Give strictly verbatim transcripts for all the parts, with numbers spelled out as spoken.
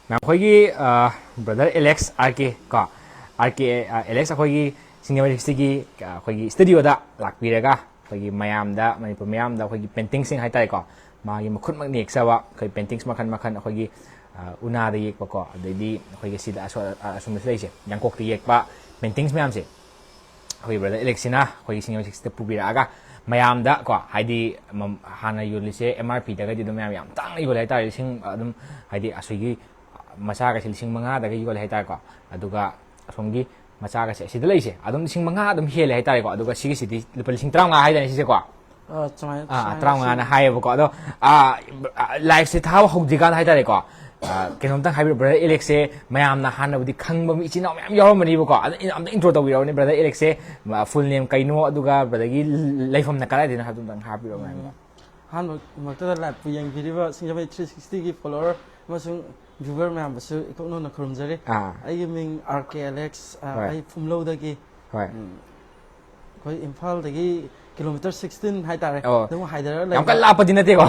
ꯃꯌꯥꯝ, ꯑꯩꯈꯣꯏꯒꯤ brother Alex, R ꯀꯦ ꯀꯣ, ꯑꯥꯔ ꯀꯦ ꯑꯦꯂꯦꯛꯁ ꯑꯩꯈꯣꯏꯒꯤ ꯁꯤꯡꯖꯃꯩ ꯁꯤꯇꯤꯒꯤ ꯑꯩꯈꯣꯏꯒꯤ ꯁ꯭ꯇꯨꯗꯤꯑꯣꯗ ꯂꯥꯛꯄꯤꯔꯒ, ꯑꯩꯈꯣꯏꯒꯤ ꯃꯌꯥꯝꯗ, ꯃꯅꯤꯄꯨꯔ ꯃꯌꯥꯝꯗ ꯑꯩꯈꯣꯏꯒꯤ ꯄꯦꯟꯇꯤꯡꯁꯤꯡ ꯍꯥꯏꯇꯥꯔꯦꯀꯣ, ꯃꯥꯒꯤ ꯃꯈꯨꯠꯃꯛꯅ ꯌꯦꯛꯆꯕ ꯑꯩꯈꯣꯏ ꯄꯦꯟꯇꯤꯡꯁ ꯃꯈꯜ ꯃꯈꯜ, ꯑꯩꯈꯣꯏꯒꯤ ꯎꯅꯥꯗ ꯌꯦꯛꯄꯀꯣ, ꯑꯗꯩꯗꯤ ꯑꯩꯈꯣꯏꯒꯤ ꯁꯤꯗ ꯑꯁꯣ-, ꯑꯁꯣꯝꯗꯁꯨ ꯂꯩꯔꯤꯁꯦ, ꯌꯥꯡꯀꯣꯛꯇ ꯌꯦꯛꯄ ꯄꯦꯟꯇꯤꯡꯁ ꯃꯌꯥꯝꯁꯦ ꯑꯩꯈꯣꯏ ꯕ꯭ꯔꯗꯔ ꯑꯦꯂꯦꯛꯁꯤꯅ ꯑꯩꯈꯣꯏꯒꯤ ꯁꯤꯡꯖꯃꯩ ꯁꯤꯇꯤꯗ ꯄꯨꯕꯤꯔꯛꯑꯒ, ꯃꯌꯥꯝꯗ ꯀꯣ, ꯍꯥꯏꯗꯤ ꯍꯥꯟꯅ ꯌꯣꯜꯂꯤꯁꯦ ꯑꯦꯝ ꯑꯥꯔ ꯄꯤꯗꯒꯗꯤ ꯑꯗꯨꯝ ꯃꯌꯥꯝ ꯌꯥꯝ ꯇꯥꯡꯅ ꯌꯣꯜꯂꯦ ꯍꯥꯏꯇꯥꯔꯦ꯫ ꯂꯤꯁꯤꯡ ꯑꯗꯨꯝ, ꯍꯥꯏꯗꯤ ꯑꯁꯤꯒꯤ ꯃꯆꯥꯒꯁꯦ ꯂꯤꯁꯤꯡ ꯃꯉꯥꯗꯒ ꯌꯣꯜꯂꯦ ꯍꯥꯏꯇꯥꯔꯦꯀꯣ꯫ ꯑꯗꯨꯒ ꯑꯁꯣꯝꯒꯤ ꯃꯆꯥꯒꯁꯦ ꯑꯁꯤꯗ ꯂꯩꯁꯦ ꯑꯗꯨꯝ ꯂꯤꯁꯤꯡ ꯃꯉꯥ ꯑꯗꯨꯝ ꯍꯦꯜꯂꯦ ꯍꯥꯏꯇꯥꯔꯦꯀꯣ꯫ ꯑꯗꯨꯒ ꯁꯤꯒꯤꯁꯤꯗꯤ ꯂꯨꯄꯥ ꯂꯤꯁꯤꯡ ꯇꯔꯥꯃꯉꯥ ꯍꯥꯏꯗꯅꯦ ꯁꯤꯁꯦꯀꯣ꯫ ꯑ, ꯁꯨꯃꯥꯏꯅ, ꯑꯥ, ꯁꯨꯃꯥꯏꯅ ꯇꯔꯥꯃꯉꯥꯅ ꯁꯤ- ꯍꯥꯏꯌꯦꯕꯀꯣ꯫ ꯑꯗꯣ, ꯑꯥ, ꯂꯥꯏꯐꯁꯦ ꯊꯥꯕ ꯍꯧꯗ꯭ꯔꯤꯀꯥꯟꯗ ꯍꯥꯏꯇꯥꯔꯦꯀꯣ, ꯑꯥ, ꯀꯩꯅꯣꯝꯇꯪ ꯍꯥꯏꯕꯤꯔꯛꯑꯣ, ꯕ꯭ꯔꯗꯔ ꯑꯦꯂꯦꯛꯁꯁꯦ ꯃꯌꯥꯝꯅ ꯍꯥꯟꯅꯕꯨꯗꯤ ꯈꯪꯕ ꯃꯤ ꯏꯆꯤꯟ ꯏꯅꯥꯎ ꯃꯌꯥꯝ ꯌꯥꯎꯔꯝꯃꯅꯤꯕꯀꯣ꯫ ꯑꯗꯣ ꯑꯩꯅ ꯑꯝꯇ ꯏꯟꯇ꯭ꯔꯣ ꯇꯧꯕꯤꯔꯛꯑꯣꯅꯦ, ꯕ꯭ꯔꯗꯔ ꯑꯦꯂꯦꯛꯁꯁꯦ, ꯐꯨꯜ ꯅꯦꯝ ꯀꯩꯅꯣ, ꯑꯗꯨꯒ ꯕ꯭ꯔꯗꯔꯒꯤ ꯂꯩꯐꯝꯅ ꯀꯗꯥꯏꯗꯅꯣ ꯍꯥꯏꯕꯗꯨ ꯑꯝꯇꯪ ꯍꯥꯏꯕꯤꯔꯛꯑꯣ, ꯃꯌꯥꯝꯗ꯫ ꯑꯍꯥꯟꯕꯃꯛꯇꯗ ꯂꯥꯏꯚꯄꯨ ꯌꯦꯡꯕꯤꯔꯤꯕ ꯁꯤꯡꯖꯃꯩ ꯊ꯭ꯔꯤ ꯁꯤꯛꯁꯇꯤꯒꯤ ꯐꯣꯂꯣꯋꯔ ꯑꯃꯁꯨꯡ ꯚ꯭ꯌꯨꯋꯔ ꯃꯌꯥꯝꯕꯨꯁꯨ ꯏꯀꯣꯛ ꯅꯧꯅ ꯈꯨꯔꯨꯝꯖꯔꯤ꯫ ꯑꯥ꯫ ꯑꯩꯒꯤ ꯃꯤꯡ ꯑꯥꯔ ꯀꯦ ꯑꯦꯂꯦꯛꯁ, ꯑ, ꯍꯣꯏ꯫ ꯑꯩ ꯐꯨꯝꯂꯧꯗꯒꯤ꯫ ꯍꯣꯏ꯫ ꯎꯝ꯫ ꯑꯩꯈꯣꯏ ꯏꯝꯐꯥꯜꯗꯒꯤ ꯀꯤꯂꯣꯃꯤꯇꯔ ꯁꯤꯛꯁꯇꯤꯟ ꯍꯥꯏꯇꯥꯔꯦ꯫ ꯑꯣ꯫ ꯑꯗꯨꯝ ꯍꯥꯏꯗꯔꯒ ꯌꯥꯝ ꯂꯩꯕ꯫ ꯀꯟꯅ ꯂꯥꯞꯄꯗꯤ ꯅꯠꯇꯦꯀꯣ꯫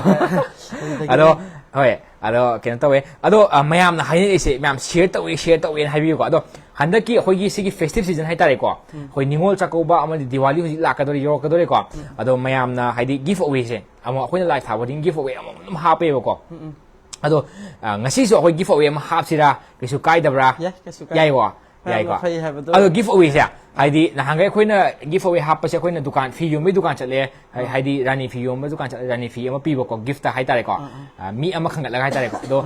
ꯑꯗꯨꯗꯒꯤ ꯑꯗꯣ, ꯍꯣꯏ꯫ ꯑꯗꯣ, ꯀꯩꯅꯣ ꯇꯧꯋꯦ꯫ ꯑꯗꯣ, ꯑ, ꯃꯌꯥꯝꯅ ꯍꯥꯏꯅꯔꯤꯁꯦ, ꯃꯌꯥꯝ ꯁꯤꯌꯔ ꯇꯧꯋꯦ, ꯁꯤꯌꯔ ꯇꯧꯋꯦꯅ ꯍꯥꯏꯕꯤꯌꯨꯀꯣ꯫ ꯑꯗꯣ, ꯍꯟꯗꯛꯀꯤ ꯑꯩꯈꯣꯏꯒꯤ ꯁꯤꯒꯤ ꯐꯦꯁꯇꯤꯚ ꯁꯤꯖꯟ ꯍꯥꯏꯇꯥꯔꯦꯀꯣ꯫ ꯎꯝ꯫ ꯑꯩꯈꯣꯏ ꯅꯤꯉꯣꯜ ꯆꯥꯛꯀꯧꯕ ꯑꯃꯗꯤ ꯗꯤꯋꯥꯂꯤ ꯍꯧꯖꯤꯛ ꯂꯥꯛꯀꯗꯧꯔꯦ, ꯌꯧꯔꯛꯀꯗꯧꯔꯦꯀꯣ꯫ ꯎꯝ꯫ ꯑꯗꯣ, ꯃꯌꯥꯝꯅ ꯍꯥꯏꯗꯤ ꯒꯤꯐ ꯑꯋꯦꯁꯦ, ꯑꯃꯨꯛ ꯑꯩꯈꯣꯏꯅ ꯂꯥꯏꯚ ꯊꯥꯕ ꯈꯨꯗꯤꯡ ꯒꯤꯐ ꯑꯋꯦ ꯑꯃꯃꯝ ꯑꯗꯨꯝ ꯍꯥꯞꯄꯦꯕꯀꯣ꯫ ꯎꯝ, ꯎꯝ꯫ ꯑꯗꯣ, ꯑ, ꯉꯁꯤꯁꯨ ꯑꯩꯈꯣꯏ ꯒꯤꯐ ꯑꯋꯦ ꯑꯃ ꯍꯥꯞꯁꯤꯔꯥ? ꯀꯩꯁꯨ ꯀꯥꯏꯗꯕ꯭ꯔꯥ? ꯌꯥꯏ, ꯀꯩꯁꯨ ꯀꯥꯏꯗꯦ꯫ ꯌꯥꯏꯀꯣ? ꯃꯌꯥꯝꯅ ꯌꯥꯏꯀꯣ? ꯐꯩ ꯍꯥꯏꯕꯗꯣ꯫ ꯑꯗꯣ ꯒꯤꯐ ꯑꯋꯦꯁꯦ, ꯍꯥꯏꯗꯤ ꯅꯍꯥꯟꯈꯩ ꯑꯩꯈꯣꯏꯅ ꯒꯤꯐ ꯑꯋꯦ ꯍꯥꯞꯄꯁꯦ ꯑꯩꯈꯣꯏꯅ ꯗꯨꯀꯥꯟ, ꯐꯤ ꯌꯣꯟꯕꯒꯤ ꯗꯨꯀꯥꯟ ꯆꯠꯂꯦ, ꯍꯥꯏ-, ꯑꯥ꯫ ꯍꯥꯏꯗꯤ ꯔꯥꯅꯤ ꯐꯤ ꯌꯣꯟꯕ ꯗꯨꯀꯥꯟ ꯆꯠꯂꯦ, ꯔꯥꯅꯤ ꯐꯤ ꯑꯃ ꯄꯤꯕꯀꯣ, ꯒꯤꯐꯇ ꯍꯥꯏꯇꯥꯔꯦꯀꯣ꯫ ꯑꯥ, ꯑꯥ꯫ ꯑ, ꯃꯤ ꯑꯃ ꯈꯟꯒꯠꯂꯒ ꯍꯥꯏꯇꯥꯔꯦꯀꯣ꯫ ꯑꯗꯣ,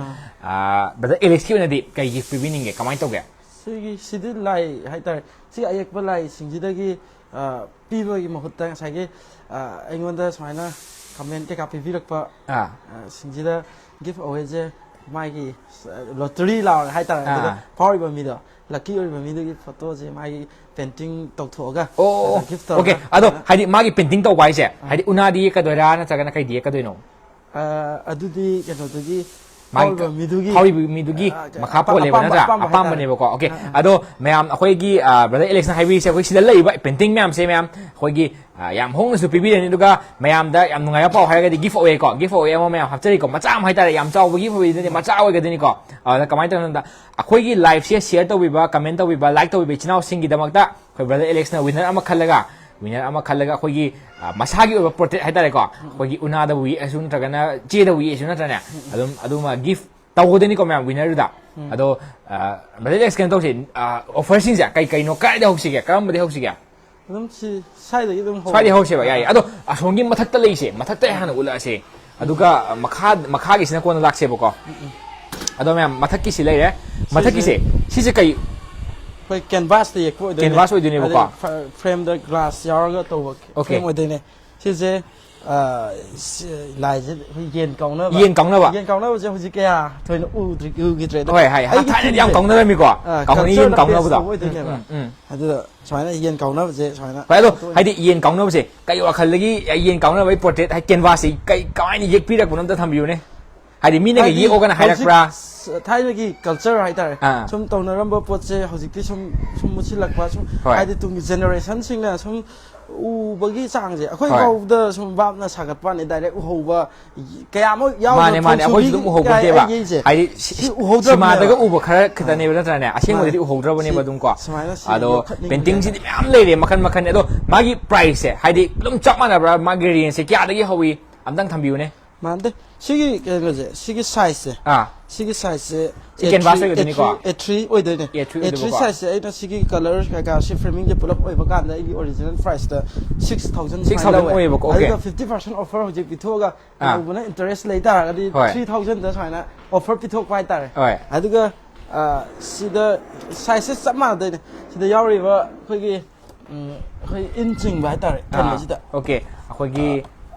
ꯑꯥ꯫ ꯑ, ꯕ꯭ꯔꯗꯔ ꯑꯦꯂꯦꯛꯁꯀꯤ ꯑꯣꯏꯅꯗꯤ ꯀꯩ ꯒꯤꯐ ꯄꯤꯕꯤꯅꯤꯡꯒꯦ? ꯀꯃꯥꯏꯅ ꯇꯧꯒꯦ? ꯁꯤꯒꯤ, ꯁꯤꯗꯤ ꯂꯥꯏ ꯍꯥꯏꯇꯥꯔꯦ꯫ ꯁꯤ ꯑꯌꯦꯛꯄ ꯂꯥꯏꯁꯤꯡꯁꯤꯗꯒꯤ, ꯑ, ꯄꯤꯕꯒꯤ ꯃꯍꯨꯠꯇ ꯉꯁꯥꯏꯒꯤ, ꯑ, ꯑꯩꯉꯣꯟꯗ ꯁꯨꯃꯥꯏꯅ ꯀꯃꯦꯟ ꯀꯩꯀꯥ ꯄꯤꯕꯤꯔꯛꯄ, ꯑꯥ꯫ ꯑ, ꯁꯤꯡꯁꯤꯗ ꯒꯤꯐ ꯑꯋꯦꯁꯦ ꯃꯥꯒꯤ, ꯑ, ꯂꯣꯇꯔꯤ ꯂꯥꯎꯔꯒ ꯍꯥꯏꯇꯥꯔꯦ꯫ ꯑꯗꯨꯗ ꯑꯥ꯫ ꯐꯥꯎꯔꯤꯕ ꯃꯤꯗꯣ, ꯂꯛꯀꯤ ꯑꯣꯏꯔꯤꯕ ꯃꯤꯗꯨꯒꯤ ꯐꯣꯇꯣꯁꯦ ꯃꯥꯒꯤ ꯄꯦꯟꯇꯤꯡ ꯇꯧꯊꯣꯛꯑꯒ, ꯑꯣ, ꯑ, ꯒꯤꯐ ꯇꯧꯔꯒ ꯑꯣꯀꯦ꯫ ꯑꯗꯣ ꯑꯗꯨꯃꯥꯏꯅ ꯍꯥꯏꯗꯤ ꯃꯥꯒꯤ ꯄꯦꯟꯇꯤꯡ ꯇꯧꯕ ꯍꯥꯏꯁꯦ, ꯑꯥ꯫ ꯍꯥꯏꯗꯤ ꯎꯅꯥꯗ ꯌꯦꯛꯀꯗꯣꯏꯔꯥ ꯅꯠꯇ꯭ꯔꯒꯅ ꯀꯩꯗ ꯌꯦꯛꯀꯗꯣꯏꯅꯣ? ꯑ, ꯑꯗꯨꯗꯤ ꯀꯩꯅꯣꯗꯨꯒꯤ, ꯃꯥꯒꯤ ꯐꯥꯎꯔꯤꯕ ꯃꯤꯗꯨꯒꯤ, ꯐꯥꯎꯔꯤꯕ ꯃꯤꯗꯨꯒꯤ ꯑ, ꯃꯈꯥ ꯑꯄꯥ-, ꯄꯣꯜꯂꯦꯕ, ꯑꯄꯥꯝꯕ, ꯅꯠꯇ꯭ꯔꯥ? ꯑꯄꯥꯝꯕ ꯍꯥꯏꯇꯥꯔꯦ꯫ ꯑꯄꯥꯝꯕꯅꯦꯕꯀꯣ꯫ ꯑꯣꯀꯦ꯫ ꯑ, ꯑ꯫ ꯑꯗꯣ ꯃꯌꯥꯝ, ꯑꯩꯈꯣꯏꯒꯤ, ꯑ, ꯕ꯭ꯔꯗꯔ ꯑꯦꯂꯦꯛꯁꯅ ꯍꯥꯏꯕꯤꯔꯤꯁꯦ, ꯑꯩꯈꯣꯏ ꯁꯤꯗ ꯂꯩꯔꯤꯕ ꯄꯦꯟꯇꯤꯡ ꯃꯌꯥꯝꯁꯦ, ꯃꯌꯥꯝ ꯑꯩꯈꯣꯏꯒꯤ, ꯑ, ꯌꯥꯝ ꯍꯣꯡꯅꯁꯨ ꯄꯤꯕꯤꯔꯅꯤ, ꯑꯗꯨꯒ ꯃꯌꯥꯝꯗ ꯌꯥꯝ ꯅꯨꯡꯉꯥꯏꯕ ꯄꯥꯎ ꯍꯥꯏꯔꯒꯗꯤ ꯒꯤꯐ ꯑꯋꯦ ꯀꯣ, ꯒꯤꯐ ꯑꯋꯦ ꯑꯃ ꯃꯌꯥꯝ ꯍꯥꯞꯆꯔꯤꯀꯣ, ꯃꯆꯥ ꯑꯃ ꯍꯥꯏꯇꯥꯔꯦ, ꯌꯥꯝ ꯆꯥꯎꯕ ꯒꯤꯐ ꯑꯋꯦꯗꯤ ꯅꯠꯇꯦ, ꯃꯆꯥ ꯑꯣꯏꯒꯗꯣꯏꯅꯤꯀꯣ꯫ ꯑꯗꯨꯗ ꯀꯃꯥꯏꯅ ꯇꯧꯅꯣꯗ, ꯑꯩꯈꯣꯏꯒꯤ ꯂꯥꯏꯐꯁꯦ ꯁꯤꯌꯔ ꯇꯧꯕꯤꯕ, ꯀꯃꯦꯟ ꯇꯧꯕꯤꯕ, ꯂꯥꯏꯛ ꯇꯧꯕꯤꯕ ꯏꯆꯤꯟ ꯏꯅꯥꯎꯁꯤꯡꯒꯤꯗꯃꯛꯇ ꯑꯩꯈꯣꯏ ꯕ꯭ꯔꯗꯔ ꯑꯦꯂꯦꯛꯁꯅ ꯋꯤꯅꯔ ꯑꯃ ꯈꯜꯂꯒ, ꯋꯤꯅꯔ ꯑꯃ ꯈꯜꯂꯒ ꯑꯩꯈꯣꯏꯒꯤ, ꯑ, ꯃꯁꯥꯒꯤ ꯑꯣꯏꯕ ꯄꯣꯔꯇ꯭ꯔꯦꯠ ꯍꯥꯏꯇꯥꯔꯦꯀꯣ, ꯑꯩꯈꯣꯏꯒꯤ ꯎꯅꯥꯗꯕꯨ ꯌꯦꯛꯑꯁꯨ ꯅꯠꯇ꯭ꯔꯒꯅ ꯆꯦꯗꯕꯨ ꯌꯦꯛꯑꯁꯨ ꯅꯠꯇ꯭ꯔꯅꯦ, ꯑꯗꯨꯝ ꯑꯗꯨꯃ ꯒꯤꯐ ꯇꯧꯒꯗꯣꯏꯅꯤꯀꯣ ꯃꯌꯥꯝ ꯋꯤꯅꯔꯗꯨꯗ꯫ ꯎꯝ꯫ ꯑꯗꯣ, ꯑ, ꯕ꯭ꯔꯗꯔ ꯑꯦꯂꯦꯛꯁ, ꯀꯩꯅꯣ ꯇꯧꯁꯦ, ꯑ, ꯑꯣꯐꯔꯁꯤꯡꯁꯦ ꯀꯩ ꯀꯩꯅꯣ, ꯀꯗꯥꯏꯗ ꯍꯧꯁꯤꯒꯦ, ꯀꯔꯝꯕꯗꯤ ꯍꯧꯁꯤꯒꯦ? ꯑꯗꯨꯝ ꯁꯤ ꯁ꯭ꯋꯥꯏꯗꯒꯤ ꯑꯗꯨꯝ ꯍꯧ-, ꯁ꯭ꯋꯥꯏꯗꯒꯤ ꯍꯧꯁꯦꯕ, ꯌꯥꯏꯌꯦ꯫ ꯑꯗꯣ ꯑꯁꯣꯝꯒꯤ ꯃꯊꯛꯇ ꯂꯩꯁꯦ, ꯃꯊꯛꯇ ꯍꯥꯟꯅ ꯎꯠꯂꯛꯑꯁꯦ꯫ ꯑꯗꯨꯒ ꯃꯈꯥ, ꯃꯈꯥꯒꯤꯁꯤꯅ ꯀꯣꯟꯅ ꯂꯥꯛꯁꯦꯕꯀꯣ꯫ ꯎꯝ, ꯎꯝ꯫ ꯑꯗꯣ ꯃꯌꯥꯝ, ꯃꯊꯛꯀꯤꯁꯤ ꯂꯩꯔꯦ꯫ ꯁꯤꯁꯦ ꯃꯊꯛꯀꯤꯁꯦ, ꯁꯤꯁꯦ ꯀꯩ? ꯑꯩꯈꯣꯏ ꯀꯦꯟꯚꯥꯁꯇ ꯌꯦꯛꯄ ꯑꯣꯏꯗꯣꯏꯅꯦ꯫ ꯀꯦꯟꯚꯥꯁ ꯑꯣꯏꯗꯣꯏꯅꯦꯕꯀꯣ꯫ ꯑꯗꯩ ꯐ-, ꯐ꯭ꯔꯦꯝꯗ ꯒ꯭ꯂꯥꯁ ꯌꯥꯎꯔꯒ ꯇꯧꯕ ꯑꯣꯀꯦ꯫ ꯐ꯭ꯔꯦꯝ ꯑꯣꯏꯗꯣꯏꯅꯦ꯫ ꯁꯤꯁꯦ, ꯑ, ꯁꯤ-, ꯂꯥꯏꯁꯦ ꯑꯩꯈꯣꯏ ꯌꯦꯟ ꯀꯥꯎꯅꯕ꯫ ꯌꯦꯟ ꯀꯥꯎꯅꯕ? ꯌꯦꯟ ꯀꯥꯎꯅꯕꯁꯦ ꯍꯧꯖꯤꯛ ꯀꯌꯥ ꯊꯣꯏꯅ ꯎꯗ꯭ꯔꯤ-, ꯎꯈꯤꯗ꯭ꯔꯦ꯫ ꯑꯗꯣ ꯍꯣꯏ, ꯍꯥꯏ-, ꯑꯩꯒꯤ ꯊꯥꯏꯅꯗꯤ ꯌꯥꯝ ꯊꯤꯝꯁꯦ, ꯀꯥꯎꯅꯔꯝꯃꯤꯀꯣ꯫ ꯑ, ꯀꯥꯎꯅ-, ꯌꯦꯟ culture-ꯗ ꯀꯥꯎꯅꯕꯗꯣ꯫ Base ꯇꯧꯕ ꯑꯣꯏꯗꯣꯏꯅꯦꯕ꯫ ꯎꯝ, ꯎꯝ, ꯎꯝ꯫ ꯑꯗꯨꯗ ꯁꯨꯃꯥꯏꯅ ꯌꯦꯟ ꯀꯥꯎꯅꯕꯁꯦ ꯁꯨꯃꯥꯏꯅ ꯍꯣꯏ, ꯑꯗꯣ ꯐꯣꯇꯣ ꯍꯥꯏꯗꯤ ꯌꯦꯟ ꯀꯥꯎꯅꯕꯁꯦ ꯀꯩ ꯋꯥꯈꯜꯗꯒꯤ, ꯑ, ꯌꯦꯟ ꯀꯥꯎꯅꯕꯒꯤ ꯄꯣꯔꯇ꯭ꯔꯦꯠ ꯍꯥꯏ, ꯀꯦꯟꯚꯥꯁꯁꯤ ꯀꯩ, ꯀꯃꯥꯏꯅ ꯌꯦꯛꯄꯤꯔꯛꯄꯅꯣ ꯑꯝꯇ ꯊꯝꯕꯤꯌꯨꯅꯦ꯫ ꯍꯥꯏꯗꯤ ꯃꯤꯅꯒ ꯍꯥꯏꯗꯤ ꯌꯦꯛꯑꯣꯒꯅ ꯍꯧꯖꯤꯛ ꯍꯥꯏꯔꯛꯄ꯭ꯔꯥ? ꯊꯥꯏꯅꯒꯤ ꯀꯜꯆꯔ ꯍꯥꯏꯇꯥꯔꯦ꯫ ꯑꯥ꯫ ꯁꯨꯝ ꯇꯧꯅꯔꯝꯕ ꯄꯣꯠꯁꯦ ꯍꯧꯖꯤꯛꯇꯤ ꯁꯨꯝ, ꯁꯨꯝ ꯃꯨꯠꯁꯤꯜꯂꯛꯄ, ꯁꯨꯝ ꯍꯣꯏ꯫ ꯍꯥꯏꯗꯤ ꯇꯨꯡꯒꯤ ꯖꯦꯅꯦꯔꯦꯁꯟꯁꯤꯡꯅ ꯁꯨꯝ ꯎꯕꯒꯤ ꯆꯥꯡꯁꯦ, ꯑꯩꯈꯣꯏ ꯍꯣꯏ꯫ ꯐꯥꯎꯗ ꯁꯨꯝ ꯚꯥꯞꯅ ꯁꯥꯒꯠꯄ ꯋꯥꯅꯤ, ꯗꯥꯏꯔꯦꯛ ꯎꯍꯧꯕ ꯀꯌꯥꯃꯨꯛ ꯌꯥꯎꯗ꯭ꯔꯦ꯫ ꯃꯥꯅꯦ, ꯃꯥꯅꯦ, ꯑꯩꯈꯣꯏꯁꯨ ꯐꯣꯡꯁꯨꯕꯤꯒꯤ ꯑꯗꯨꯝ ꯎꯍꯧꯕ ꯀꯌꯥ ꯅꯠꯇꯦꯕ꯫ ꯌꯩꯁꯦ꯫ ꯍꯥꯏꯗꯤ ꯁꯤ-, ꯁꯤ ꯎꯍꯧꯗ꯭ꯔꯕꯅꯦꯕ꯫ ꯁꯤꯃꯥꯗꯒ ꯎꯕ ꯈꯔ ꯈꯛꯇꯅꯦꯕ, ꯑꯥ꯫ ꯅꯠꯇ꯭ꯔꯅꯦ? ꯑꯁꯦꯡꯕꯗꯗꯤ ꯃꯥꯅꯦ꯫ ꯎꯍꯧꯗ꯭ꯔꯕꯅꯦꯕ ꯁꯤ ꯑꯗꯨꯝ ꯀꯣ꯫ ꯁꯨꯃꯥꯏꯅ ꯁꯤ ꯑꯗꯣ ꯌꯣꯛꯈꯠꯅꯤꯡꯕꯅꯦꯕ꯫ ꯄꯦꯟꯇꯤꯡꯁꯤꯗꯤ ꯃꯌꯥꯝ ꯂꯩꯔꯦ, ꯃꯈꯟ ꯃꯈꯟ꯫ ꯑꯗꯣ ꯃꯥꯒꯤ ꯄ꯭ꯔꯥꯏꯁꯁꯦ, ꯍꯥꯏꯗꯤ ꯑꯗꯨꯝ ꯆꯞ ꯃꯥꯟꯅꯕ꯭ꯔꯥ? ꯃꯥꯒꯤ ꯔꯦꯟꯖꯁꯦ ꯀꯌꯥꯗꯒꯤ ꯍꯧꯏ? ꯑꯝꯇꯪ ꯊꯝꯕꯤꯌꯨꯅꯦ꯫ ꯃꯥꯟꯗꯦ꯫ ꯁꯤꯒꯤ ꯀꯩꯅꯣꯁꯦ, ꯁꯤꯒꯤ ꯁꯥꯏꯖꯁꯦ, ꯑꯥ꯫ ꯁꯤꯒꯤ ꯁꯥꯏꯖꯁꯦ ꯁꯤ ꯑꯦ ꯀꯦꯟꯚꯥꯁ ꯊ꯭ꯔꯤ, ꯑꯣꯏꯒꯗꯣꯏꯅꯤꯀꯣ? ꯑꯦ ꯊ꯭ꯔꯤ, ꯑꯦ ꯊ꯭ꯔꯤ ꯑꯣꯏꯗꯣꯏꯅꯦ꯫ ꯑꯦ ꯊ꯭ꯔꯤ ꯑꯦ ꯊ꯭ꯔꯤ ꯑꯣꯏꯗꯣꯏꯕꯀꯣ? ꯁꯥꯏꯖꯁꯦ ꯑꯩꯅ ꯁꯤꯒꯤ ꯀꯂꯔ ꯀꯩꯀꯥ, ꯁꯤ ꯐ꯭ꯔꯦꯃꯤꯡꯁꯦ ꯄꯨꯂꯞ ꯑꯣꯏꯕ ꯀꯥꯟꯗ ꯑꯩꯒꯤ ꯑꯣꯔꯤꯖꯤꯅꯦꯜ ꯄ꯭ꯔꯥꯏꯁꯇ ꯁꯤꯛꯁ ꯊꯥꯎꯖꯟ ꯁꯨꯃꯥꯏꯅ ꯁꯤꯛꯁ ꯊꯥꯎꯖꯟ ꯂꯧꯋꯦ꯫ ꯑꯣꯏꯌꯦꯕꯀꯣ, ꯑꯣꯀꯦ꯫ ꯑꯗꯨꯒ ꯐꯤꯐꯇꯤ ꯄꯥꯔꯁꯦꯟ ꯑꯣꯐꯔ ꯍꯧꯖꯤꯛ ꯄꯤꯊꯣꯛꯑꯒ ꯑꯥ꯫ ꯂꯧꯕꯅ ꯏꯟꯇꯔꯦꯁ ꯂꯩ ꯇꯥꯔꯒꯗꯤ ꯍꯣꯏ꯫ ꯊ꯭ꯔꯤ ꯊꯥꯎꯖꯟꯗ ꯁꯨꯃꯥꯏꯅ ꯑꯣꯐꯔ ꯄꯤꯊꯣꯛꯄ ꯍꯥꯏꯇꯥꯔꯦ꯫ ꯍꯣꯏ꯫ ꯑꯗꯨꯒ, ꯑ, ꯁꯤꯗ ꯁꯥꯏꯖꯁꯦ ꯆꯞ ꯃꯥꯟꯅꯗꯣꯏꯅꯦ꯫ ꯁꯤꯗ ꯌꯥꯎꯔꯤꯕ ꯑꯩꯈꯣꯏꯒꯤ, ꯎꯝ, ꯑꯩꯈꯣꯏ ꯏꯟ ꯆꯤꯡꯕ ꯍꯥꯏꯇꯥꯔꯦ, ꯑꯥ, ꯀꯩꯅꯣꯁꯤꯗ꯫ ꯑꯣꯀꯦ꯫ ꯑꯩꯈꯣꯏꯒꯤ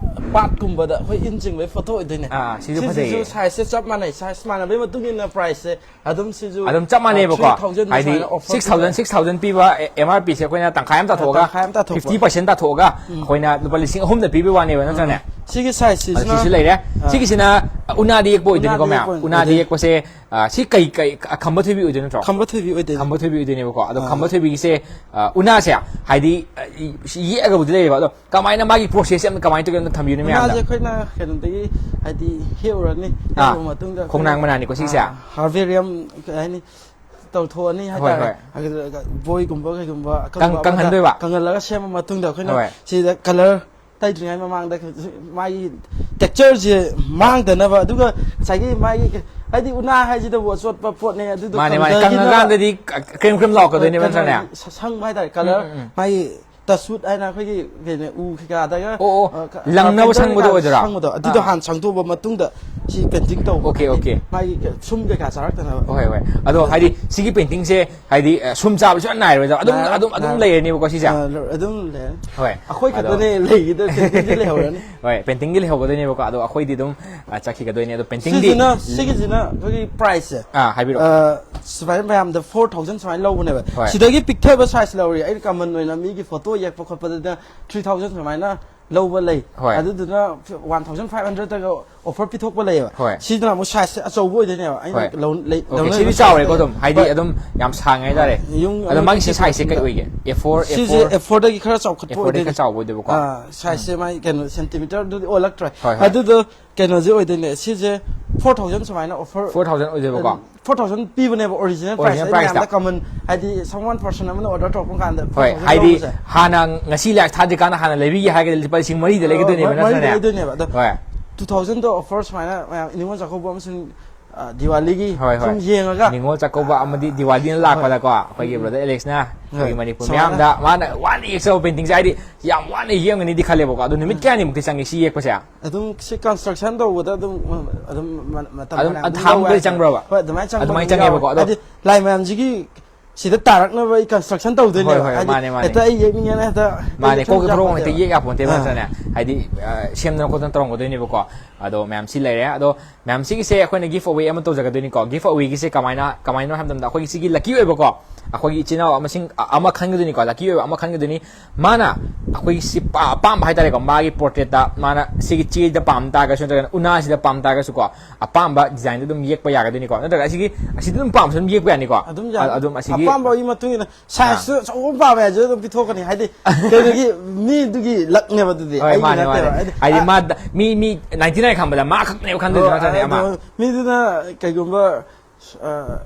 ꯄꯥꯠꯀꯨꯝꯕꯗ ꯑꯩꯈꯣꯏ ꯏꯟ ꯆꯤꯡꯕꯒꯤ ꯐꯣꯇꯣ ꯑꯣꯏꯗꯣꯏꯅꯦ꯫ ꯑꯥ, ꯁꯤꯁꯨ ꯁꯤꯁꯤꯁꯨ ꯐꯖꯩꯌꯦ꯫ ꯁꯥꯏꯖꯁꯦ ꯆꯞ ꯃꯥꯟꯅꯩ꯫ ꯁꯥꯏꯖ ꯃꯥꯟꯅꯕꯒꯤ ꯃꯇꯨꯡ ꯏꯟꯅ ꯄ꯭ꯔꯥꯏꯁꯁꯦ ꯑꯗꯨꯝ ꯁꯤꯁꯨ, ꯑꯗꯨꯝ ꯆꯞ ꯑ, ꯃꯥꯟꯅꯩꯕꯀꯣ꯫ ꯊ꯭ꯔꯤ ꯊꯥꯎꯖꯟꯗ ꯍꯥꯏꯗꯤ ꯁꯨꯃꯥꯏꯅ ꯑꯣꯐꯔ ꯁꯤꯛꯁ ꯊꯥꯎꯖꯟ, ꯄꯤꯊꯣꯛꯑꯦ꯫ ꯁꯤꯛꯁ ꯊꯥꯎꯖꯟ ꯄꯤꯕ ꯑꯦ-, ꯑꯦꯝ ꯑꯥꯔ ꯄꯤꯁꯦ ꯑꯩꯈꯣꯏꯅ ꯇꯪꯈꯥꯏ ꯑꯃ ꯑ, ꯇꯥꯊꯣꯛꯑꯒ, ꯇꯪꯈꯥꯏ ꯑꯃ ꯇꯥꯊꯣꯛꯄ꯫ ꯐꯤꯐꯇꯤ ꯄꯥꯔꯁꯦꯟ ꯇꯥꯊꯣꯛꯑꯒ ꯎꯝ꯫ ꯑꯩꯈꯣꯏꯅ ꯂꯨꯄꯥ ꯂꯤꯁꯤꯡ ꯑꯍꯨꯝꯗ ꯄꯤꯕꯒꯤ ꯋꯥꯅꯦꯕ, ꯅꯠꯇ꯭ꯔꯅꯦ? ꯎꯝ꯫ ꯁꯤꯒꯤ size ꯑꯗꯣ ꯁꯤꯁꯤꯅ ꯁꯤꯁꯨ ꯂꯩꯔꯦ꯫ ꯁꯤꯒꯤꯁꯤꯅ ꯎꯅꯥꯗ ꯌꯦꯛꯄ ꯑꯣꯏꯗꯣꯏꯅꯤꯀꯣ ꯎꯅꯥꯗ ꯃꯌꯥꯝ꯫ ꯌꯦꯛꯄ ꯑꯣꯏꯅ ꯎꯅꯥꯗ ꯑꯣꯏꯗꯣꯏꯅꯤ꯫ ꯌꯦꯛꯄꯁꯦ, ꯑ, ꯁꯤ ꯀꯩ ꯀꯩ ꯑ, ꯈꯝꯕ ꯊꯣꯏꯕꯤ ꯑꯣꯏꯗꯣꯏ ꯅꯠꯇ꯭ꯔꯣ? ꯈꯝꯕ ꯊꯣꯏꯕꯤ ꯑꯣꯏꯗꯣꯏꯅꯤ꯫ ꯈꯝꯕ ꯊꯣꯏꯕꯤ ꯑꯣꯏꯗꯣꯏꯅꯦꯕꯀꯣ꯫ ꯑꯗꯣ ꯑꯥ꯫ ꯈꯝꯕ ꯊꯣꯏꯕꯤꯒꯤꯁꯦ, ꯑ, ꯎꯅꯥꯁꯦ ꯍꯥꯏꯗꯤ, ꯑ, ꯏ-, ꯁꯤ ꯌꯦꯛꯑꯒꯕꯨꯗꯤ ꯂꯩꯌꯦꯕ, ꯑꯗꯣ ꯀꯃꯥꯏꯅ ꯃꯥꯒꯤ process ꯁꯦ ꯑꯝꯇ ꯀꯃꯥꯏꯅ ꯇꯧꯒꯦ ꯑꯝꯇ ꯊꯝꯕꯤꯌꯨꯅꯦ ꯃꯌꯥꯝꯗ꯫ ꯎꯅꯥꯁꯦ ꯑꯩꯈꯣꯏꯅ ꯀꯩꯅꯣꯗꯒꯤ ꯍꯥꯏꯗꯤ ꯍꯦꯛꯎꯔꯅꯤ꯫ ꯑꯥ꯫ ꯍꯦꯛꯎꯔ ꯃꯇꯨꯡꯗ ꯑꯩꯈꯣꯏꯅ, ꯈꯣꯡꯅꯥꯡ ꯃꯅꯥꯅꯤꯀꯣ ꯁꯤꯁꯦ? ꯑꯥ, herbarium ꯀꯩ ꯍꯥꯏꯅꯤ, ꯇꯧꯊꯣꯛꯑꯅꯤ ꯍꯣꯏ, ꯍꯥꯏꯇꯥꯔꯦ꯫ ꯍꯣꯏ꯫ ꯑꯗꯨꯒ ꯕꯣꯏꯒꯨꯝꯕ ꯀꯩꯒꯨꯝꯕ ꯑꯀꯪꯕ ꯀꯪ-, ꯑꯃꯗ ꯀꯪꯍꯟꯗꯣꯏꯕ? ꯀꯪꯍꯜꯂꯒ ꯁꯦꯝꯕ ꯃꯇꯨꯡꯗ ꯑꯩꯈꯣꯏꯅ ꯍꯣꯏ꯫ ꯁꯤꯗ colour ꯇꯩꯗ꯭ꯔꯤꯉꯩ ꯃꯃꯥꯡꯗ ꯃꯥꯒꯤ texture ꯁꯦ ꯃꯥꯡꯗꯅꯕ, ꯑꯗꯨꯒ ꯉꯁꯥꯏꯒꯤ ꯃꯥꯒꯤ ꯀ-, ꯍꯥꯏꯗꯤ ꯎꯅꯥ ꯍꯥꯏꯁꯤꯗꯕꯨ ꯑꯆꯣꯠꯄ ꯄꯣꯠꯅꯦ, ꯑꯗꯨꯗꯣ ꯃꯥꯅꯦ, ꯃꯥꯅꯦ꯫ ꯀꯪꯊꯈꯤꯅꯕ, ꯀꯪꯉꯀꯥꯟꯗꯗꯤ ꯀ-, ꯀ꯭ꯔꯦꯝ ꯀ꯭ꯔꯦꯝ ꯂꯥꯎꯔꯛꯀꯗꯣꯏꯅꯦꯕ ꯀꯩꯅꯣ, ꯅꯠꯇ꯭ꯔꯅꯦ? ꯁ-, ꯁꯪꯕ ꯍꯥꯏꯇꯥꯔꯦ, colour, ꯎꯝ, ꯎꯝ, ꯎꯝ꯫ ꯃꯥꯒꯤ ꯇꯁꯨꯠ ꯍꯥꯏꯅ ꯑꯩꯈꯣꯏꯒꯤ ꯀꯩꯅꯣ, ꯎ ꯀꯩꯀꯥꯗꯒ, ꯑꯣ, ꯑꯣ꯫ ꯑ, ꯀ-, ꯂꯪꯅꯕ carpenter ꯁꯪꯕꯗꯣ ꯀꯩꯀꯥ ꯑꯣꯏꯗꯣꯏꯔꯥ? ꯁꯪꯕꯗꯣ, ꯑꯗꯨꯗꯣ ꯑꯥ꯫ ꯍꯥꯟꯅ ꯁꯪꯗꯣꯛꯑꯕ ꯃꯇꯨꯡꯗ ꯁꯤ painting ꯇꯧꯕ꯫ ꯑꯣꯀꯦ, ꯍꯥꯏꯗꯤ ꯑꯣꯀꯦ꯫ ꯃꯥꯒꯤ ꯀ-, ꯁꯨꯝ ꯀꯩꯀꯥ ꯆꯥꯔꯛꯇꯅꯕ꯫ ꯍꯣꯏ, ꯍꯣꯏ꯫ ꯑꯗꯣ ꯍꯥꯏꯗꯤ ꯁꯤꯒꯤ painting ꯁꯦ ꯍꯥꯏꯗꯤ, ꯑ, ꯁꯨꯝ ꯆꯥꯕ ꯁꯨꯡꯌꯥ ꯅꯥꯏꯔꯣꯏꯗꯕ, ꯑꯗꯨꯝ, ꯅꯥꯏꯔꯣꯏ, ꯑꯗꯨꯝ, ꯑꯗꯨꯝ ꯅꯥꯏꯔꯣꯏ꯫ ꯂꯩꯔꯅꯦꯕꯀꯣ ꯁꯤꯁꯦ? ꯑ, ꯑꯗꯨꯝ ꯂꯩꯔꯅꯤ꯫ ꯍꯣꯏ꯫ ꯑꯩꯈꯣꯏ ꯑꯗꯣ ꯈꯛꯇꯅꯦ ꯂꯩꯈꯤꯗ-, painting ꯁꯦ ꯂꯩꯍꯧꯔꯅꯤ꯫ ꯍꯣꯏ, painting ꯗꯤ ꯂꯩꯍꯧꯒꯗꯣꯏꯅꯦꯕꯀꯣ, ꯑꯗꯣ ꯑꯩꯈꯣꯏꯗꯤ ꯑꯗꯨꯝ, ꯑ, ꯆꯠꯈꯤꯒꯗꯣꯏꯅꯦ꯫ ꯑꯗꯣ painting ꯗꯤ, ꯁꯤꯁꯤꯅ, ꯁꯤꯒꯤꯁꯤꯅ ꯑꯩꯈꯣꯏꯒꯤ price ꯁꯦ, ꯑꯥ, ꯍꯥꯏꯕꯤꯔꯛꯑꯣ꯫ ꯑ, ꯁꯨꯃꯥꯏꯅ ꯃꯌꯥꯝꯗ four thousand ꯁꯨꯃꯥꯏꯅ ꯂꯧꯕꯅꯦꯕ꯫ ꯍꯣꯏ꯫ ꯁꯤꯗꯒꯤ ꯄꯤꯛꯊꯕ size ꯂꯧꯔꯤ꯫ ꯑꯩꯅ common ꯑꯣꯏꯅ ꯃꯤꯒꯤ photo ꯌꯦꯛꯄ ꯈꯣꯠꯄꯗꯗꯤ three thousand ꯁꯨꯃꯥꯏꯅ ꯂꯧꯕ ꯂꯩ꯫ ꯍꯣꯏ꯫ ꯑꯗꯨꯗꯨꯅ one thousand five hundred ꯇꯒ offer ꯄꯤꯊꯣꯛꯄ ꯂꯩꯌꯦꯕ꯫ ꯍꯣꯏ꯫ ꯁꯤꯗꯅ ꯑꯃꯨꯛ size ꯁꯦ ꯑꯆꯧꯕ ꯑꯣꯏꯗꯣꯏꯅꯦꯕ꯫ ꯑꯩꯅ ꯍꯣꯏ꯫ ꯂꯧ-, ꯂꯩ-, Okay, ꯂꯧꯅꯔꯤꯕ ꯁꯤꯗꯤ size ꯆꯥꯎꯔꯦꯀꯣ ꯇꯒꯤ꯫ ꯑꯗꯨꯝ, ꯍꯥꯏꯗꯤ ꯍꯣꯏ꯫ ꯑꯗꯨꯝ ꯌꯥꯝ ꯁꯥꯡꯉꯦ ꯍꯥꯏꯇꯥꯔꯦ꯫ ꯌꯨꯝ ꯑꯗꯣ ꯃꯥꯒꯤ ꯁꯤ ꯑꯃꯒꯤ size ꯁꯦ ꯀꯩ ꯑꯣꯏꯒꯦ? A four, ꯁꯤꯁꯦ A four? A four ꯗꯒꯤ ꯈꯔ ꯆꯥꯎꯈꯠꯄ A four ꯗꯒꯤ ꯑꯣꯏꯗꯣꯏꯅꯦꯕ꯫ ꯈꯔ ꯆꯥꯎꯕ ꯑꯣꯏꯗꯣꯏꯕꯀꯣ? ꯑꯥ, size ꯁꯦ ꯃꯥꯒꯤ ꯀꯩꯅꯣ, centimeter ꯗꯨꯗꯤ ꯑꯣꯜꯂꯛꯇ꯭ꯔꯦ꯫ ꯍꯣꯏ, ꯍꯣꯏ꯫ ꯑꯗꯨꯗꯣ ꯀꯩꯅꯣꯁꯦ ꯑꯣꯏꯗꯣꯏꯅꯦ꯫ ꯁꯤꯁꯦ four thousand ꯁꯨꯃꯥꯏꯅ offer, Four thousand ꯑꯣꯏꯗꯣꯏꯕꯀꯣ? Original ꯑꯩ price ꯇ? ꯃꯌꯥꯝꯗ common, ꯍꯥꯏꯗꯤ someone person ꯑꯃꯅ order ꯇꯧꯔꯛꯄ ꯀꯥꯟꯗ ꯍꯣꯏ, four thousand ꯍꯥꯏꯗꯤ ꯂꯧꯕꯁꯦ꯫ ꯍꯥꯟꯅ ꯉꯁꯤ live ꯊꯥꯗ꯭ꯔꯤꯀꯥꯟꯗ ꯍꯥꯟꯅ ꯂꯩꯕꯤꯒꯦ ꯍꯥꯏꯔꯒꯗꯤ ꯂꯨꯄꯥ ꯂꯤꯁꯤꯡ ꯃꯔꯤꯗ ꯂꯩꯒꯗꯣꯏꯅꯦꯕ ꯃꯔꯤꯗ ꯅꯠꯇ꯭ꯔꯅꯦ? ꯂꯩꯗꯣꯏꯅꯦꯕ꯫ ꯑꯗꯣ ꯍꯣꯏ꯫ two thousand ꯗꯣ offer ꯁꯨꯃꯥꯏꯅ ꯃꯌꯥꯝ ꯏꯅꯤꯉꯣꯜ ꯆꯥꯛꯀꯧꯕ ꯑꯃꯁꯨꯡ, ꯑ, ꯗꯤꯋꯥꯂꯤꯒꯤ ꯍꯣꯏ, ꯍꯣꯏ꯫ ꯁꯨꯝ ꯌꯦꯡꯉꯒ ꯅꯤꯉꯣꯜ ꯆꯥꯛꯀꯧꯕ ꯑꯃꯗꯤ ꯗꯤꯋꯥꯂꯤꯅ ꯂꯥꯛꯄꯗꯀꯣ, ꯑꯩꯈꯣꯏꯒꯤ brother Alex ꯅ ꯑꯩꯈꯣꯏꯒꯤ ꯍꯣꯏ꯫ ꯃꯅꯤꯄꯨꯔ ꯁꯨꯃꯥꯏꯅ ꯃꯤꯌꯥꯝꯗ ꯃꯥꯅ ꯋꯥꯅ ꯌꯦꯛꯆꯕ painting ꯁꯦ ꯍꯥꯏꯗꯤ ꯌꯥꯝ ꯋꯥꯅ ꯌꯦꯛꯑꯝꯒꯅꯤꯗꯤ ꯈꯜꯂꯦꯕꯀꯣ꯫ ꯑꯗꯣ ꯅꯨꯃꯤꯠ ꯀꯌꯥꯅꯤꯃꯨꯛꯇꯤ ꯆꯪꯉꯤ ꯁꯤ ꯌꯦꯛꯄꯁꯦ? ꯑꯗꯨꯝ ꯁꯤ construction ꯇꯧꯕꯗ ꯑꯗꯨꯝ, ꯑꯗꯨꯝ ꯃ-, ꯃꯇꯝ ꯑꯗꯨꯝ ꯐꯅꯌꯥꯝ ꯊꯥ ꯑꯃꯨꯛꯀꯗꯤ ꯂꯧꯋꯦ꯫ ꯆꯪꯕ꯭ꯔꯕ? ꯍꯣꯏ, ꯑꯗꯨꯃꯥꯏꯅ ꯆꯪꯕ ꯑꯗꯨꯃꯥꯏꯅ ꯑꯗꯨꯝ ꯆꯪꯉꯦꯕꯀꯣ꯫ ꯌꯥꯎꯋꯦ꯫ ꯑꯗꯣ ꯍꯥꯏꯗꯤ ꯂꯥꯏ ꯃꯌꯥꯝꯁꯤꯒꯤ ꯁꯤꯗ ꯇꯥꯔꯛꯅꯕ ꯑꯩ construction ꯇꯧꯗꯣꯏꯅꯦꯕ꯫ ꯍꯣꯏ, ꯍꯣꯏ, ꯍꯥꯏꯗꯤ ꯃꯥꯅꯦ, ꯃꯥꯅꯦ꯫ ꯍꯦꯛꯇ ꯑꯩ ꯌꯦꯛꯅꯤꯡꯉꯦꯅ ꯍꯦꯛꯇ ꯃꯥꯅꯦ, ꯌꯦꯛꯁꯟ ꯀꯣꯛꯇ ꯊꯣꯔꯛꯑꯣ ꯍꯦꯛꯇ ꯌꯥꯄꯣꯟꯇꯦꯕ꯫ ꯌꯦꯛ ꯌꯥꯄꯣꯟꯇꯦꯕ ꯑꯥ꯫ ꯅꯠꯇ꯭ꯔꯅꯦ? ꯍꯥꯏꯗꯤ, ꯑ, ꯁꯦꯝꯗꯅ ꯈꯣꯠꯇꯅ ꯇꯧꯔꯝꯒꯗꯣꯏꯅꯦꯕꯀꯣ꯫ ꯑꯗꯣ ꯃꯌꯥꯝ ꯁꯤ ꯂꯩꯔꯦ꯫ ꯑꯗꯣ ꯃꯌꯥꯝ ꯁꯤꯒꯤꯁꯦ ꯑꯩꯈꯣꯏꯅ ꯒꯤꯐ ꯑꯋꯦ ꯑꯃ ꯇꯧꯖꯒꯗꯣꯏꯅꯤꯀꯣ꯫ ꯒꯤꯐ ꯑꯋꯦꯒꯤꯁꯦ ꯀꯃꯥꯏꯅ, ꯀꯃꯥꯏꯅꯣ ꯍꯥꯏꯕ ꯃꯇꯝꯗ, ꯑꯩꯈꯣꯏꯒꯤ ꯁꯤꯒꯤ ꯂꯛꯀꯤ ꯑꯣꯏꯕꯀꯣ, ꯑꯩꯈꯣꯏꯒꯤ ꯏꯆꯤꯟ ꯏꯅꯥꯎ ꯑꯃꯁꯤꯡ ꯑ-, ꯑꯃ ꯈꯟꯒꯗꯣꯏꯅꯤꯀꯣ, ꯂꯛꯀꯤ ꯑꯣꯏꯕ ꯑꯃ ꯈꯟꯒꯗꯣꯏꯅꯤ꯫ ꯃꯥꯅ ꯑꯩꯈꯣꯏꯒꯤ ꯁꯤ ꯄꯥ-, ꯑꯄꯥꯝꯕ ꯍꯥꯏꯇꯥꯔꯦꯀꯣ, ꯃꯥꯒꯤ ꯄꯣꯔꯇ꯭ꯔꯦꯠꯇ ꯃꯥꯅ ꯁꯤꯒꯤ ꯆꯦꯗ ꯄꯥꯝ ꯇꯥꯔꯒꯁꯨ, ꯅꯠꯇ꯭ꯔꯒꯅ ꯎꯅꯥꯁꯤꯗ ꯄꯥꯝ ꯇꯥꯔꯒꯁꯨꯀꯣ, ꯑꯄꯥꯝꯕ ꯗꯤꯖꯥꯏꯟꯗ ꯑꯗꯨꯝ ꯌꯦꯛꯄ ꯌꯥꯒꯗꯣꯏꯅꯤꯀꯣ, ꯅꯠꯇ꯭ꯔꯒ ꯑꯁꯤꯒꯤ, ꯑꯁꯤꯗ ꯑꯗꯨꯝ ꯄꯥꯝꯁꯨ ꯑꯗꯨꯝ ꯌꯦꯛꯄ ꯌꯥꯅꯤꯀꯣ꯫ ꯑꯗꯨꯝ ꯌꯥꯅꯤ꯫ ꯑ-, ꯑꯗꯨꯝ ꯑꯁꯤꯒꯤ ꯑꯄꯥꯝꯕꯒꯤ ꯃꯇꯨꯡ ꯏꯟꯅ ꯁꯥꯏꯖꯁꯨ ꯑꯆꯧꯕ ꯑꯃ ꯄꯥꯝꯃꯦ ꯍꯥꯏꯁꯨ ꯑꯗꯨꯝ ꯄꯤꯊꯣꯛꯀꯅꯤ, ꯍꯥꯏꯗꯤ ꯀꯩꯅꯣꯒꯤ ꯃꯤꯗꯨꯒꯤ ꯂꯛꯅꯦꯕ ꯑꯗꯨꯗꯤ, ꯍꯣꯏ, ꯑꯩꯒꯤ ꯃꯥꯅꯦ, ꯅꯠꯇꯦꯕ꯫ ꯃꯥꯅꯦ꯫ ꯍꯥꯏꯗꯤ ꯍꯥꯏꯗꯤ ꯑ- ꯃꯥ ꯗ-, ꯃꯤ, ꯃꯤ ꯅꯥꯏꯟꯇꯤ ꯅꯥꯏꯟ ꯈꯟꯕꯗ ꯃꯥ ꯈꯛꯅꯦꯕ ꯈꯟꯗꯣꯏꯁꯦ, ꯍꯣꯏ, ꯅꯠꯇ꯭ꯔꯅꯦ? ꯑꯃ ꯑꯗꯣ ꯃꯤꯗꯨꯅ ꯀꯩꯒꯨꯝꯕ ꯑ,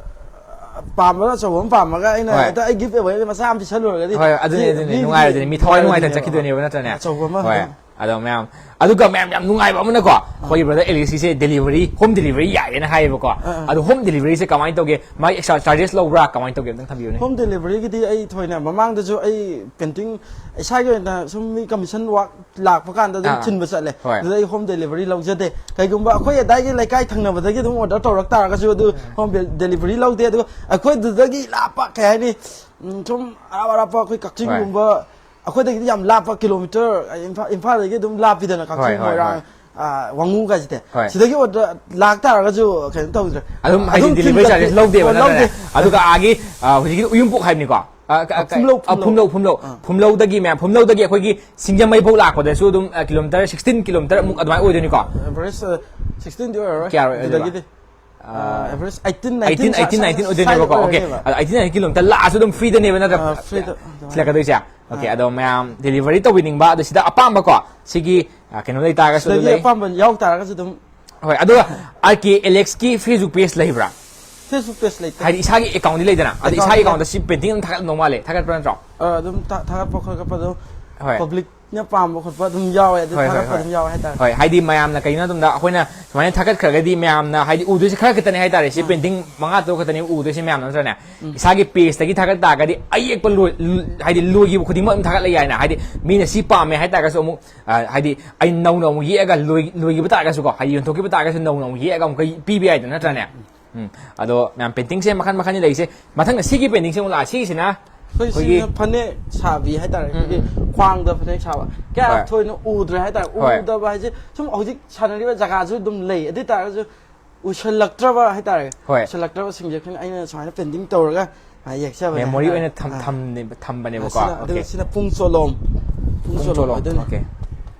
ꯄꯥꯝꯕꯗ ꯑꯆꯧꯕ ꯑꯃ ꯄꯥꯝꯃꯒ ꯑꯩꯅ ꯍꯣꯏ꯫ ꯍꯦꯛꯇ ꯑꯩ ꯒꯤꯐ ꯑꯦꯋꯦ ꯃꯆꯥ ꯑꯃ ꯄꯤꯁꯜꯂꯨꯔꯒꯗꯤ ꯍꯣꯏ, ꯑꯗꯨꯅꯦ, ꯃꯤ-, ꯑꯗꯨꯅꯦ, ꯃꯤꯗꯨꯒꯤ ꯅꯨꯡꯉꯥꯏꯔꯣꯏꯗꯣꯏꯅꯦ, ꯃꯤ ꯊꯋꯥꯏ ꯅꯨꯡꯉꯥꯏꯇꯅ ꯅꯨꯡꯉꯥꯏꯔꯣꯏꯗꯣꯏꯅꯦꯕ꯫ ꯆꯠꯈꯤꯗꯣꯏꯅꯦꯕ, ꯅꯠꯇ꯭ꯔꯅꯦ? ꯑꯆꯧꯕ ꯑꯃ ꯍꯣꯏ꯫ ꯑꯗꯨꯝ ꯑꯗꯣ ꯃꯌꯥꯝ, ꯑꯗꯨꯒ ꯃꯌꯥꯝ ꯌꯥꯝ ꯅꯨꯡꯉꯥꯏꯕ ꯑꯃꯅꯀꯣ, ꯑꯩꯈꯣꯏꯒꯤ ꯕ꯭ꯔꯗꯔ ꯑꯦꯂꯤꯁꯀꯤꯁꯦ ꯗꯦꯂꯤꯚꯔꯤ, ꯍꯣꯝ ꯗꯦꯂꯤꯚꯔꯤ ꯌꯥꯏꯌꯦꯅ ꯍꯥꯏꯌꯦꯕꯀꯣ꯫ ꯑꯥ, ꯑꯥ꯫ ꯑꯗꯣ ꯍꯣꯝ ꯗꯦꯂꯤꯚꯔꯤꯁꯦ ꯀꯃꯥꯏꯅ ꯇꯧꯒꯦ? ꯃꯥꯒꯤ ꯑꯦꯛꯁꯇ꯭ꯔꯥ ꯆꯥꯔꯖꯦꯁ ꯂꯧꯕ꯭ꯔꯥ? ꯀꯃꯥꯏꯅ ꯇꯧꯒꯦ? ꯑꯝꯇꯪ ꯊꯝꯕꯤꯌꯨꯅꯦ꯫ ꯍꯣꯝ ꯗꯦꯂꯤꯚꯔꯤꯒꯤꯗꯤ ꯑꯩ ꯊꯣꯏꯅ, ꯃꯃꯥꯡꯗꯁꯨ ꯑꯩ ꯄꯦꯟꯇꯤꯡ ꯏꯁꯥꯒꯤ ꯑꯣꯏꯅ ꯁꯨꯝ ꯃꯤ ꯀꯃꯤꯁꯟ ꯋꯥꯔꯛ ꯂꯥꯛꯄ ꯀꯥꯟꯗ ꯑꯗꯨꯝ ꯑꯥ, ꯑꯥ꯫ ꯊꯤꯟꯕ ꯆꯠꯂꯦ꯫ ꯍꯣꯏ꯫ ꯑꯗꯨꯗ ꯑꯩ ꯍꯣꯝ ꯗꯦꯂꯤꯚꯔꯤ ꯂꯧꯖꯗꯦ꯫ ꯀꯩꯒꯨꯝꯕ ꯑꯩꯈꯣꯏ ꯑꯗꯥꯏꯒꯤ ꯂꯩꯀꯥꯏ ꯊꯪꯅꯕꯗꯒꯤ ꯑꯗꯨꯝ ꯑꯣꯔꯗꯔ ꯇꯧꯔꯛ ꯇꯥꯔꯒꯁꯨ ꯑꯗꯨ ꯎꯝ꯫ ꯍꯣꯝ ꯗꯦ-, ꯗꯦꯂꯤꯚꯔꯤ ꯂꯧꯗꯦ꯫ ꯑꯗꯨꯒ ꯑꯩꯈꯣꯏꯗꯨꯗꯒꯤ ꯂꯥꯞꯄ, ꯀꯩ ꯍꯥꯏꯅꯤ, ꯎꯝ, ꯁꯨꯝ ꯑꯔꯥꯞ ꯑꯔꯥꯞꯄ ꯑꯩꯈꯣꯏ ꯍꯣꯏ꯫ ꯀꯛꯆꯤꯡꯒꯨꯝꯕ, ꯑꯩꯈꯣꯏꯗꯒꯤꯗꯤ ꯌꯥꯝ ꯂꯥꯞꯄ, ꯀꯤꯂꯣꯃꯤꯇꯔ, ꯏꯝꯐꯥꯜ, ꯏꯝꯐꯥꯜꯗꯒꯤ ꯑꯗꯨꯝ ꯂꯥꯞꯄꯤꯗꯅ, ꯍꯣꯏ, ꯀꯛꯆꯤꯡ, ꯍꯣꯏ, ꯃꯣꯏꯔꯥꯡ, ꯍꯣꯏ꯫ ꯑꯥ, ꯋꯥꯉꯨ ꯀꯥꯏꯁꯤꯗꯤ꯫ ꯍꯣꯏ꯫ ꯁꯤꯗꯒꯤ ꯑꯣꯔꯗꯔ ꯂꯥꯛ ꯇꯥꯔꯒꯁꯨ ꯀꯩꯅꯣ ꯇꯧꯗ꯭ꯔꯦ꯫ ꯑꯗꯨꯝ ꯍꯥꯏꯗꯤ ꯑꯗꯨꯝ ꯗꯦꯂꯤꯚꯔꯤ ꯊꯤꯟꯕ-, ꯆꯥꯔꯖꯦꯁ ꯂꯧꯗꯦꯕ, ꯍꯣꯏ, ꯅꯠꯇ꯭ꯔꯅꯦ? ꯂꯧꯗꯦ꯫ ꯑꯗꯨꯒ ꯑꯥꯒꯤ, ꯑꯥ, ꯍꯧꯖꯤꯛꯀꯤ ꯎꯌꯨꯝꯄꯣꯛ ꯍꯥꯏꯕꯅꯤꯀꯣ? ꯑ, ꯀ-, ꯑ, ꯀ-, ꯐꯨꯝꯂꯧ, ꯑ, ꯐꯨꯝꯂꯧ꯫ ꯐꯨꯝꯂꯧ, ꯐꯨꯝꯂꯧ꯫ ꯑꯥ꯫ ꯐꯨꯝꯂꯧꯗꯒꯤ ꯃꯌꯥꯝ, ꯐꯨꯝꯂꯧꯗꯒꯤ ꯑꯩꯈꯣꯏꯒꯤ ꯁꯤꯡꯖꯃꯩꯐꯥꯎ ꯂꯥꯛꯄꯗꯁꯨ ꯑꯗꯨꯝ, ꯑ, ꯀꯤꯂꯣꯃꯤꯇꯔ ꯁꯤꯛꯁꯇꯤꯟ ꯀꯤꯂꯣꯃꯤꯇꯔ ꯃꯨꯛ ꯑꯗꯨꯃꯥꯏꯅ ꯑꯣꯏꯗꯣꯏꯅꯤꯀꯣ? ꯑꯦꯚꯔꯦꯖ, ꯑ, ꯁꯤꯛꯁꯇꯤꯟꯗꯤ ꯑꯣꯏꯔꯔꯣꯏ꯫ ꯀꯌꯥ ꯑꯣꯏꯗꯣꯏꯕ? ꯑꯗꯨꯗꯒꯤꯗꯤ, ꯑ, ꯑ, ꯑꯦꯚꯔꯦꯖ ꯑꯩꯠꯇꯤꯟ, ꯅꯥꯏꯟꯇꯤꯟ, ꯑꯩꯠꯇꯤꯟ, ꯁ꯭ꯋꯥꯏ-, ꯑꯩꯠꯇꯤꯟ, ꯅꯥꯏꯟꯇꯤꯟ ꯁ꯭ꯋꯥꯏꯗ ꯑꯣꯏꯗꯣꯏꯅꯦꯕꯀꯣ꯫ ꯑꯣꯀꯦ꯫ ꯑꯣꯏꯔꯅꯦꯕ꯫ ꯑꯗ ꯑꯩꯠꯇꯤꯟ, ꯅꯥꯏꯟꯇꯤꯟ ꯀꯤꯂꯣꯃꯤꯇꯔ ꯂꯥꯛꯑꯁꯨ ꯑꯗꯨꯝ ꯐ꯭ꯔꯤꯗꯅꯦꯕ, ꯅꯠꯇ꯭ꯔꯥ? ꯑ, ꯐ꯭ꯔꯤꯗ, ꯑ, ꯊꯤꯜꯂꯛꯀꯗꯣꯏꯁꯦ? ꯑꯣꯀꯦ, ꯑ꯫ ꯑꯗꯣ ꯃꯌꯥꯝ ꯗꯦꯂꯤꯚꯔꯤ ꯇꯧꯕꯤꯅꯤꯡꯕ, ꯑꯗꯣ ꯁꯤꯗ ꯑꯄꯥꯝꯕꯀꯣ, ꯁꯤꯒꯤ, ꯑ, ꯀꯩꯅꯣ ꯂꯩꯇꯥꯔꯒꯁꯨ ꯑꯗꯨ ꯁꯤꯗꯒꯤ ꯂꯩ꯫ ꯑꯄꯥꯝꯕ ꯌꯥꯎ ꯇꯥꯔꯒꯁꯨ ꯑꯗꯨꯝ ꯍꯣꯏ, ꯑꯗꯨꯒ ꯑꯥꯔ ꯀꯦ ꯑꯦꯂꯦꯛꯁꯀꯤ Facebook ꯄꯦꯖ ꯂꯩꯕ꯭ꯔꯥ? Facebook ꯄꯦꯖ ꯂꯩꯇꯦ꯫ ꯍꯥꯏꯗꯤ ꯏꯁꯥꯒꯤ ꯑꯦꯀꯥꯎꯟꯗꯤ ꯂꯩꯗꯅ, ꯑꯗꯣ ꯑꯦꯀꯥꯎꯟ ꯏꯁꯥꯒꯤ ꯂꯩ꯫ ꯑꯦꯀꯥꯎꯟꯗ ꯁꯤ ꯄꯦꯟꯇꯤꯡ ꯑꯗꯨꯝ ꯊꯥꯒꯠꯂꯝꯗꯧ ꯃꯥꯜꯂꯦ, ꯊꯥꯒꯠꯄ꯭ꯔꯥ ꯅꯠꯇ꯭ꯔꯣ? ꯑ, ꯑꯗꯨꯝ ꯊꯥ-, ꯊꯥꯒꯠꯄ ꯈꯣꯠꯀꯠꯄ ꯑꯗꯨꯝ ꯍꯣꯏ꯫ ꯄꯕ꯭ꯂꯤꯛꯅ ꯄꯥꯝꯕ ꯈꯣꯠꯄ ꯑꯗꯨꯝ ꯌꯥꯎꯋꯦ, ꯑꯗꯨ ꯍꯣꯏ, ꯍꯣꯏ, ꯊꯥꯒꯠꯄ ꯍꯣꯏ꯫ ꯑꯗꯨꯝ ꯌꯥꯎꯋꯦ ꯍꯥꯏꯇꯥꯔꯦ꯫ ꯍꯣꯏ, ꯍꯥꯏꯗꯤ ꯃꯌꯥꯝꯅ ꯀꯩꯅꯣ ꯃꯇꯝꯗ ꯑꯩꯈꯣꯏꯅ ꯁꯨꯃꯥꯏꯅ ꯊꯥꯒꯠꯈ꯭ꯔꯒꯗꯤ ꯃꯌꯥꯝꯅ ꯍꯥꯏꯗꯤ ꯎꯗꯣꯏꯁꯦ ꯈꯔ ꯈꯛꯇꯅꯦ ꯍꯥꯏꯇꯥꯔꯦ, ꯁꯤ ꯃꯥꯅꯦ꯫ ꯄꯦꯟꯇꯤꯡ ꯃꯉꯥ ꯇꯔꯨꯛ ꯈꯛꯇꯅꯦ ꯎꯗꯣꯏꯁꯦ ꯃꯌꯥꯝꯅ, ꯅꯠꯇ꯭ꯔꯅꯦ? ꯎꯝ꯫ ꯏꯁꯥꯒꯤ ꯄꯦꯖꯇꯒꯤ ꯊꯥꯒꯠ ꯇꯥꯔꯒꯗꯤ ꯑꯌꯦꯛꯄ ꯂꯣꯏ-, ꯍꯥꯏꯗꯤ ꯂꯣꯏꯈꯤꯕ ꯈꯨꯗꯤꯡꯃꯛ ꯑꯗꯨꯝ ꯊꯥꯒꯠꯂ ꯌꯥꯏꯅ, ꯍꯥꯏꯗꯤ ꯃꯤꯅ ꯁꯤ ꯄꯥꯝꯃꯦ ꯍꯥꯏꯇꯥꯔꯒꯁꯨ ꯑꯃꯨꯛ ꯑ, ꯍꯥꯏꯗꯤ ꯑꯩ ꯅꯧꯅ ꯑꯃꯨꯛ ꯌꯦꯛꯑꯒ ꯂꯣꯏ-, ꯂꯣꯏꯈꯤꯕ ꯇꯥꯔꯒꯁꯨꯀꯣ, ꯍꯥꯏꯗꯤ ꯌꯣꯟꯊꯣꯛꯈꯤꯕ ꯇꯥꯔꯒꯁꯨ ꯅꯧꯅ ꯑꯃꯨꯛ ꯌꯦꯛꯑꯒ ꯑꯃꯨꯛꯀ ꯄꯤꯕ ꯌꯥꯏꯗꯅ, ꯅꯠꯇ꯭ꯔꯅꯦ? ꯎꯝ꯫ ꯎꯝ꯫ ꯑꯗꯣ ꯃꯌꯥꯝ ꯄꯦꯟꯇꯤꯡꯁꯦ ꯃꯈꯟ ꯃꯈꯟꯅꯤ ꯂꯩꯔꯤꯁꯦ꯫ ꯃꯊꯪꯗ ꯁꯤꯒꯤ ꯄꯦꯟꯇꯤꯡꯁꯦ ꯑꯃꯨꯛ ꯂꯥꯛꯑꯦ꯫ ꯁꯤꯒꯤꯁꯤꯅ ꯑꯩꯈꯣꯏ ꯑꯩꯈꯣꯏꯒꯤ ꯁꯤꯅ ꯐꯅꯦꯛ ꯁꯥꯕꯤ ꯍꯥꯏꯇꯥꯔꯦ꯫ ꯎꯝ, ꯑꯩꯈꯣꯏꯒꯤ ꯎꯝ, ꯎꯝ꯫ ꯈ꯭ꯋꯥꯡꯗ ꯐꯅꯦꯛ ꯁꯥꯕ ꯀꯌꯥ ꯍꯣꯏ꯫ ꯊꯣꯏꯅ ꯎꯗ꯭ꯔꯦ ꯍꯥꯏꯇꯥꯔꯦ꯫ ꯍꯣꯏ꯫ ꯎꯗꯕ ꯍꯥꯏꯁꯦ ꯁꯨꯝ ꯍꯧꯖꯤꯛ ꯁꯥꯟꯅꯔꯤꯕ ꯖꯒꯥꯁꯨ ꯑꯗꯨꯝ ꯂꯩ, ꯑꯗꯨ ꯑꯣꯏ ꯇꯥꯔꯒꯁꯨ ꯎꯁꯜꯂꯛꯇ꯭ꯔꯕ ꯍꯥꯏꯇꯥꯔꯦ꯫ ꯍꯣꯏ꯫ ꯎꯁꯜꯂꯛꯇ꯭ꯔꯕꯁꯤꯡꯁꯦ ꯑꯩꯈꯣꯏꯅ, ꯑꯩꯅ ꯁꯨꯃꯥꯏꯅ ꯄꯦꯟꯇꯤꯡ ꯇꯧꯔꯒ, ꯑ, ꯌꯦꯛꯆꯕꯅꯦ ꯃꯦꯃꯣꯔꯤ ꯍꯥꯏꯇꯥꯔꯦ꯫ ꯑꯣꯏꯅ ꯊꯝ- ꯑ꯫ ꯊꯝꯅꯦꯕ- ꯑ, ꯊꯝꯕꯅꯦꯕꯀꯣ꯫ ꯁꯤꯅ, ꯑꯗꯨꯒ Okay꯫ ꯁꯤꯅ ꯄꯨꯡ ꯆꯣꯂꯣꯝ꯫ ꯄꯨꯡ ꯄꯨꯡ ꯆꯣꯂꯣꯝ ꯆꯣꯂꯣꯝ꯫ ꯑꯣꯏꯗꯣꯏꯅꯦ꯫ Okay꯫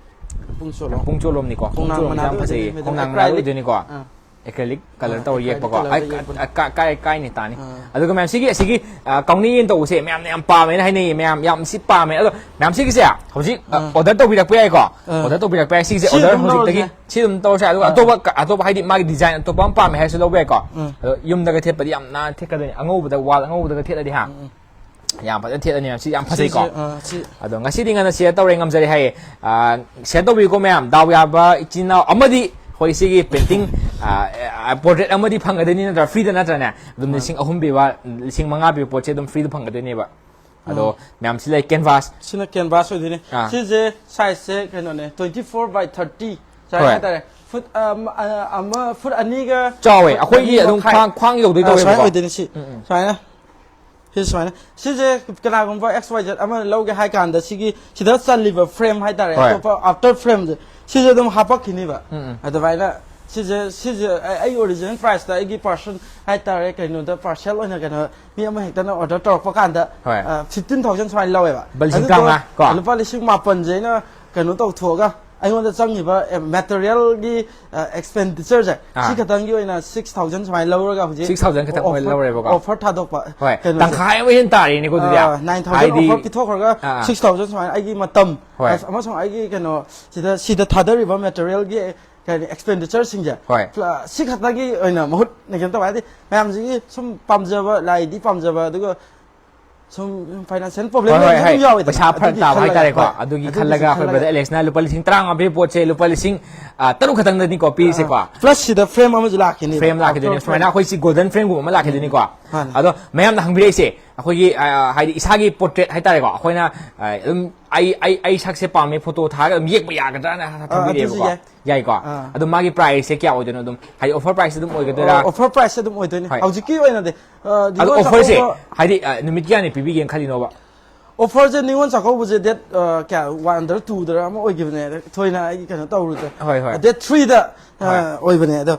ꯄꯨꯡ ꯆꯣꯂꯣꯝ꯫ ꯄꯨꯡ ꯆꯣꯂꯣꯝꯅꯤꯀꯣ꯫ ꯄꯨꯡ ꯈꯣꯡꯅꯥꯡ ꯆꯣꯂꯣꯝꯁꯦ ꯌꯥꯝ ꯃꯅꯥꯗꯣ ꯐꯖꯩꯌꯦ꯫ ꯑꯣꯏꯗꯣꯏꯅꯦ, ꯈꯣꯡꯅꯥꯡ ꯃꯅꯥꯗ acrylic꯫ ꯑꯣꯏꯗꯣꯏꯅꯤꯀꯣ꯫ ꯑꯥ꯫ Acrylic colour ꯑꯥ, ꯇꯧꯔ acrylic ꯌꯦꯛꯄꯀꯣ꯫ colour ꯑꯩ ꯗ ꯌꯦꯛꯄꯅꯦ꯫ ꯑ- ꯀ- ꯀꯥꯏ ꯀꯥꯏꯅꯤ ꯇꯥꯅꯤ꯫ ꯑꯥ꯫ ꯑꯗꯨꯒ ꯃꯌꯥꯝ ꯁꯤꯒꯤ ꯑꯁꯤꯒꯤ ꯑ, ꯀꯥꯎꯅ ꯌꯦꯟ ꯇꯧꯕꯁꯦ ꯃꯌꯥꯝꯅ ꯌꯥꯝ ꯄꯥꯝꯃꯦꯅ ꯍꯥꯏꯅꯩꯌꯦ꯫ ꯃꯌꯥꯝ ꯌꯥꯝ ꯁꯤ ꯄꯥꯝꯃꯦ꯫ ꯑꯗꯣ ꯃꯌꯥꯝ ꯁꯤꯒꯤꯁꯦ ꯍꯧꯖꯤꯛ ꯑ, ꯑꯥ꯫ Order ꯇꯧꯕꯤꯔꯛꯄ ꯌꯥꯏꯀꯣ꯫ ꯑꯥ꯫ Order ꯇꯧꯕꯤꯔꯛꯄ ꯌꯥꯏ꯫ ꯁꯤꯒꯤꯁꯦ ꯁꯤ Order ꯑꯗꯨꯝ ꯍꯧꯖꯤꯛꯇꯒꯤ ꯂꯧꯔꯁꯦ꯫ ꯁꯤ ꯑꯗꯨꯝ ꯇꯧꯔꯁꯦ꯫ ꯑꯗꯨꯒ ꯑꯥ꯫ ꯑꯇꯣꯞꯄ ꯀ- ꯑꯇꯣꯞꯄ ꯍꯥꯏꯗꯤ ꯃꯥꯒꯤ design ꯑꯇꯣꯞꯄ ꯑꯃ ꯄꯥꯝꯃꯦ ꯍꯥꯏꯔꯁꯨ ꯂꯧꯕ ꯌꯥꯏꯀꯣ꯫ ꯎꯝ꯫ ꯑꯗꯣ ꯌꯨꯝꯗꯒ ꯊꯦꯠꯄꯗꯤ ꯌꯥꯝ ꯅꯥꯟꯅ ꯊꯦꯠꯀꯗꯣꯏꯅꯤ꯫ ꯑꯉꯧꯕꯗ, wall ꯑꯉꯧꯕꯗꯒ ꯊꯦꯠꯂꯗꯤ ꯍꯥ꯫ ꯎꯝ, ꯎꯝ꯫ ꯌꯥꯝ ꯐꯖꯅ ꯊꯦꯠꯂꯅꯤ ꯃꯌꯥꯝ꯫ ꯁꯤ ꯌꯥꯝ ꯐꯖꯩꯀꯣ꯫ ꯁꯤꯁꯦ, ꯑꯥ, ꯁꯤ꯫ ꯑꯗꯣ ꯉꯁꯤꯗꯤ ꯉꯟꯅ share ꯇꯧꯔꯦ, ꯉꯝꯖꯔꯦ ꯍꯥꯏꯌꯦ꯫ ꯑ, share ꯇꯧꯕꯤꯌꯨꯀꯣ ꯃꯌꯥꯝ꯫ ꯗꯥꯎ ꯌꯥꯕ ꯏꯆꯤꯟ ꯏꯅꯥꯎ ꯑꯃꯗꯤ ꯑꯩꯈꯣꯏ ꯁꯤꯒꯤ painting, ꯑ, ꯑ, portrait ꯑꯃꯗꯤ ꯐꯪꯒꯗꯣꯏꯅꯤ ꯅꯠꯇ꯭ꯔꯥ? Free ꯗ ꯅꯠꯇ꯭ꯔꯅꯦ? ꯑꯗꯨꯝ ꯃꯥꯅꯤ꯫ ꯂꯤꯁꯤꯡ ꯑꯍꯨꯝ ꯄꯤꯕ, ꯂꯤꯁꯤꯡ ꯃꯉꯥ ꯄꯤꯕ ꯄꯣꯠꯁꯦ ꯑꯗꯨꯝ free ꯗ ꯐꯪꯒꯗꯣꯏꯅꯦꯕ꯫ ꯑꯗꯣ ꯎꯝ꯫ ꯃꯌꯥꯝ ꯁꯤ ꯂꯩ, canvas꯫ ꯁꯤꯅ canvas ꯑꯣꯏꯗꯣꯏꯅꯦ꯫ ꯑꯥ꯫ ꯁꯤꯁꯦ size ꯁꯦ ꯀꯩꯅꯣꯅꯦ, twenty four by thirty ꯁꯨꯃꯥꯏꯅ ꯍꯣꯏ꯫ ꯍꯥꯏꯇꯥꯔꯦ꯫ Foot, ꯑ, ꯑ, ꯑꯃ foot ꯑꯅꯤꯒ, ꯆꯥꯎꯋꯦ꯫ ꯑꯩꯈꯣꯏꯒꯤ ꯑꯅꯤ ꯑꯗꯨꯝ ꯃꯈꯥꯏ꯫ ꯈ꯭ꯋꯥꯡ, ꯈ꯭ꯋꯥꯡ ꯌꯧꯗꯣꯏ ꯑ, ꯁꯨꯃꯥꯏꯅ ꯇꯧꯋꯦꯕꯀꯣ꯫ ꯑꯣꯏꯗꯣꯏꯅꯦ ꯁꯤ꯫ ꯎꯝ, ꯎꯝ꯫ ꯁꯨꯃꯥꯏꯅ꯫ ꯁꯤ ꯁꯨꯃꯥꯏꯅ꯫ ꯁꯤꯁꯦ ꯀꯅꯥꯒꯨꯝꯕ X Y Z ꯑꯃ ꯂꯧꯒꯦ ꯍꯥꯏ ꯀꯥꯟꯗ ꯁꯤꯒꯤ ꯁꯤꯗ ꯆꯜꯂꯤꯕ frame ꯍꯥꯏꯇꯥꯔꯦ, ꯍꯣꯏ꯫ ꯑꯇꯣꯞꯄ outer frame ꯁꯦ, ꯁꯤꯁꯦ ꯑꯗꯨꯝ ꯍꯥꯄꯛꯈꯤꯅꯤꯕ꯫ ꯎꯝ, ꯎꯝ꯫ ꯑꯗꯨꯃꯥꯏꯅ ꯁꯤꯁꯦ, ꯁꯤꯁꯦ ꯑꯩ, ꯑꯩ original price ꯇ ꯑꯩꯒꯤ person ꯍꯥꯏꯇꯥꯔꯦ, ꯀꯩꯅꯣꯗ parcel ꯑꯣꯏꯅ ꯀꯩꯅꯣ ꯃꯤ ꯑꯃ ꯍꯦꯛꯇꯅ order ꯇꯧꯔꯛꯄ ꯀꯥꯟꯗ, ꯍꯣꯏ꯫ ꯑ, fifteen thousand ꯁꯨꯃꯥꯏꯅ ꯂꯧꯋꯦꯕ꯫ ꯂꯨꯄꯥ ꯂꯤꯁꯤꯡ ꯑꯗꯨꯗꯣ ꯇꯔꯥꯃꯉꯥ ꯀꯣ? ꯂꯨꯄꯥ ꯂꯤꯁꯤꯡ ꯃꯥꯄꯟꯁꯦ ꯑꯩꯅ ꯀꯩꯅꯣ ꯇꯧꯊꯣꯛꯑꯒ ꯑꯩꯉꯣꯟꯗ ꯆꯪꯉꯤꯕ, ꯑ, material ꯒꯤ, ꯑ, expenditure ꯁꯦ, ꯑꯥ꯫ ꯁꯤ ꯈꯛꯇꯪꯒꯤ ꯑꯣꯏꯅ six thousand ꯁꯨꯃꯥꯏꯅ ꯂꯧꯔꯒ ꯍꯧꯖꯤꯛ Six thousand ꯈꯛꯇꯪ ꯑꯣꯏꯅ offer, ꯂꯧꯔꯦꯕꯀꯣ꯫ offer ꯊꯥꯗꯣꯛꯄ ꯍꯣꯏ꯫ ꯀꯩꯅꯣꯁꯦ꯫ ꯇꯪꯈꯥꯏ ꯑꯃ ꯍꯦꯟꯅ ꯇꯥꯔꯦꯅꯦꯀꯣ ꯑꯗꯨꯗꯤ꯫ ꯑ, nine thousand ꯍꯥꯏꯗꯤ offer ꯄꯤꯊꯣꯛꯈ꯭ꯔꯒ ꯑꯥ꯫ six thousand ꯁꯨꯃꯥꯏꯅ ꯑꯩꯒꯤ ꯃꯇꯝ ꯍꯣꯏ꯫ ꯑꯃꯁꯨꯡ ꯑꯩꯒꯤ ꯀꯩꯅꯣ ꯁꯤꯗ, ꯁꯤꯗ ꯊꯥꯗꯔꯤꯕ material ꯒꯤ ꯀꯩꯅꯣ expenditure ꯁꯤꯡꯁꯦ, ꯍꯣꯏ꯫ ꯑ, ꯁꯤ ꯈꯛꯇꯒꯤ ꯑꯣꯏꯅ ꯃꯍꯨꯠ ꯀꯩꯅꯣ ꯇꯧꯕ ꯍꯥꯏꯗꯤ ꯃꯌꯥꯝꯁꯤꯒꯤ ꯁꯨꯝ ꯄꯥꯝꯖꯕ, ꯂꯥꯏꯗꯤ ꯄꯥꯝꯖꯕ, ꯑꯗꯨꯒ ꯁꯨꯝ financial problem ꯍꯣꯏ, ꯍꯣꯏ, ꯑꯗꯨꯝ ꯍꯣꯏ꯫ ꯌꯥꯎꯋꯤꯗꯅ꯫ ꯄꯩꯁꯥ ꯐꯔꯛ ꯑꯗꯨꯒꯤ ꯇꯥꯕ ꯈꯜꯂꯒ, ꯍꯥꯏꯇꯥꯔꯦꯀꯣ꯫ ꯍꯣꯏ, ꯑꯗꯨꯒꯤ ꯑꯗꯨꯒꯤꯁꯨ ꯈꯜꯂꯒ ꯑꯩꯈꯣꯏ ꯈꯜꯂꯒ꯫ brother Alex ꯅ ꯂꯨꯄꯥ ꯂꯤꯁꯤꯡ ꯇꯔꯥꯃꯉꯥ ꯄꯤꯕ ꯄꯣꯠꯁꯦ ꯂꯨꯄꯥ ꯂꯤꯁꯤꯡ, ꯑ, ꯇꯔꯨꯛ ꯈꯛꯇꯪꯗꯅꯤꯀꯣ ꯄꯤꯔꯤꯁꯦꯀꯣ꯫ ꯑ, plus ꯁꯤꯗ frame ꯑꯃꯁꯨ ꯂꯥꯛꯈꯤꯅꯤ꯫ Frame ꯂꯥꯛꯈꯤꯗꯣꯏꯅꯦ꯫ Outer ꯁꯨꯃꯥꯏꯅ ꯑꯩꯈꯣꯏ ꯁꯤ golden frame ꯒꯨꯝꯕ ꯑꯃ ꯂꯥꯛꯈꯤꯗꯣꯏꯅꯤꯀꯣ꯫ ꯃꯥꯅꯦ꯫ ꯑꯗꯣ ꯃꯌꯥꯝꯅ ꯍꯪꯕꯤꯔꯛꯏꯁꯦ, ꯑꯩꯈꯣꯏꯒꯤ, ꯑ, ꯍꯥꯏꯗꯤ ꯏꯁꯥꯒꯤ portrait ꯍꯥꯏꯇꯥꯔꯦꯀꯣ, ꯑꯩꯈꯣꯏꯅ, ꯑ, ꯑꯗꯨꯝ ꯑꯩ, ꯑꯩ, ꯑꯩ ꯁꯛꯁꯦ ꯄꯥꯝꯃꯦ, photo ꯊꯥꯔꯒ ꯑꯗꯨꯝ ꯌꯦꯛꯄ ꯌꯥꯒꯗ꯭ꯔꯥꯅ ꯍ-, ꯍ-, ꯑ, ꯑꯗꯨꯁꯨ ꯍꯪꯕꯤꯔꯛꯑꯦꯕꯀꯣ꯫ ꯌꯥꯏ꯫ ꯌꯥꯏꯀꯣ꯫ ꯑꯥ꯫ ꯑꯗꯣ ꯃꯥꯒꯤ price ꯁꯦ ꯀꯌꯥ ꯑꯣꯏꯗꯣꯏꯅꯣ? ꯑꯗꯨꯝ ꯍꯥꯏꯗꯤ offer price ꯑꯗꯨꯝ ꯑꯣꯏꯒꯗꯣꯏꯔꯥ? ꯑꯣ, offer price ꯑꯗꯨꯝ ꯑꯣꯏꯗꯣꯏꯅꯦ꯫ ꯍꯣꯏ꯫ ꯍꯧꯖꯤꯛꯀꯤ ꯑꯣꯏꯅꯗꯤ, ꯑ, ꯑꯗꯣ ꯅꯤꯉꯣꯜ offer ꯁꯦ ꯆꯥꯛꯀꯧꯕ ꯍꯥꯏꯗꯤ, ꯑ, ꯅꯨꯃꯤꯠ ꯀꯌꯥꯅꯤ ꯄꯤꯕꯤꯒꯦꯅ ꯈꯜꯂꯤꯅꯣꯕ? Offerꯁꯦ ꯅꯤꯉꯣꯜ ꯆꯥꯛꯀꯧꯕꯁꯦ date ꯀꯌꯥ, one ꯗꯔ two ꯗꯔ ꯑꯃ ꯑꯣꯏꯈꯤꯕꯅꯦ, ꯊꯣꯏꯅ ꯑꯩ ꯀꯩꯅꯣ ꯇꯧꯔꯨꯗ꯭ꯔꯦ꯫ ꯍꯣꯏ, ꯍꯣꯏ꯫ Date three ꯗ ꯍꯣꯏ꯫ ꯑꯣꯏꯕꯅꯦ ꯑꯗꯣ꯫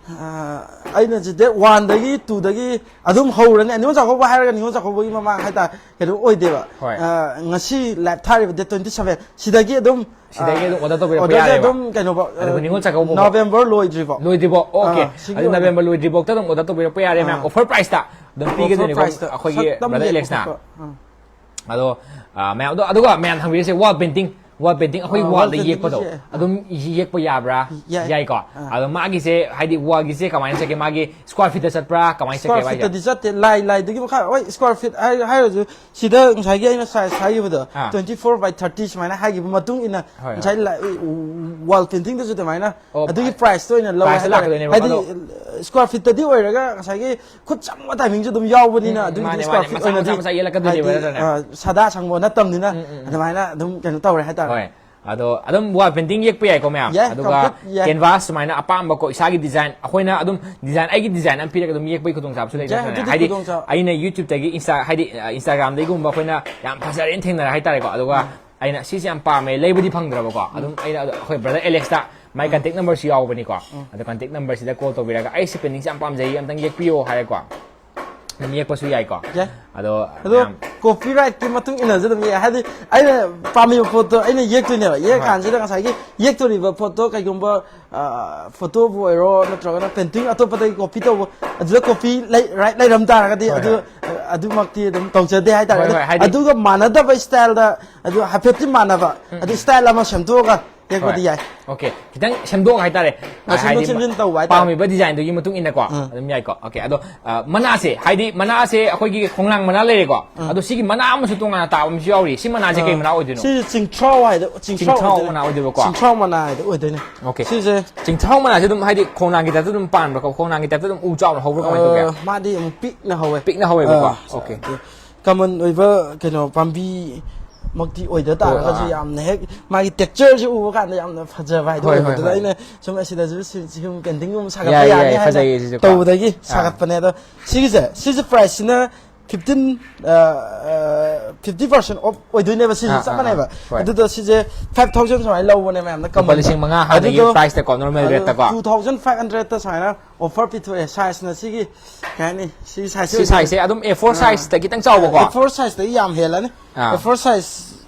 ꯑ, ꯑꯩꯅ ꯁꯤ date one ꯗꯒꯤ two ꯗꯒꯤ ꯑꯗꯨꯝ ꯍꯧꯔꯅꯤ꯫ ꯅꯤꯉꯣꯜ ꯆꯥꯛꯀꯧꯕ ꯍꯥꯏꯔꯒ ꯅꯤꯉꯣꯜ ꯆꯥꯛꯀꯧꯕꯒꯤ ꯃꯃꯥꯡ ꯍꯥꯏꯇꯥꯔꯦ, ꯀꯩꯅꯣ ꯑꯣꯏꯗꯦꯕ꯫ ꯍꯣꯏ꯫ ꯑ, ꯉꯁꯤ live ꯊꯥꯔꯤꯕ date twenty seven ꯁꯤꯗꯒꯤ ꯑꯗꯨꯝ, ꯁꯤꯗꯒꯤ ꯑꯗꯨꯝ order ꯇꯧꯕꯤꯔꯛꯄ orderꯁꯦ ꯌꯥꯔꯦꯕ꯫ ꯑꯗꯨꯝ ꯀꯩꯅꯣ ꯑꯗꯨꯒ ꯅꯤꯉꯣꯜ ꯆꯥꯛꯀꯧꯕ November ꯂꯣꯏꯗ꯭ꯔꯤꯕꯣ꯫ ꯂꯣꯏꯗ꯭ꯔꯤꯕꯣ? Okay꯫ ꯑꯥ, ꯁꯤꯒꯤ ꯑꯗꯨ ꯑꯣꯏꯅ꯫ November ꯂꯣꯏꯗ꯭ꯔꯤꯕꯣꯛꯇ ꯑꯗꯨꯝ order ꯇꯧꯕꯤꯔꯛꯄ ꯌꯥꯔꯦ, ꯃꯌꯥꯝ꯫ ꯑꯥ꯫ Offer priceꯇ ꯑꯗꯨꯝ Offer ꯄꯤꯒꯗꯣꯏꯅꯤꯀꯣ priceꯇ ꯑꯩꯈꯣꯏꯒꯤ ꯁꯛ ꯇꯝ brother ꯌꯦꯛꯄ Alexꯅ꯫ ꯈꯣꯠꯄ꯫ ꯑꯥ꯫ ꯑꯗꯣ, ꯑ, ꯃꯌꯥꯝ, ꯑꯗꯣ, ꯑꯗꯨꯒ ꯃꯌꯥꯝ ꯍꯪꯕꯤꯔꯤꯁꯦ wall painting, wall painting ꯑꯩꯈꯣꯏ ꯑ, wallꯗ wall ꯌꯦꯛꯄꯗꯣ paintingꯁꯦ, ꯑ, ꯑꯗꯨꯝ ꯌꯦꯛꯄ ꯌꯥꯕ꯭ꯔꯥ? ꯌꯥꯏ꯫ ꯌꯥꯏꯀꯣ꯫ ꯑ꯫ ꯑꯗꯣ ꯃꯥꯒꯤꯁꯦ ꯍꯥꯏꯗꯤ wallꯒꯤꯁꯦ ꯀꯃꯥꯏꯅ ꯆꯠꯀꯦ? ꯃꯥꯒꯤ square feetꯇ ꯆꯠꯄ꯭ꯔꯥ? ꯀꯃꯥꯏꯅ ꯆꯠꯀꯦ Square ꯍꯥꯏꯁꯦ? Feetꯇꯗꯤ ꯆꯠꯇꯦ, ꯂꯥꯏ ꯂꯥꯏꯗꯨꯒꯤ ꯃꯈꯥ꯫ ꯍꯣꯏ, square feet ꯍꯥꯏ-, ꯍꯥꯏꯔꯁꯨ ꯁꯤꯗ ꯉꯁꯥꯏꯒꯤ ꯑꯩꯅ size ꯍꯥꯏꯈꯤꯕꯗꯣ, ah. twenty four by thirty ꯁꯨꯃꯥꯏꯅ ꯍꯥꯏꯈꯤꯕ ꯃꯇꯨꯡ ꯏꯟꯅ ꯍꯣꯏ, ꯍꯣꯏ꯫ ꯉꯁꯥꯏ ꯂꯥꯏ-, wall paintingꯗꯁꯨ ꯑꯗꯨꯃꯥꯏꯅ ꯑꯣ, ꯑꯗꯨꯒꯤ ꯄ-, priceꯇ ꯑꯣꯏꯅ ꯂꯧꯋꯦ priceꯇ ꯍꯥꯏꯇꯥꯔꯦ꯫ ꯂꯥꯛꯀꯗꯣꯏꯅꯦꯕ, ꯍꯥꯏꯗꯤ ꯑꯗꯣ square feetꯇꯗꯤ ꯑꯣꯏꯔꯒ ꯉꯁꯥꯏꯒꯤ ꯈꯨꯠ ꯆꯪꯕ timingꯁꯨ ꯑꯗꯨꯝ ꯌꯥꯎꯕꯅꯤꯅ ꯎꯝ, ꯑꯗꯨꯒꯤꯗꯤ ꯃꯥꯅꯦ, square ꯃꯥꯅꯦ, feet ꯃꯆꯥ, ꯃꯆꯥ, ꯑꯣꯏꯅꯗꯤ ꯃꯆꯥ ꯌꯦꯜꯂꯛꯀꯗꯣꯏꯅꯦꯕ ꯍꯥꯏꯗꯤ, ꯅꯠꯇ꯭ꯔꯅꯦ? ꯑ, ꯁꯥꯗꯥ ꯁꯪꯕ ꯅꯠꯇꯕꯅꯤꯅ ꯎꯝ, ꯎꯝ, ꯎꯝ꯫ ꯑꯗꯨꯃꯥꯏꯅ ꯑꯗꯨꯝ ꯀꯩꯅꯣ ꯇꯧꯔꯦ ꯍꯥꯏꯇꯥꯔꯦ꯫ ꯍꯣꯏ꯫ ꯑꯗꯣ ꯑꯗꯨꯝ wall painting ꯌꯦꯛꯄ ꯌꯥꯏꯀꯣ ꯃꯌꯥꯝ? ꯌꯥꯏ, ꯑꯗꯨꯒ complete ꯌꯥꯏ꯫ Canvas ꯁꯨꯃꯥꯏꯅ ꯑꯄꯥꯝꯕꯀꯣ, ꯏꯁꯥꯒꯤ design, ꯑꯩꯈꯣꯏꯅ ꯑꯗꯨꯝ design, ꯑꯩꯒꯤ design ꯑꯃ ꯄꯤꯔꯒ ꯑꯗꯨꯝ ꯌꯦꯛꯄꯒꯤ ꯈꯨꯗꯣꯡꯆꯥꯕꯁꯨ ꯂꯩ ꯌꯥꯏ, ꯅꯠꯇ꯭ꯔꯅꯦ? ꯑꯗꯨꯗꯤ ꯍꯥꯏꯗꯤ ꯈꯨꯗꯣꯡꯆꯥꯕ꯫ ꯑꯩꯅ YouTubeꯇꯒꯤ Insta-, ꯍꯥꯏꯗꯤ, ꯑ, Instagramꯗꯒꯤꯒꯨꯝꯕ ꯑꯩꯈꯣꯏꯅ ꯌꯥꯝ ꯐꯖꯔꯦꯅ ꯊꯦꯡꯅꯔ ꯍꯥꯏꯇꯥꯔꯦꯀꯣ, ꯑꯗꯨꯒ ꯑꯩꯅ ꯁꯤꯁꯦ ꯌꯥꯝ ꯄꯥꯝꯃꯦ, ꯂꯩꯕꯗꯤ ꯐꯪꯗ꯭ꯔꯕꯀꯣ, ꯑꯗꯨꯝ ꯑꯩꯅ ꯑꯗꯣ ꯑꯩꯈꯣꯏ brother Alexꯇ my contact numberꯁꯨ ꯌꯥꯎꯕꯅꯤꯀꯣ꯫ ꯑꯗꯣ contact numberꯁꯤꯗ call ꯇꯧꯕꯤꯔꯒ "ꯑꯩ ꯁꯤ paintingꯁꯦ ꯌꯥꯝ ꯄꯥꯝꯖꯩ, ꯑꯝꯇꯪ ꯌꯦꯛꯄꯤꯌꯣ" ꯍꯥꯏꯔꯦꯀꯣ, ꯑꯗꯨꯝ ꯌꯦꯛꯄꯁꯨ ꯌꯥꯏꯀꯣ꯫ ꯌꯥꯏ꯫ ꯑꯗꯣ ꯑꯗꯣ ꯃꯌꯥꯝ copyrightꯀꯤ ꯃꯇꯨꯡ ꯏꯟꯅꯁꯨ ꯑꯗꯨꯝ ꯌꯦꯛꯑꯦ꯫ ꯍꯥꯏꯗꯤ ꯑꯩꯅ ꯄꯥꯝꯃꯤꯕ ꯄꯣꯠꯇꯣ ꯑꯩꯅ ꯌꯦꯛꯇꯣꯏꯅꯦꯕ꯫ ꯌꯦꯛꯑꯀꯥꯟꯁꯤꯗ ꯉꯁꯥꯏꯒꯤ ꯌꯦꯛꯇꯣꯔꯤꯕ ꯄꯣꯠꯇꯣ ꯀꯩꯒꯨꯝꯕ, ꯑ, photoꯕꯨ ꯑꯣꯏꯔꯣ ꯅꯠꯇ꯭ꯔꯒꯅ painting ꯑꯇꯣꯞꯄꯗꯒꯤ copy ꯇꯧꯕ, ꯑꯗꯨꯗ copy ꯂꯩ-, right ꯂꯩꯔꯝ ꯇꯥꯔꯒꯗꯤ ꯍꯣꯏ, ꯑꯗꯨ, ꯍꯣꯏ꯫ ꯑꯗꯨꯃꯛꯇꯤ ꯑꯗꯨꯝ ꯇꯧꯖꯗꯦ ꯍꯥꯏꯇꯥꯔꯦ꯫ ꯍꯣꯏ, ꯑꯗꯨ, ꯍꯣꯏ, ꯍꯥꯏꯗꯤ ꯑꯗꯨꯒ ꯃꯥꯟꯅꯗꯕ styleꯗ, ꯑꯗꯨ ꯍꯥꯏꯐꯦꯠꯇꯤ ꯃꯥꯟꯅꯕ, ꯑꯗꯨ style ꯑꯃ ꯁꯦꯝꯗꯣꯛꯑꯒ ꯌꯦꯛꯄꯗꯤ ꯍꯣꯏ꯫ ꯌꯥꯏ꯫ Okay, ꯈꯤꯇꯪ ꯁꯦꯝꯗꯣꯛ ꯍꯥꯏꯇꯥꯔꯦ꯫ ꯑ, ꯁꯦꯝꯗꯣꯛ ꯍꯥꯏꯗꯤ ꯁꯦꯝꯖꯤꯟ ꯇꯧꯕ ꯍꯥꯏꯇꯥꯔꯦ꯫ ꯄꯥꯝꯃꯤꯕ designꯗꯨꯒꯤ ꯃꯇꯨꯡ ꯏꯟꯅꯀꯣ, ꯎꯝ꯫ ꯑꯗꯨꯝ ꯌꯥꯏꯀꯣ꯫ Okay, ꯑꯗꯣ, ꯑ, ꯃꯅꯥꯁꯦ, ꯍꯥꯏꯗꯤ ꯃꯅꯥꯁꯦ ꯑꯩꯈꯣꯏꯒꯤ ꯈꯣꯡꯅꯥꯡ ꯃꯅꯥ ꯂꯩꯔꯦꯀꯣ, ꯎꯝ꯫ ꯑꯗꯣ ꯁꯤꯒꯤ ꯃꯅꯥ ꯑꯃꯁꯨ ꯇꯣꯉꯥꯟꯅ ꯇꯥꯕ ꯑꯃꯁꯨ ꯌꯥꯎꯔꯤ꯫ ꯁꯤ ꯃꯅꯥꯁꯦ ꯀꯩ ꯃꯅꯥ ꯑꯣꯏꯗꯣꯏꯅꯣ? ꯁꯤꯁꯦ ꯆꯤꯡꯊ꯭ꯔꯥꯎ ꯍꯥꯏꯗ, ꯆꯤꯡꯊ꯭ꯔꯥꯎ ꯆꯤꯡꯊ꯭ꯔꯥꯎ ꯑꯣꯏꯗꯣꯏꯅꯦ꯫ ꯃꯅꯥ ꯑꯣꯏꯗꯣꯏꯕꯀꯣ? ꯆꯤꯡꯊ꯭ꯔꯥꯎ ꯃꯅꯥ ꯍꯥꯏꯗ ꯑꯣꯏꯗꯣꯏꯅꯦ꯫ Okay꯫ ꯁꯤꯁꯦ ꯆꯤꯡꯊ꯭ꯔꯥꯎ ꯃꯅꯥꯁꯦ ꯑꯗꯨꯝ ꯍꯥꯏꯗꯤ ꯈꯣꯡꯅꯥꯡꯒꯤ typeꯇ ꯑꯗꯨꯝ ꯄꯥꯟꯕ꯭ꯔꯥ? ꯈꯣꯡꯅꯥꯡꯒꯤ typeꯇ ꯑꯗꯨꯝ ꯎ ꯆꯥꯎꯅ ꯍꯧꯕ꯭ꯔꯥ? ꯀꯃꯥꯏꯅ ꯇꯧꯒꯦ? ꯑ, ꯃꯥꯗꯤ ꯑꯃꯨꯛ ꯄꯤꯛꯅ ꯍꯧꯋꯦ꯫ ꯄꯤꯛꯅ ꯍꯧꯋꯦꯕꯀꯣ? ꯑ, Okay꯫ ꯑꯗꯨ common ꯑꯣꯏꯕ ꯀꯩꯅꯣ ꯄꯥꯝꯕꯤ ꯃꯛꯇꯤ ꯑꯣꯏꯗ ꯇꯥꯔꯒꯁꯨ ꯑꯥ꯫ ꯌꯥꯝꯅ ꯍꯦꯛ ꯃꯥꯒꯤ textureꯁꯦ ꯎꯕ ꯀꯥꯟꯗ ꯌꯥꯝꯅ ꯐꯖꯕ ꯍꯥꯏꯗꯣ ꯍꯣꯏ, ꯑꯣꯏꯕ꯫ ꯍꯣꯏ, ꯑꯗꯨꯗ ꯍꯣꯏ꯫ ꯑꯩꯅ ꯁꯨꯝ ꯑꯁꯤꯗꯁꯨ ꯁꯤ-, ꯁꯤꯒꯨꯝꯕ paintingꯒꯨꯝꯕ ꯁꯥꯒꯠꯄ ꯌꯥꯏ, ꯌꯥꯅꯤ ꯌꯥꯏ, ꯍꯥꯏꯅ ꯐꯖꯩꯌꯦ ꯁꯤꯁꯨꯀꯣ꯫ ꯇꯧꯕꯗꯒꯤ ꯑꯥ꯫ ꯁꯥꯒꯠꯄꯅꯦ꯫ ꯑꯗꯣ ꯁꯤꯒꯤꯁꯦ, ꯁꯤꯁꯦ priceꯁꯤꯅ ꯐꯤꯐꯇꯤꯟ ꯐꯤꯐꯇꯤ ꯄꯥꯔꯁꯦꯟ ꯑꯣꯐ ꯑꯣꯏꯗꯣꯏꯅꯦꯕ꯫ ꯁꯤꯁꯨ ꯑꯥ, ꯆꯞ ꯑꯥ, ꯑꯥ, ꯃꯥꯟꯅꯩꯕ꯫ ꯍꯣꯏ꯫ ꯑꯗꯨꯗꯣ ꯁꯤꯁꯦ ꯐꯥꯏꯚ ꯊꯥꯎꯖꯟ ꯁꯨꯃꯥꯏꯅ ꯂꯧꯕꯅꯦ ꯃꯌꯥꯝꯅ꯫ ꯂꯨꯄꯥ ꯂꯤꯁꯤꯡ ꯃꯉꯥ ꯍꯥꯟꯅꯒꯤ price ꯇꯀꯣ, normal rate ꯇꯀꯣ꯫ ꯇꯨ ꯊꯥꯎꯖꯟ ꯐꯥꯏꯚ ꯍꯟꯗ꯭ꯔꯦꯗꯇ ꯁꯨꯃꯥꯏꯅ ꯑꯣꯐꯔ ꯄꯤꯊꯣꯛꯑꯦ꯫ ꯁꯥꯏꯖꯅ ꯁꯤꯒꯤ ꯀꯩ ꯍꯥꯏꯅꯤ, ꯁꯤ ꯁꯥꯏꯖ ꯁꯤ ꯁꯥꯏꯖꯁꯦ ꯑꯗꯨꯝ ꯑꯦ ꯐꯣꯔ ꯁꯥꯏꯖꯇꯒꯤ ꯈꯤꯇꯪ ꯆꯥꯎꯕꯀꯣ꯫ ꯑꯦ ꯐꯣꯔ ꯁꯥꯏꯖꯇꯒꯤ ꯌꯥꯝ ꯍꯦꯜꯂꯅꯤ꯫ ꯑꯥ꯫ ꯑꯦ ꯐꯣꯔ ꯁꯥꯏꯖ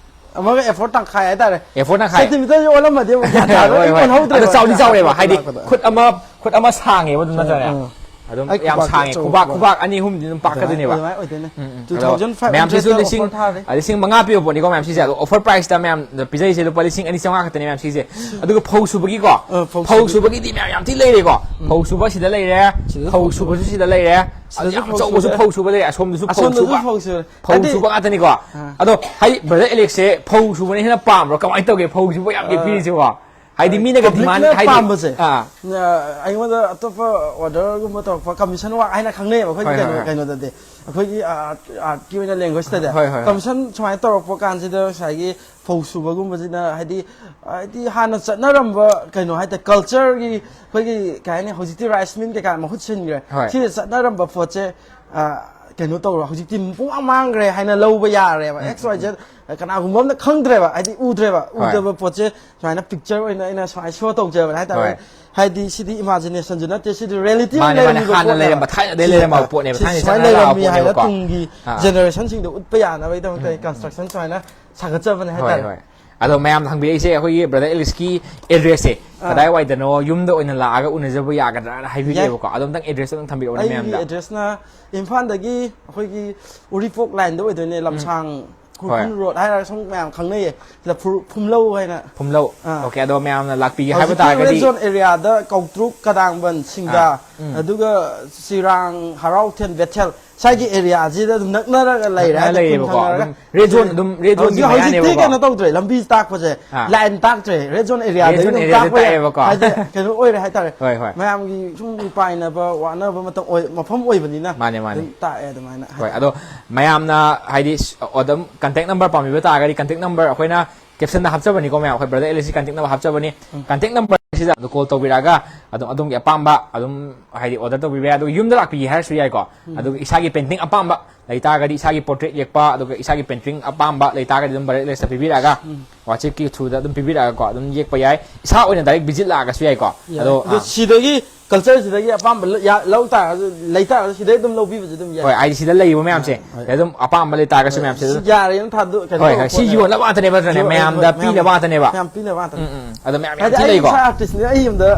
ꯑꯃꯒ ꯑꯦ ꯐꯣꯔ ꯇꯪꯈꯥꯏ ꯍꯥꯏꯇꯥꯔꯦ꯫ ꯑꯦ ꯐꯣꯔ ꯇꯪꯈꯥꯏ꯫ ꯁꯦꯟꯇꯤꯃꯤꯇꯔꯁꯦ ꯑꯣꯜꯂꯝꯃꯗꯤ ꯑꯃꯨꯛ ꯒ꯭ꯌꯥꯟ ꯍꯣꯏ, ꯇꯥꯔꯣꯏ꯫ ꯍꯣꯏ, ꯍꯣꯏ꯫ ꯑꯣꯜꯍꯧꯗ꯭ꯔꯦꯕ꯫ ꯑꯗꯣ ꯆꯥꯎꯗꯤ ꯆꯥꯎꯋꯦꯕ, ꯍꯥꯏꯗꯤ ꯂꯥꯛꯄꯗ꯫ ꯈꯨꯠ ꯑꯃ ꯈꯨꯠ ꯑꯃ ꯁꯥꯡꯉꯦꯕ ꯑꯗꯨꯝ ꯅꯠꯇ꯭ꯔꯅꯦ꯫ ꯑꯥ꯫ ꯑꯗꯨꯝ ꯑꯩ ꯌꯥꯝ ꯈꯨꯕꯥꯛꯇꯤ ꯁꯥꯡꯉꯦ, ꯑꯆꯧꯕ ꯈꯨꯕꯥꯛ ꯈꯨꯕꯥꯛ꯫ ꯈꯨꯕꯥꯛ ꯑꯅꯤ ꯑꯍꯨꯝꯗꯤ ꯑꯗꯨꯝ ꯄꯥꯛꯀꯗꯣꯏꯅꯦꯕ꯫ ꯑꯗꯨꯃꯥꯏꯅ ꯑꯣꯏꯗꯣꯏꯅꯦ꯫ ꯎꯝ, ꯎꯝ꯫ ꯇꯨ ꯑꯗꯣ ꯊꯥꯎꯖꯟ ꯐꯥꯏꯚ ꯃꯌꯥꯝꯁꯤꯁꯨ ꯍꯟꯗ꯭ꯔꯦꯗꯇ ꯂꯤꯁꯤꯡ ꯑꯣꯐꯔ ꯊꯥꯔꯤ꯫ ꯂꯤꯁꯤꯡ ꯃꯉꯥ ꯄꯤꯕ ꯄꯣꯠꯅꯤꯀꯣ ꯃꯌꯥꯝ ꯁꯤꯁꯦ꯫ ꯑꯗꯣ ꯑꯣꯐꯔ ꯄ꯭ꯔꯥꯏꯁꯇ ꯃꯌꯥꯝ ꯄꯤꯖꯔꯤꯁꯦ ꯂꯨꯄꯥ ꯂꯤꯁꯤꯡ ꯑꯅꯤ ꯆꯥꯝꯃꯉꯥ ꯈꯛꯇꯅꯦ ꯃꯌꯥꯝ ꯁꯤꯁꯦ꯫ ꯑꯗꯨꯒ ꯐꯧ ꯁꯨꯕꯒꯤꯀꯣ, ꯑ, ꯐꯧ ꯐꯧ ꯁꯨꯕꯒꯤ꯫ ꯁꯨꯕꯒꯤꯗꯤ ꯃꯌꯥꯝ ꯌꯥꯝ ꯊꯤ ꯂꯩꯔꯦꯀꯣ꯫ ꯐꯧ ꯁꯨꯕ ꯁꯤꯗ ꯂꯩꯔꯦ, ꯁꯤꯗꯁꯨ ꯐꯧ ꯐꯧ ꯁꯨꯕꯁꯨ ꯁꯨꯕ꯫ ꯁꯤꯗ ꯂꯩꯔꯦ, ꯁꯤꯗꯁꯨ ꯌꯥꯝ ꯐꯧ ꯑꯆꯧꯕꯁꯨ ꯁꯨꯕ꯫ ꯐꯧ ꯁꯨꯕ ꯂꯩꯔꯦ, ꯑꯁꯣꯝꯗꯁꯨ ꯐꯧ ꯑꯁꯣꯝꯗꯁꯨ ꯁꯨꯕ꯫ ꯐꯧ ꯁꯨꯕ꯫ ꯐꯧ ꯍꯥꯏꯗꯤ ꯁꯨꯕ ꯉꯥꯛꯇꯅꯤꯀꯣ꯫ ꯑꯗꯣ ꯍꯥꯏꯗꯤ ꯕ꯭ꯔꯗꯔ ꯑꯦꯂꯦꯛꯁꯁꯦ ꯐꯧ ꯁꯨꯕꯅ ꯍꯦꯟꯅ ꯄꯥꯝꯕ꯭ꯔꯣ, ꯀꯃꯥꯏꯅ ꯇꯧꯒꯦ ꯐꯧ ꯁꯨꯕ ꯌꯥꯝ ꯄꯤꯔꯤꯁꯤꯕꯣ? ꯍꯥꯏꯗꯤ ꯃꯤꯅꯒ ꯗꯤꯃꯥꯟ ꯄꯕ꯭ꯂꯤꯛꯅ ꯍꯥꯏꯗꯤ ꯄꯥꯝꯕꯁꯦ꯫ ꯑꯥ꯫ ꯑ, ꯑꯩꯉꯣꯟꯗ ꯑꯇꯣꯞꯄ ꯑꯣꯔꯗꯔꯒꯨꯝꯕ ꯇꯧꯔꯛꯄ, ꯀꯃꯤꯁꯟ ꯋꯥꯔꯛ ꯍꯥꯏꯅ ꯈꯪꯅꯩꯌꯦꯕ ꯑꯩꯈꯣꯏꯒꯤ ꯍꯣꯏ, ꯍꯣꯏ, ꯀꯩꯅꯣ ꯍꯣꯏ꯫ ꯀꯩꯅꯣꯗꯗꯤ꯫ ꯑꯩꯈꯣꯏꯒꯤ ꯑꯥꯔꯠ, ꯑꯥꯔꯠꯀꯤ ꯑꯣꯏꯅ ꯂꯦꯡꯒ꯭ꯋꯦꯖꯇꯗꯤ꯫ ꯍꯣꯏ, ꯍꯣꯏ, ꯍꯣꯏ꯫ ꯀꯃꯤꯁꯟ ꯁꯨꯃꯥꯏꯅ ꯇꯧꯔꯛꯄ ꯀꯥꯟꯁꯤꯗ ꯉꯁꯥꯏꯒꯤ ꯐꯧ ꯁꯨꯕꯒꯨꯝꯕꯁꯤꯅ ꯍꯥꯏꯗꯤ, ꯍꯥꯏꯗꯤ ꯍꯥꯟꯅ ꯆꯠꯅꯔꯝꯕ ꯀꯩꯅꯣ ꯍꯥꯏꯇꯥꯔꯦ, ꯀꯜꯆꯔꯒꯤ ꯑꯩꯈꯣꯏꯒꯤ ꯀꯩ ꯍꯥꯏꯅꯤ, ꯍꯧꯖꯤꯛꯇꯤ ꯔꯥꯏꯁ ꯃꯤꯜ ꯀꯩꯀꯥ ꯃꯍꯨꯠ ꯁꯤꯟꯈ꯭ꯔꯦ꯫ ꯍꯣꯏ꯫ ꯁꯤꯗ ꯆꯠꯅꯔꯝꯕ ꯄꯣꯠꯁꯦ, ꯑ, ꯀꯩꯅꯣ ꯇꯧꯔꯣ, ꯍꯧꯖꯤꯛꯇꯤ ꯄꯨꯡꯃꯥꯡ ꯃꯥꯡꯈ꯭ꯔꯦ ꯍꯥꯏꯅ ꯂꯧꯕ ꯌꯥꯔꯦꯕ꯫ ꯑꯦꯛꯁ ꯋꯥꯏ ꯖꯦꯠ ꯀꯅꯥꯒꯨꯝꯕ ꯑꯃꯅ ꯈꯪꯗ꯭ꯔꯦꯕ, ꯍꯥꯏꯗꯤ ꯎꯗ꯭ꯔꯦꯕ꯫ ꯍꯣꯏ꯫ ꯎꯗꯕ ꯄꯣꯠꯁꯦ ꯁꯨꯃꯥꯏꯅ ꯄꯤꯛꯆꯔ ꯑꯣꯏꯅ ꯑꯩꯅ ꯁꯨꯃꯥꯏꯅ ꯁꯣ ꯇꯧꯖꯕꯅꯦ ꯍꯥꯏꯇꯥꯔꯦ꯫ ꯍꯣꯏ꯫ ꯃꯥꯅꯦ, ꯃꯥꯅꯦ꯫ ꯂꯩꯔꯝꯃꯤꯕ ꯍꯥꯟꯅ ꯄꯣꯠꯅꯦꯕ꯫ ꯂꯩꯔꯝꯕ, ꯊꯥꯏꯅꯗꯩ ꯁꯤ, ꯂꯩꯔꯝꯕ ꯑ, ꯄꯣꯠꯅꯦꯕ꯫ ꯁꯤ ꯊꯥꯏꯅ ꯁꯨꯃꯥꯏꯅ ꯆꯠꯅꯔꯛꯑꯕ ꯂꯩꯔꯝꯃꯤ ꯍꯥꯏꯅ ꯄꯣꯠꯅꯦꯕꯀꯣ꯫ ꯇꯨꯡꯒꯤ ꯑꯥ꯫ ꯖꯦꯅꯦꯔꯦꯁꯟꯁꯤꯡꯗ ꯎꯠꯄ ꯌꯥꯅꯕꯒꯤꯗꯃꯛꯇ ꯑꯩ ꯀꯟꯁꯇ꯭ꯔꯛꯁꯟ ꯁꯨꯃꯥꯏꯅ ꯁꯥꯒꯠꯆꯕꯅꯦ ꯍꯣꯏ, ꯍꯥꯏꯇꯥꯔꯦ꯫ ꯍꯣꯏ꯫ ꯑꯗꯣ ꯃꯌꯥꯝꯅ ꯍꯪꯕꯤꯔꯛꯏꯁꯦ ꯑꯩꯈꯣꯏꯒꯤ ꯕ꯭ꯔꯗꯔ ꯑꯦꯂꯤꯁꯀꯤ ꯑꯦꯗ꯭ꯔꯦꯁꯁꯦ ꯑꯥ꯫ ꯀꯗꯥꯏꯋꯥꯏꯗꯅꯣ, ꯌꯨꯝꯗ ꯑꯣꯏꯅ ꯂꯥꯛꯑꯒ ꯎꯅꯖꯕ ꯌꯥꯒꯗ꯭ꯔꯥꯅ ꯍꯥꯏꯕꯤꯔꯛꯑꯦꯕꯀꯣ꯫ ꯑꯗꯣ ꯑꯝꯇꯪ ꯑꯦꯗ꯭ꯔꯦꯁ ꯑꯗꯨꯝ ꯊꯝꯕꯤꯔꯛꯑꯣꯅꯦ ꯑꯩꯒꯤ ꯃꯌꯥꯝꯗ꯫ ꯑꯦꯗ꯭ꯔꯦꯁꯅ ꯏꯝꯐꯥꯜꯗꯒꯤ ꯑꯩꯈꯣꯏꯒꯤ ꯎꯔꯤꯄꯣꯛ ꯂꯥꯏꯟꯗ ꯑꯣꯏꯗꯣꯏꯅꯦ, ꯂꯝꯁꯥꯡ ꯈꯨꯔꯈꯨꯜ ꯍꯣꯏ꯫ ꯔꯣꯗ ꯍꯥꯏꯔꯒ ꯁꯨꯝ ꯃꯌꯥꯝ ꯈꯪꯅꯩꯌꯦ꯫ ꯁꯤꯗ ꯐꯨ-, ꯐꯨꯝꯂꯧ ꯍꯥꯏꯅ꯫ ꯐꯨꯝꯂꯧ꯫ ꯑꯥ꯫ ꯑꯣꯀꯦ, ꯑꯗꯣ ꯃꯌꯥꯝꯅ ꯂꯥꯛꯄꯤꯒꯦ ꯍꯥꯏꯕ ꯍꯧꯖꯤꯛꯀꯤ ꯔꯦꯗ ꯇꯥꯔꯒꯗꯤ ꯖꯣꯟ ꯑꯦꯔꯤꯌꯥꯗ ꯀꯧꯇ꯭ꯔꯨꯛ, ꯀꯗꯥꯡꯕꯟ, ꯁꯤꯡꯗꯥ, ꯑꯥ, ꯎꯝ꯫ ꯑꯗꯨꯒ ꯆꯤꯔꯥꯡ, ꯍꯔꯥꯎꯊꯦꯟ, ꯕꯦꯊꯦꯜ, ꯁ꯭ꯋꯥꯏꯒꯤ ꯑꯦꯔꯤꯌꯥꯁꯤꯗ ꯑꯗꯨꯝ ꯅꯛꯅꯔꯒ ꯂꯩꯔꯦ ꯅꯛꯅ ꯍꯥꯏꯇꯥꯔꯦ, ꯂꯩꯔꯦꯕꯀꯣ꯫ ꯈꯨꯟ ꯊꯪꯅꯔꯒ꯫ ꯑꯗꯨꯝ ꯔꯦꯗ ꯖꯣꯟ, ꯑꯗꯨꯝ ꯔꯦꯗ ꯖꯣꯟꯒꯤ ꯍꯧꯖꯤꯛ, ꯍꯧꯖꯤꯛꯇꯤ ꯃꯌꯥꯅꯦꯕꯀꯣ꯫ ꯀꯩꯅꯣ ꯇꯧꯗ꯭ꯔꯦ, ꯂꯝꯕꯤ ꯇꯥꯛꯄꯁꯦ ꯑꯥ꯫ ꯂꯥꯏꯟ ꯇꯥꯛꯇ꯭ꯔꯦ, ꯔꯦꯗ ꯖꯣꯟ ꯑꯦꯔꯤꯌꯥꯗꯒꯤ ꯔꯦꯗ ꯖꯣꯟ ꯑꯗꯨꯝ ꯑꯦꯔꯤꯌꯥꯗ ꯇꯥꯛꯄ ꯌꯥ-, ꯇꯥꯛꯑꯦꯕꯀꯣ꯫ ꯍꯥꯏꯗꯤ ꯀꯩꯅꯣ ꯑꯣꯏꯔꯦ ꯍꯥꯏꯇꯥꯔꯦ꯫ ꯍꯣꯏ, ꯍꯣꯏ꯫ ꯃꯌꯥꯝꯒꯤ ꯁꯨꯝ ꯄꯥꯏꯅꯕ ꯋꯥꯅꯕ ꯃꯇꯝ ꯑꯣꯏ-, ꯃꯐꯝ ꯑꯣꯏꯕꯅꯤꯅ ꯃꯥꯅꯦ, ꯃꯥꯅꯦ꯫ ꯑꯗꯨꯝ ꯇꯥꯛꯑꯦ ꯑꯗꯨꯃꯥꯏꯅ ꯍꯣꯏ, ꯍꯥꯏꯇꯥꯔꯦ꯫ ꯑꯗꯣ ꯃꯌꯥꯝꯅ ꯍꯥꯏꯗꯤ ꯁ-, ꯑꯗꯨꯝ ꯀꯟꯇꯦꯛ ꯅꯝꯕꯔ ꯄꯥꯝꯕꯤꯕ ꯇꯥꯔꯒꯗꯤ ꯀꯟꯇꯦꯛ ꯅꯝꯕꯔ ꯑꯩꯈꯣꯏꯅ ꯀꯦꯞꯁꯟꯗ ꯍꯥꯞꯆꯕꯅꯤꯀꯣ ꯃꯌꯥꯝ, ꯑꯩꯈꯣꯏ ꯕ꯭ꯔꯗꯔ ꯑꯦꯂꯤꯁꯀꯤ ꯀꯟꯇꯦꯛ ꯅꯝꯕꯔ ꯍꯥꯞꯆꯕꯅꯤ꯫ ꯀꯟꯇꯦꯛ ꯅꯝꯕꯔ ꯁꯤꯗ ꯑꯗꯨ ꯀꯣꯜ ꯇꯧꯕꯤꯔꯛꯑꯒ ꯑꯗꯨꯝ ꯑꯗꯣꯝꯒꯤ ꯑꯄꯥꯝꯕ ꯑꯗꯨꯝ ꯍꯥꯏꯗꯤ ꯑꯣꯔꯗꯔ ꯇꯧꯕꯤꯕ ꯌꯥꯏ꯫ ꯑꯗꯨꯒ ꯌꯨꯝꯗ ꯂꯥꯛꯄꯤꯒꯦ ꯍꯥꯏꯔꯁꯨ ꯌꯥꯏꯀꯣ꯫ ꯑꯗꯨꯒ ꯏꯁꯥꯒꯤ ꯄꯦꯟꯇꯤꯡ ꯑꯄꯥꯝꯕ ꯂꯩꯇꯥꯔꯒꯗꯤ, ꯏꯁꯥꯒꯤ ꯄꯣꯔꯇ꯭ꯔꯦꯠ ꯌꯦꯛꯄ, ꯑꯗꯨꯒ ꯏꯁꯥꯒꯤ ꯄꯦꯟꯇꯤꯡ ꯑꯄꯥꯝꯕ ꯂꯩꯇꯥꯔꯒꯗꯤ ꯑꯗꯨꯝ ꯕ꯭ꯔꯗꯔ ꯑꯦꯂꯦꯛꯁꯇ ꯄꯤꯕꯤꯔꯛꯑꯒ, ꯎꯝ꯫ WhatsApp-ꯀꯤ through-ꯗ ꯑꯗꯨꯝ ꯄꯤꯕꯤꯔꯛꯑꯒꯀꯣ, ꯑꯗꯨꯝ ꯌꯦꯛꯄ ꯌꯥꯏ꯫ ꯏꯁꯥ ꯑꯣꯏꯅ ꯗꯥꯏꯔꯦꯛ ꯚꯤꯖꯤꯠ ꯂꯥꯛꯑꯒꯁꯨ ꯌꯥꯏꯀꯣ꯫ ꯌꯥꯏ꯫ ꯑꯗꯣ, ꯑꯗꯣ ꯑꯥ꯫ ꯁꯤꯗꯒꯤ ꯀꯜꯆꯔꯁꯤꯗꯒꯤ ꯑꯄꯥꯝꯕ ꯂ-, ꯌꯥ-, ꯂꯧ ꯇꯥꯔꯒꯁꯨ, ꯂꯩ ꯇꯥꯔꯒꯁꯨ ꯁꯤꯗꯩ ꯑꯗꯨꯝ ꯂꯧꯕꯤꯕꯁꯦ ꯑꯗꯨꯝ ꯌꯥꯏ꯫ ꯍꯣꯏ, ꯍꯥꯏꯗꯤ ꯁꯤꯗ ꯂꯩꯔꯤꯕ ꯃꯌꯥꯝꯁꯦ, ꯍꯣꯏ꯫ ꯑꯗꯨꯝ ꯑꯄꯥꯝꯕ ꯂꯩꯇꯥꯔꯒꯁꯨ ꯃꯌꯥꯝꯁꯦ ꯁꯤ ꯑꯗꯨꯝ ꯌꯥꯔꯦꯅ ꯊꯥꯗꯣꯛ-, ꯀꯩꯅꯣ ꯍꯣꯏ, ꯇꯧꯕ ꯍꯣꯏ, ꯁꯤ ꯄꯣꯠꯅꯦꯕ꯫ ꯌꯣꯟꯅꯕ ꯉꯥꯛꯇꯅꯦꯕ ꯅꯠꯇ꯭ꯔꯅꯦ? ꯌꯣ-, ꯃꯌꯥꯝꯗ ꯍꯣꯏ, ꯄꯤꯅꯕ ꯃꯌꯥꯝ, ꯉꯥꯛꯇꯅꯦꯕ꯫ ꯃꯌꯥꯝ ꯄꯤꯅꯕ ꯉꯥꯛꯇꯅꯦ꯫ ꯎꯝ, ꯎꯝ꯫ ꯑꯗꯣ ꯃꯌꯥꯝ ꯌꯥꯝ ꯍꯥꯏꯗꯤ ꯊꯤ ꯑꯩ ꯂꯩꯀꯣ꯫ ꯏꯁꯥ ꯑꯥꯔꯇꯤꯁꯅꯦ, ꯑꯩ ꯌꯨꯝꯗ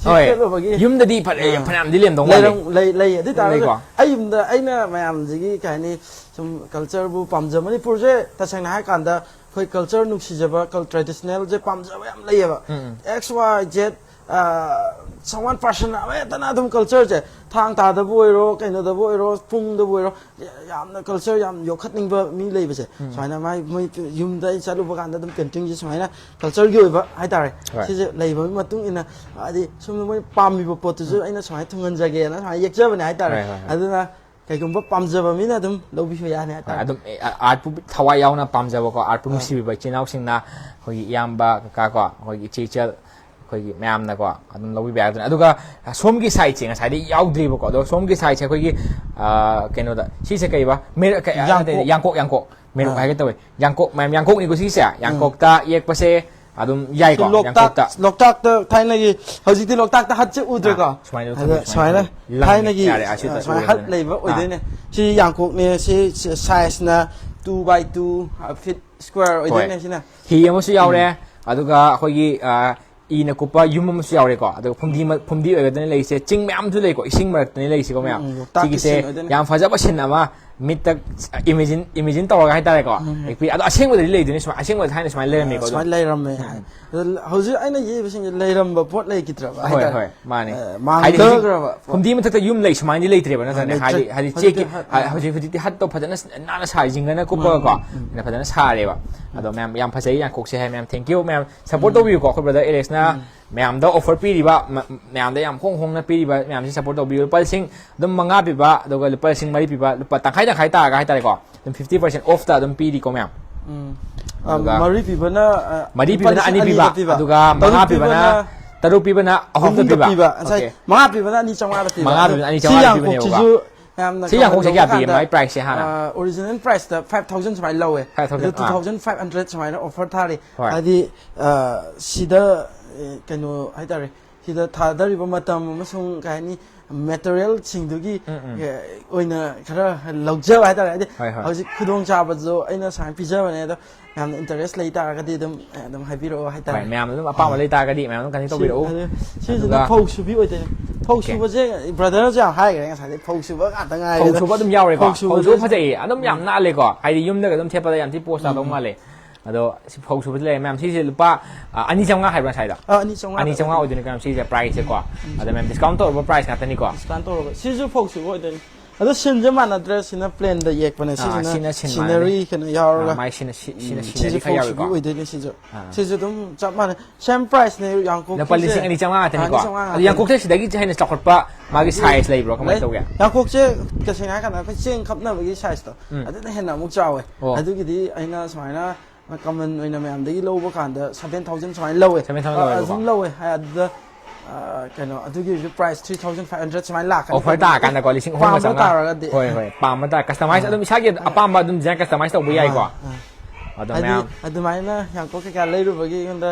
ꯁꯤ ꯍꯣꯏ꯫ ꯆꯠꯂꯨꯕꯒꯤ ꯌꯨꯝꯗꯗꯤ ꯐ-, ꯑꯥ꯫ ꯐꯅꯌꯥꯝꯗꯤ ꯂꯩꯔꯝꯗꯧ ꯃꯥꯜꯂꯤ꯫ ꯂꯩꯔꯝ-, ꯂꯩ, ꯂꯩ꯫ ꯑꯗꯨ ꯑꯣꯏ ꯇꯥꯔꯒꯁꯨ ꯂꯩꯀꯣ꯫ ꯑꯩ ꯌꯨꯝꯗ ꯑꯩꯅ ꯃꯌꯥꯝꯁꯤꯒꯤ ꯀꯩ ꯍꯥꯏꯅꯤ, ꯁꯨꯝ ꯀꯜꯆꯔꯕꯨ ꯄꯥꯝꯖ-, ꯃꯅꯤꯄꯨꯔꯁꯦ ꯇꯁꯦꯡꯅ ꯍꯥꯏꯔꯀꯥꯟꯗ ꯑꯩꯈꯣꯏ ꯀꯜꯆꯔ ꯅꯨꯡꯁꯤꯖꯕ, ꯀꯜ-, ꯇ꯭ꯔꯦꯗꯤꯁꯅꯦꯜꯁꯦ ꯄꯥꯝꯖꯕ ꯌꯥꯝ ꯂꯩꯌꯦꯕ꯫ ꯎꯝ, ꯎꯝ꯫ X Y Z, ꯑ, some one person ꯑꯃ ꯍꯦꯛꯇꯅ ꯑꯗꯨꯝ ꯀꯜꯆꯔꯁꯦ ꯊꯥꯡ ꯇꯥꯗꯕꯨ ꯑꯣꯏꯔꯣ, ꯀꯩꯅꯣꯗꯕꯨ ꯑꯣꯏꯔꯣ, ꯄꯨꯡꯗꯕꯨ ꯑꯣꯏꯔꯣ, ꯌꯥꯝꯅ ꯀꯜꯆꯔ ꯌꯥꯝ ꯌꯣꯛꯈꯠꯅꯤꯡꯕ ꯃꯤ ꯂꯩꯕꯁꯦ, ꯎꯝ꯫ ꯁꯨꯃꯥꯏꯅ ꯃꯥꯏ, ꯃꯣꯏ ꯌꯨꯝꯗ ꯑꯩ ꯆꯠꯂꯨꯕ ꯀꯥꯟꯗ ꯑꯗꯨꯝ ꯄꯦꯟꯇꯤꯡꯁꯦ ꯁꯨꯃꯥꯏꯅ ꯀꯜꯆꯔꯒꯤ ꯑꯣꯏꯕ ꯍꯥꯏꯇꯥꯔꯦ, ꯍꯣꯏ꯫ ꯁꯤꯁꯦ ꯂꯩꯕꯒꯤ ꯃꯇꯨꯡ ꯏꯟꯅ, ꯍꯥꯏꯗꯤ ꯁꯨꯝ ꯃꯣꯏ ꯄꯥꯝꯃꯤꯕ ꯄꯣꯠꯇꯨꯁꯨ ꯎꯝ꯫ ꯑꯩꯅ ꯁꯨꯃꯥꯏꯅ ꯊꯨꯡꯍꯟꯖꯒꯦꯅ ꯁꯨꯃꯥꯏꯅ ꯌꯦꯛꯆꯕꯅꯦ ꯍꯥꯏꯇꯥꯔꯦ꯫ ꯍꯣꯏ, ꯍꯣꯏ, ꯍꯣꯏ꯫ ꯑꯗꯨꯅ ꯀꯩꯒꯨꯝꯕ ꯄꯥꯝꯖꯕ ꯃꯤꯅ ꯑꯗꯨꯝ ꯂꯧꯕꯤꯕ ꯌꯥꯅꯤ ꯍꯣꯏ, ꯍꯥꯏꯇꯥꯔꯦ꯫ ꯑꯗꯨꯝ, ꯑꯦ, ꯑ-, ꯑꯥꯔꯠꯄꯨ ꯊꯋꯥꯏ ꯌꯥꯎꯅ ꯄꯥꯝꯖꯕꯀꯣ, ꯑꯥꯔꯠꯄꯨ ꯑꯥ꯫ ꯅꯨꯡꯁꯤꯕꯤꯕ ꯏꯆꯤꯜ ꯏꯅꯥꯎꯁꯤꯡꯅ, ꯑꯩꯈꯣꯏꯒꯤ ꯏꯌꯥꯝꯕ, ꯀꯀꯥ ꯀꯣ, ꯑꯩꯈꯣꯏꯒꯤ ꯏꯆꯦ ꯏꯆꯜ, ꯑꯩꯈꯣꯏꯒꯤ ꯃꯌꯥꯝꯅꯀꯣ ꯑꯗꯨꯝ ꯂꯧꯕꯤꯕ ꯌꯥꯒꯗ꯭ꯔꯥ? ꯑꯗꯨꯒ ꯁꯣꯝꯒꯤ ꯁꯥꯏꯠꯁꯦ ꯉꯁꯥꯏꯗꯤ ꯌꯥꯎꯗ꯭ꯔꯤꯕꯀꯣ, ꯑꯗꯣ ꯁꯣꯝꯒꯤ ꯁꯥꯏꯠꯁꯦ ꯑꯩꯈꯣꯏꯒꯤ, ꯑ, ꯀꯩꯅꯣꯗ, ꯁꯤꯁꯦ ꯀꯩꯕ? ꯃꯦꯔ-, ꯀꯩ-, ꯌꯥꯡꯀꯣꯛ꯫ ꯅꯠꯇꯦ, ꯌꯥꯡꯀꯣꯛ, ꯌꯥꯡꯀꯣꯛ꯫ ꯃꯦꯔ-, ꯑꯥ꯫ ꯍꯥꯏꯒꯦ ꯇꯧꯋꯦ꯫ ꯌꯥꯡꯀꯣꯛ, ꯃꯌꯥꯝ ꯌꯥꯡꯀꯣꯛꯅꯤꯀꯣ ꯁꯤꯁꯦ? ꯎꯝ꯫ ꯌꯥꯡꯀꯣꯛꯇ ꯌꯦꯛꯄꯁꯦ ꯑꯗꯨꯝ ꯁꯤ ꯌꯥꯏꯀꯣ, ꯂꯣꯛꯇꯥꯛ, ꯌꯥꯡꯀꯣꯛꯇ꯫ ꯂꯣꯛꯇꯥꯛꯇ ꯊꯥꯏꯅꯒꯤ, ꯍꯧꯖꯤꯛꯇꯤ ꯂꯣꯛꯇꯥꯛꯇ ꯍꯠꯁꯦ ꯎꯗ꯭ꯔꯦꯀꯣ? ꯑꯥ, ꯁꯨꯃꯥꯏꯅ ꯑꯗ ꯊꯝꯃꯤ, ꯁꯨꯃꯥꯏꯅ ꯁꯨꯃꯥꯏꯅ ꯊꯝꯃꯤ꯫ ꯂꯪꯉꯤ꯫ ꯊꯥꯏꯅꯒꯤ, ꯌꯥꯔꯦ, ꯑꯁꯤ ꯑ, ꯇꯧꯔꯁꯤ ꯁꯨꯃꯥꯏꯅ ꯍꯠ ꯎꯔꯦꯗꯅ꯫ ꯂꯩꯕ ꯑꯥ꯫ ꯑꯣꯏꯗꯣꯏꯅꯦ꯫ ꯁꯤ ꯌꯥꯡꯀꯣꯛꯅꯦ, ꯁꯤ, ꯁꯤ ꯁꯥꯏꯖꯅ two by two, ꯑ, ꯐꯤꯠ ꯁ꯭ꯀ꯭ꯋꯥꯔ ꯍꯣꯏ꯫ ꯑꯣꯏꯗꯣꯏꯅꯦ ꯁꯤꯅ꯫ ꯍꯤ ꯑꯃꯁꯨ ꯌꯥꯎꯔꯦ, ꯎꯝ꯫ ꯑꯗꯨꯒ ꯑꯩꯈꯣꯏꯒꯤ, ꯑ, ꯏꯅ ꯀꯨꯞꯄ ꯌꯨꯝ ꯑꯃꯁꯨ ꯌꯥꯎꯔꯦꯀꯣ꯫ ꯑꯗꯨꯒ ꯐꯨꯝꯗꯤ ꯃ-, ꯐꯨꯝꯗꯤ ꯑꯣꯏꯒꯗꯅ ꯂꯩꯔꯤꯁꯦ, ꯆꯤꯡ ꯃꯌꯥꯝꯁꯨ ꯂꯩꯀꯣ, ꯏꯁꯤꯡ ꯃꯔꯛꯇꯅꯤ ꯂꯩꯔꯤꯁꯤꯀꯣ ꯃꯌꯥꯝ꯫ ꯎꯝ, ꯎꯝ, ꯂꯣꯛꯇꯥꯛꯀꯤ ꯁꯤꯒꯤꯁꯦ ꯁꯤꯟ ꯑꯣꯏꯗꯣꯏꯅꯦ꯫ ꯌꯥꯝ ꯐꯖꯕ ꯁꯤꯟ ꯑꯃ, ꯃꯤꯠꯇ imagine, imagine ꯇꯧꯔꯒ ꯍꯥꯏꯇꯥꯔꯦꯀꯣ꯫ ꯎꯝ꯫ ꯑꯗꯣ ꯑꯁꯦꯡꯕꯗꯤ ꯂꯩꯗꯣꯏꯅꯦ, ꯁꯨꯃꯥꯏꯅ, ꯑꯁꯦꯡꯕꯗ ꯊꯥꯏꯅ ꯁꯨꯃꯥꯏꯅ ꯂꯩꯔꯝꯃꯦꯀꯣ ꯑꯗꯨꯝ꯫ ꯁꯨꯃꯥꯏꯅ ꯂꯩꯔꯝꯃꯦ꯫ ꯎꯝ꯫ ꯑꯗꯣ ꯍꯧꯖꯤꯛ ꯑꯩꯅ ꯌꯦꯛꯏꯕꯁꯤꯡꯁꯦ ꯂꯩꯔꯝꯕ ꯄꯣꯠ ꯂꯩꯈꯤꯗ꯭ꯔꯕ ꯍꯣꯏ, ꯍꯥꯏꯇꯥꯔꯦ꯫ ꯍꯣꯏ, ꯃꯥꯅꯦ꯫ ꯑ, ꯍꯥꯏꯗꯤ ꯍꯧꯖꯤꯛ ꯃꯥꯡꯊꯈ꯭ꯔꯕ ꯄꯣꯠ꯫ ꯐꯨꯝꯗꯤ ꯃꯊꯛꯇ ꯌꯨꯝ ꯂꯩ ꯁꯨꯃꯥꯏꯅꯗꯤ ꯂꯩꯇ꯭ꯔꯦꯕ, ꯑ, ꯅꯠꯇ꯭ꯔꯅꯦ? ꯂꯩꯇ꯭ꯔꯦ꯫ ꯍꯥꯏꯗꯤ, ꯍꯥꯏꯗꯤ ꯍꯧꯖꯤꯛꯇꯤ ꯆꯦꯛꯀꯤ, ꯍꯠ-, ꯍꯥ-, ꯍꯧꯖꯤꯛ, ꯍꯧꯖꯤꯛꯇꯤ ꯍꯠꯇꯣ ꯐꯖꯅ ꯅꯥꯟꯅ ꯁꯥꯔꯦ, ꯖꯤꯡꯒꯅ ꯀꯨꯞꯄꯒꯀꯣ, ꯎꯝ, ꯎꯝ, ꯎꯝ꯫ ꯑꯗꯨꯅ ꯐꯖꯅ ꯁꯥꯔꯦꯕ꯫ ꯎꯝ꯫ ꯑꯗꯣ ꯃꯌꯥꯝ ꯌꯥꯝ ꯐꯖꯩ ꯌꯥꯡꯀꯣꯛꯁꯦ ꯍꯥꯏ, ꯃꯌꯥꯝ thank you ꯃꯌꯥꯝ꯫ Support ꯎꯝ꯫ ꯇꯧꯕꯤꯌꯨꯀꯣ ꯑꯩꯈꯣꯏ brother ꯑꯦꯂꯦꯛꯁꯅ꯫ ꯎꯝ꯫ ꯃꯌꯥꯝꯗ offer ꯄꯤꯔꯤꯕ, ꯃ-, ꯃꯌꯥꯝꯗ ꯌꯥꯝ ꯍꯣꯡ ꯍꯣꯡꯅ ꯄꯤꯔꯤꯕ ꯃꯌꯥꯝꯁꯤ support ꯇꯧꯕꯤꯌꯨ꯫ ꯂꯨꯄꯥ ꯂꯤꯁꯤꯡ ꯑꯗꯨꯝ ꯃꯉꯥ ꯄꯤꯕ, ꯑꯗꯨꯒ ꯂꯨꯄꯥ ꯂꯤꯁꯤꯡ ꯃꯔꯤ ꯄꯤꯕ, ꯂꯨꯄꯥ ꯇꯪꯈꯥꯏ ꯇꯪꯈꯥꯏ ꯇꯥꯔꯒ ꯍꯥꯏꯇꯥꯔꯦꯀꯣ, ꯑꯗꯨꯝ fifty percent off-ꯇ ꯑꯗꯨꯝ ꯄꯤꯔꯤꯀꯣ ꯃꯌꯥꯝ꯫ ꯎꯝ꯫ ꯑꯗꯨꯒ ꯑ, ꯃꯔꯤ ꯄꯤꯕꯅ, ꯑ, ꯃꯔꯤ ꯂꯨꯄꯥ ꯄꯤꯕꯅ ꯂꯤꯁꯤꯡ ꯑꯅꯤ ꯑꯅꯤ ꯄꯤꯕ, ꯍꯦꯛ ꯄꯤꯕ꯫ ꯑꯗꯨꯒ ꯇꯔꯨꯛ ꯃꯉꯥ ꯄꯤꯕꯅ ꯄꯤꯕꯅ ꯇꯔꯨꯛ ꯄꯤꯕꯅ ꯑꯍꯨꯝꯗ ꯑꯍꯨꯝꯗ ꯄꯤꯕ? ꯄꯤꯕ ꯉꯁꯥꯏ Okay. ꯃꯉꯥ ꯄꯤꯕꯅ ꯑꯅꯤ ꯆꯥꯝꯃꯉꯥꯗ ꯄꯤꯕ ꯃꯉꯥ ꯑꯗꯨ ꯄꯤꯕꯅ ꯑꯅꯤ ꯁꯤ ꯆꯥꯝꯃꯉꯥꯗ ꯌꯥꯡꯀꯣꯛꯁꯤꯁꯨ ꯄꯤꯕꯅꯦꯕꯀꯣ꯫ ꯌꯥꯝꯅ ꯁꯤ ꯌꯥꯡꯀꯣꯛꯁꯦ ꯀꯌꯥ ꯄꯤꯌꯦ? ꯀꯃꯥꯏꯅ ꯃꯥꯏ price ꯁꯦ ꯍꯥꯟꯅ? ꯑꯣꯔꯤꯖꯤꯅꯦꯜ ꯄ꯭ꯔꯥꯏꯁꯇ ꯐꯥꯏꯚ ꯊꯥꯎꯖꯟ ꯁꯨꯃꯥꯏꯅ ꯂꯧꯋꯦ꯫ Five thousand, ꯑꯗꯨ ꯑꯥ꯫ ꯇꯨ ꯊꯥꯎꯖꯟ ꯐꯥꯏꯚ ꯍꯟꯗ꯭ꯔꯦꯗ ꯁꯨꯃꯥꯏꯅ ꯑꯣꯐꯔ ꯊꯥꯔꯤ꯫ ꯍꯣꯏ꯫ ꯍꯥꯏꯗꯤ ꯑ, ꯁꯤꯗ ꯑ, ꯀꯩꯅꯣ ꯍꯥꯏꯇꯥꯔꯦ, ꯁꯤꯗ ꯊꯥꯗꯔꯤꯕ ꯃꯇꯝ ꯑꯃꯁꯨꯡ ꯀꯩ ꯍꯥꯏꯅꯤ, ꯃꯦꯇꯔꯤꯌꯦꯜꯁꯤꯡꯗꯨꯒꯤ ꯎꯝ, ꯎꯝ꯫ ꯑ, ꯑꯣꯏꯅ ꯈꯔ ꯂꯧꯖꯕ ꯍꯥꯏꯇꯥꯔꯦ꯫ ꯍꯥꯏꯗꯤ ꯍꯣꯏ, ꯍꯣꯏ꯫ ꯍꯧꯖꯤꯛ ꯈꯨꯗꯣꯡꯆꯥꯕꯗꯨ ꯑꯩꯅ ꯁꯨꯃꯥꯏꯅ ꯄꯤꯖꯕꯅꯦ, ꯑꯗꯣ ꯌꯥꯝꯅ ꯏꯟꯇꯔꯦꯁ ꯂꯩ ꯇꯥꯔꯒꯗꯤ ꯑꯗꯨꯝ ꯑꯗꯨꯝ ꯍꯥꯏꯕꯤꯔꯛꯑꯣ ꯍꯥꯏꯇꯥꯔꯦ꯫ ꯍꯣꯏ, ꯃꯌꯥꯝꯅ ꯑꯗꯨꯝ ꯑꯄꯥꯝꯕ ꯂꯩ ꯇꯥꯔꯒꯗꯤ ꯃꯌꯥꯝ ꯑꯗꯨꯝ ꯀꯟꯇꯦꯛ ꯁꯤ- ꯇꯧꯕꯤꯔꯛꯎ꯫ ꯑꯗꯨ ꯁꯤꯁꯤꯅ ꯑꯗꯨꯒ ꯐꯧ ꯁꯨꯕꯤ ꯑꯣꯏꯗꯣꯏꯅꯦ꯫ ꯐꯧ Okay. ꯁꯨꯕꯁꯦ ꯕ꯭ꯔꯗꯔꯁꯨ ꯌꯥꯝ ꯍꯥꯏꯈ꯭ꯔꯦ ꯉꯁꯥꯏꯗꯩ, ꯐꯧ ꯁꯨꯕ ꯉꯥꯛꯇ ꯉꯥꯏꯔꯦ꯫ ꯐꯧ ꯁꯨꯕ ꯑꯗꯨꯝ ꯌꯥꯎꯔꯦꯀꯣ꯫ ꯐꯧ ꯐꯧ ꯁꯨꯕꯁꯦ ꯁꯨꯕ ꯐꯖꯩꯌꯦ, ꯑꯗꯨꯝ ꯌꯥꯝ ꯅꯥꯜꯂꯦꯀꯣ꯫ ꯍꯥꯏꯗꯤ ꯌꯨꯝꯗꯒ ꯑꯗꯨꯝ ꯊꯦꯠꯄꯗ ꯌꯥꯝ ꯊꯤ ꯄꯣꯁ ꯇꯥꯗꯧ ꯃꯥꯜꯂꯦ꯫ ꯑꯗꯣ ꯁꯤ ꯐꯧ ꯁꯨꯕꯁꯤ ꯂꯩꯔꯦ ꯃꯌꯥꯝ꯫ ꯁꯤꯁꯦ ꯂꯨꯄꯥ, ꯑ, ꯑꯅꯤ ꯆꯥꯝꯃꯉꯥ ꯍꯥꯏꯕ꯭ꯔꯥ ꯉꯁꯥꯏꯗꯣ? ꯑ, ꯑꯅꯤ ꯆꯥꯝꯃꯉꯥ ꯑꯅꯤ ꯆꯥꯝꯃꯉꯥ ꯑꯣꯏꯗꯣꯏꯅꯤꯀꯣ ꯃꯌꯥꯝ ꯁꯤꯁꯦ price ꯁꯦꯀꯣ꯫ ꯑꯗ ꯃꯌꯥꯝ discount ꯇꯧꯔꯕ price ꯉꯥꯛꯇꯅꯤꯀꯣ꯫ Discount ꯇꯧꯔꯒ ꯁꯤꯁꯨ ꯐꯧ ꯁꯨꯕ ꯑꯣꯏꯗꯣꯏꯅꯤ꯫ ꯑꯗꯣ ꯁꯤꯟꯁꯦ ꯃꯥꯟꯅꯗ꯭ꯔꯦ, ꯁꯤꯅ ꯄ꯭ꯂꯦꯟꯗ ꯌꯦꯛꯄꯅꯦ, ꯑꯥ, ꯁꯤꯁꯤꯅ ꯁꯤꯅ ꯁꯤꯟ ꯁꯤꯅꯔꯤ ꯃꯥꯟꯅꯗꯦ꯫ ꯀꯩꯅꯣ ꯌꯥꯎꯔꯒ꯫ ꯑꯥ, ꯃꯥꯏ ꯁꯤꯅ ꯁꯤ- ꯁꯤꯅ ꯎꯝ, scenery ꯁꯤꯁꯨ ꯈꯔ ꯐꯧ ꯌꯥꯎꯔꯤꯀꯣ꯫ ꯁꯨꯕꯤ ꯑꯣꯏꯗꯣꯏꯅꯦ ꯁꯤꯁꯨ꯫ ꯑꯥ꯫ ꯁꯤꯁꯨ ꯑꯗꯨꯝ ꯆꯞ ꯃꯥꯟꯅꯩ, ꯁꯦꯝ ꯄ꯭ꯔꯥꯏꯁꯅꯦ꯫ ꯌꯥꯡꯀꯣꯛꯁꯦ ꯂꯨꯄꯥ ꯂꯤꯁꯤꯡ ꯑꯅꯤ ꯆꯥꯝꯃꯉꯥ ꯉꯥꯛꯇꯅꯤꯀꯣ꯫ ꯑꯅꯤ ꯆꯥꯝꯃꯉꯥ ꯑꯗꯣ ꯉꯥꯛꯇꯅꯤ꯫ ꯌꯥꯡꯀꯣꯛꯁꯦ ꯁꯤꯗꯒꯤ ꯍꯦꯟꯅ ꯆꯥꯎꯈꯠꯄ ꯃꯥꯒꯤ size ꯂꯩꯕ꯭ꯔꯣ? ꯀꯃꯥꯏꯅ ꯂꯩ꯫ ꯇꯧꯒꯦ? ꯌꯥꯡꯀꯣꯛꯁꯦ ꯇꯁꯦꯡꯅ ꯍꯥꯏꯔ ꯀꯥꯟꯗ ꯑꯩꯈꯣꯏ ꯆꯦꯡ ꯈꯞꯅꯕꯒꯤ size ꯇꯣ, ꯎꯝ꯫ ꯑꯗꯨꯅ ꯍꯦꯟꯅ ꯑꯃꯨꯛ ꯆꯥꯎꯋꯦ꯫ ꯑꯣ꯫ ꯑꯗꯨꯒꯤꯗꯤ ꯑꯩꯅ ꯁꯨꯃꯥꯏꯅ ꯀꯃꯟ ꯑꯣꯏꯅ ꯃꯌꯥꯝꯗꯒꯤ ꯂꯧꯕ ꯀꯥꯟꯗ seven thousand ꯁꯨꯃꯥꯏꯅ ꯂꯧꯋꯦ꯫ Seven thousand ꯂꯧꯋꯦꯕꯀꯣ꯫ ꯑꯗꯨꯝ ꯂꯧꯋꯦ꯫ ꯑꯗꯨꯗ ꯑ, ꯀꯩꯅꯣ, ꯑꯗꯨꯒꯤ price three thousand five hundred ꯁꯨꯃꯥꯏꯅ ꯂꯥꯛꯀꯅꯤ꯫ Offer ꯇꯥꯔꯀꯥꯟꯗꯀꯣ, ꯂꯤꯁꯤꯡ ꯑꯍꯨꯝꯒ ꯄꯥꯝꯕ ꯆꯥꯝꯃꯉꯥ꯫ ꯇꯥꯔꯒꯗꯤ꯫ ꯍꯣꯏ, ꯍꯣꯏ, ꯄꯥꯝꯕ ꯇꯥꯔ-, customize ꯑꯗꯨꯝ ꯏꯁꯥꯒꯤ ꯑꯄꯥꯝꯕ ꯑꯗꯨꯝ design customize ꯇꯧꯕ ꯌꯥꯏꯀꯣ꯫ ꯑꯥ, ꯑꯥ꯫ ꯑꯗꯣ ꯍꯥꯏꯗꯤ ꯃꯌꯥꯝ ꯑꯗꯨꯃꯥꯏꯅ ꯌꯥꯡꯀꯣꯛ ꯀꯩꯀꯥ ꯂꯩꯔꯨꯕꯒꯤ ꯑꯩꯉꯣꯟꯗ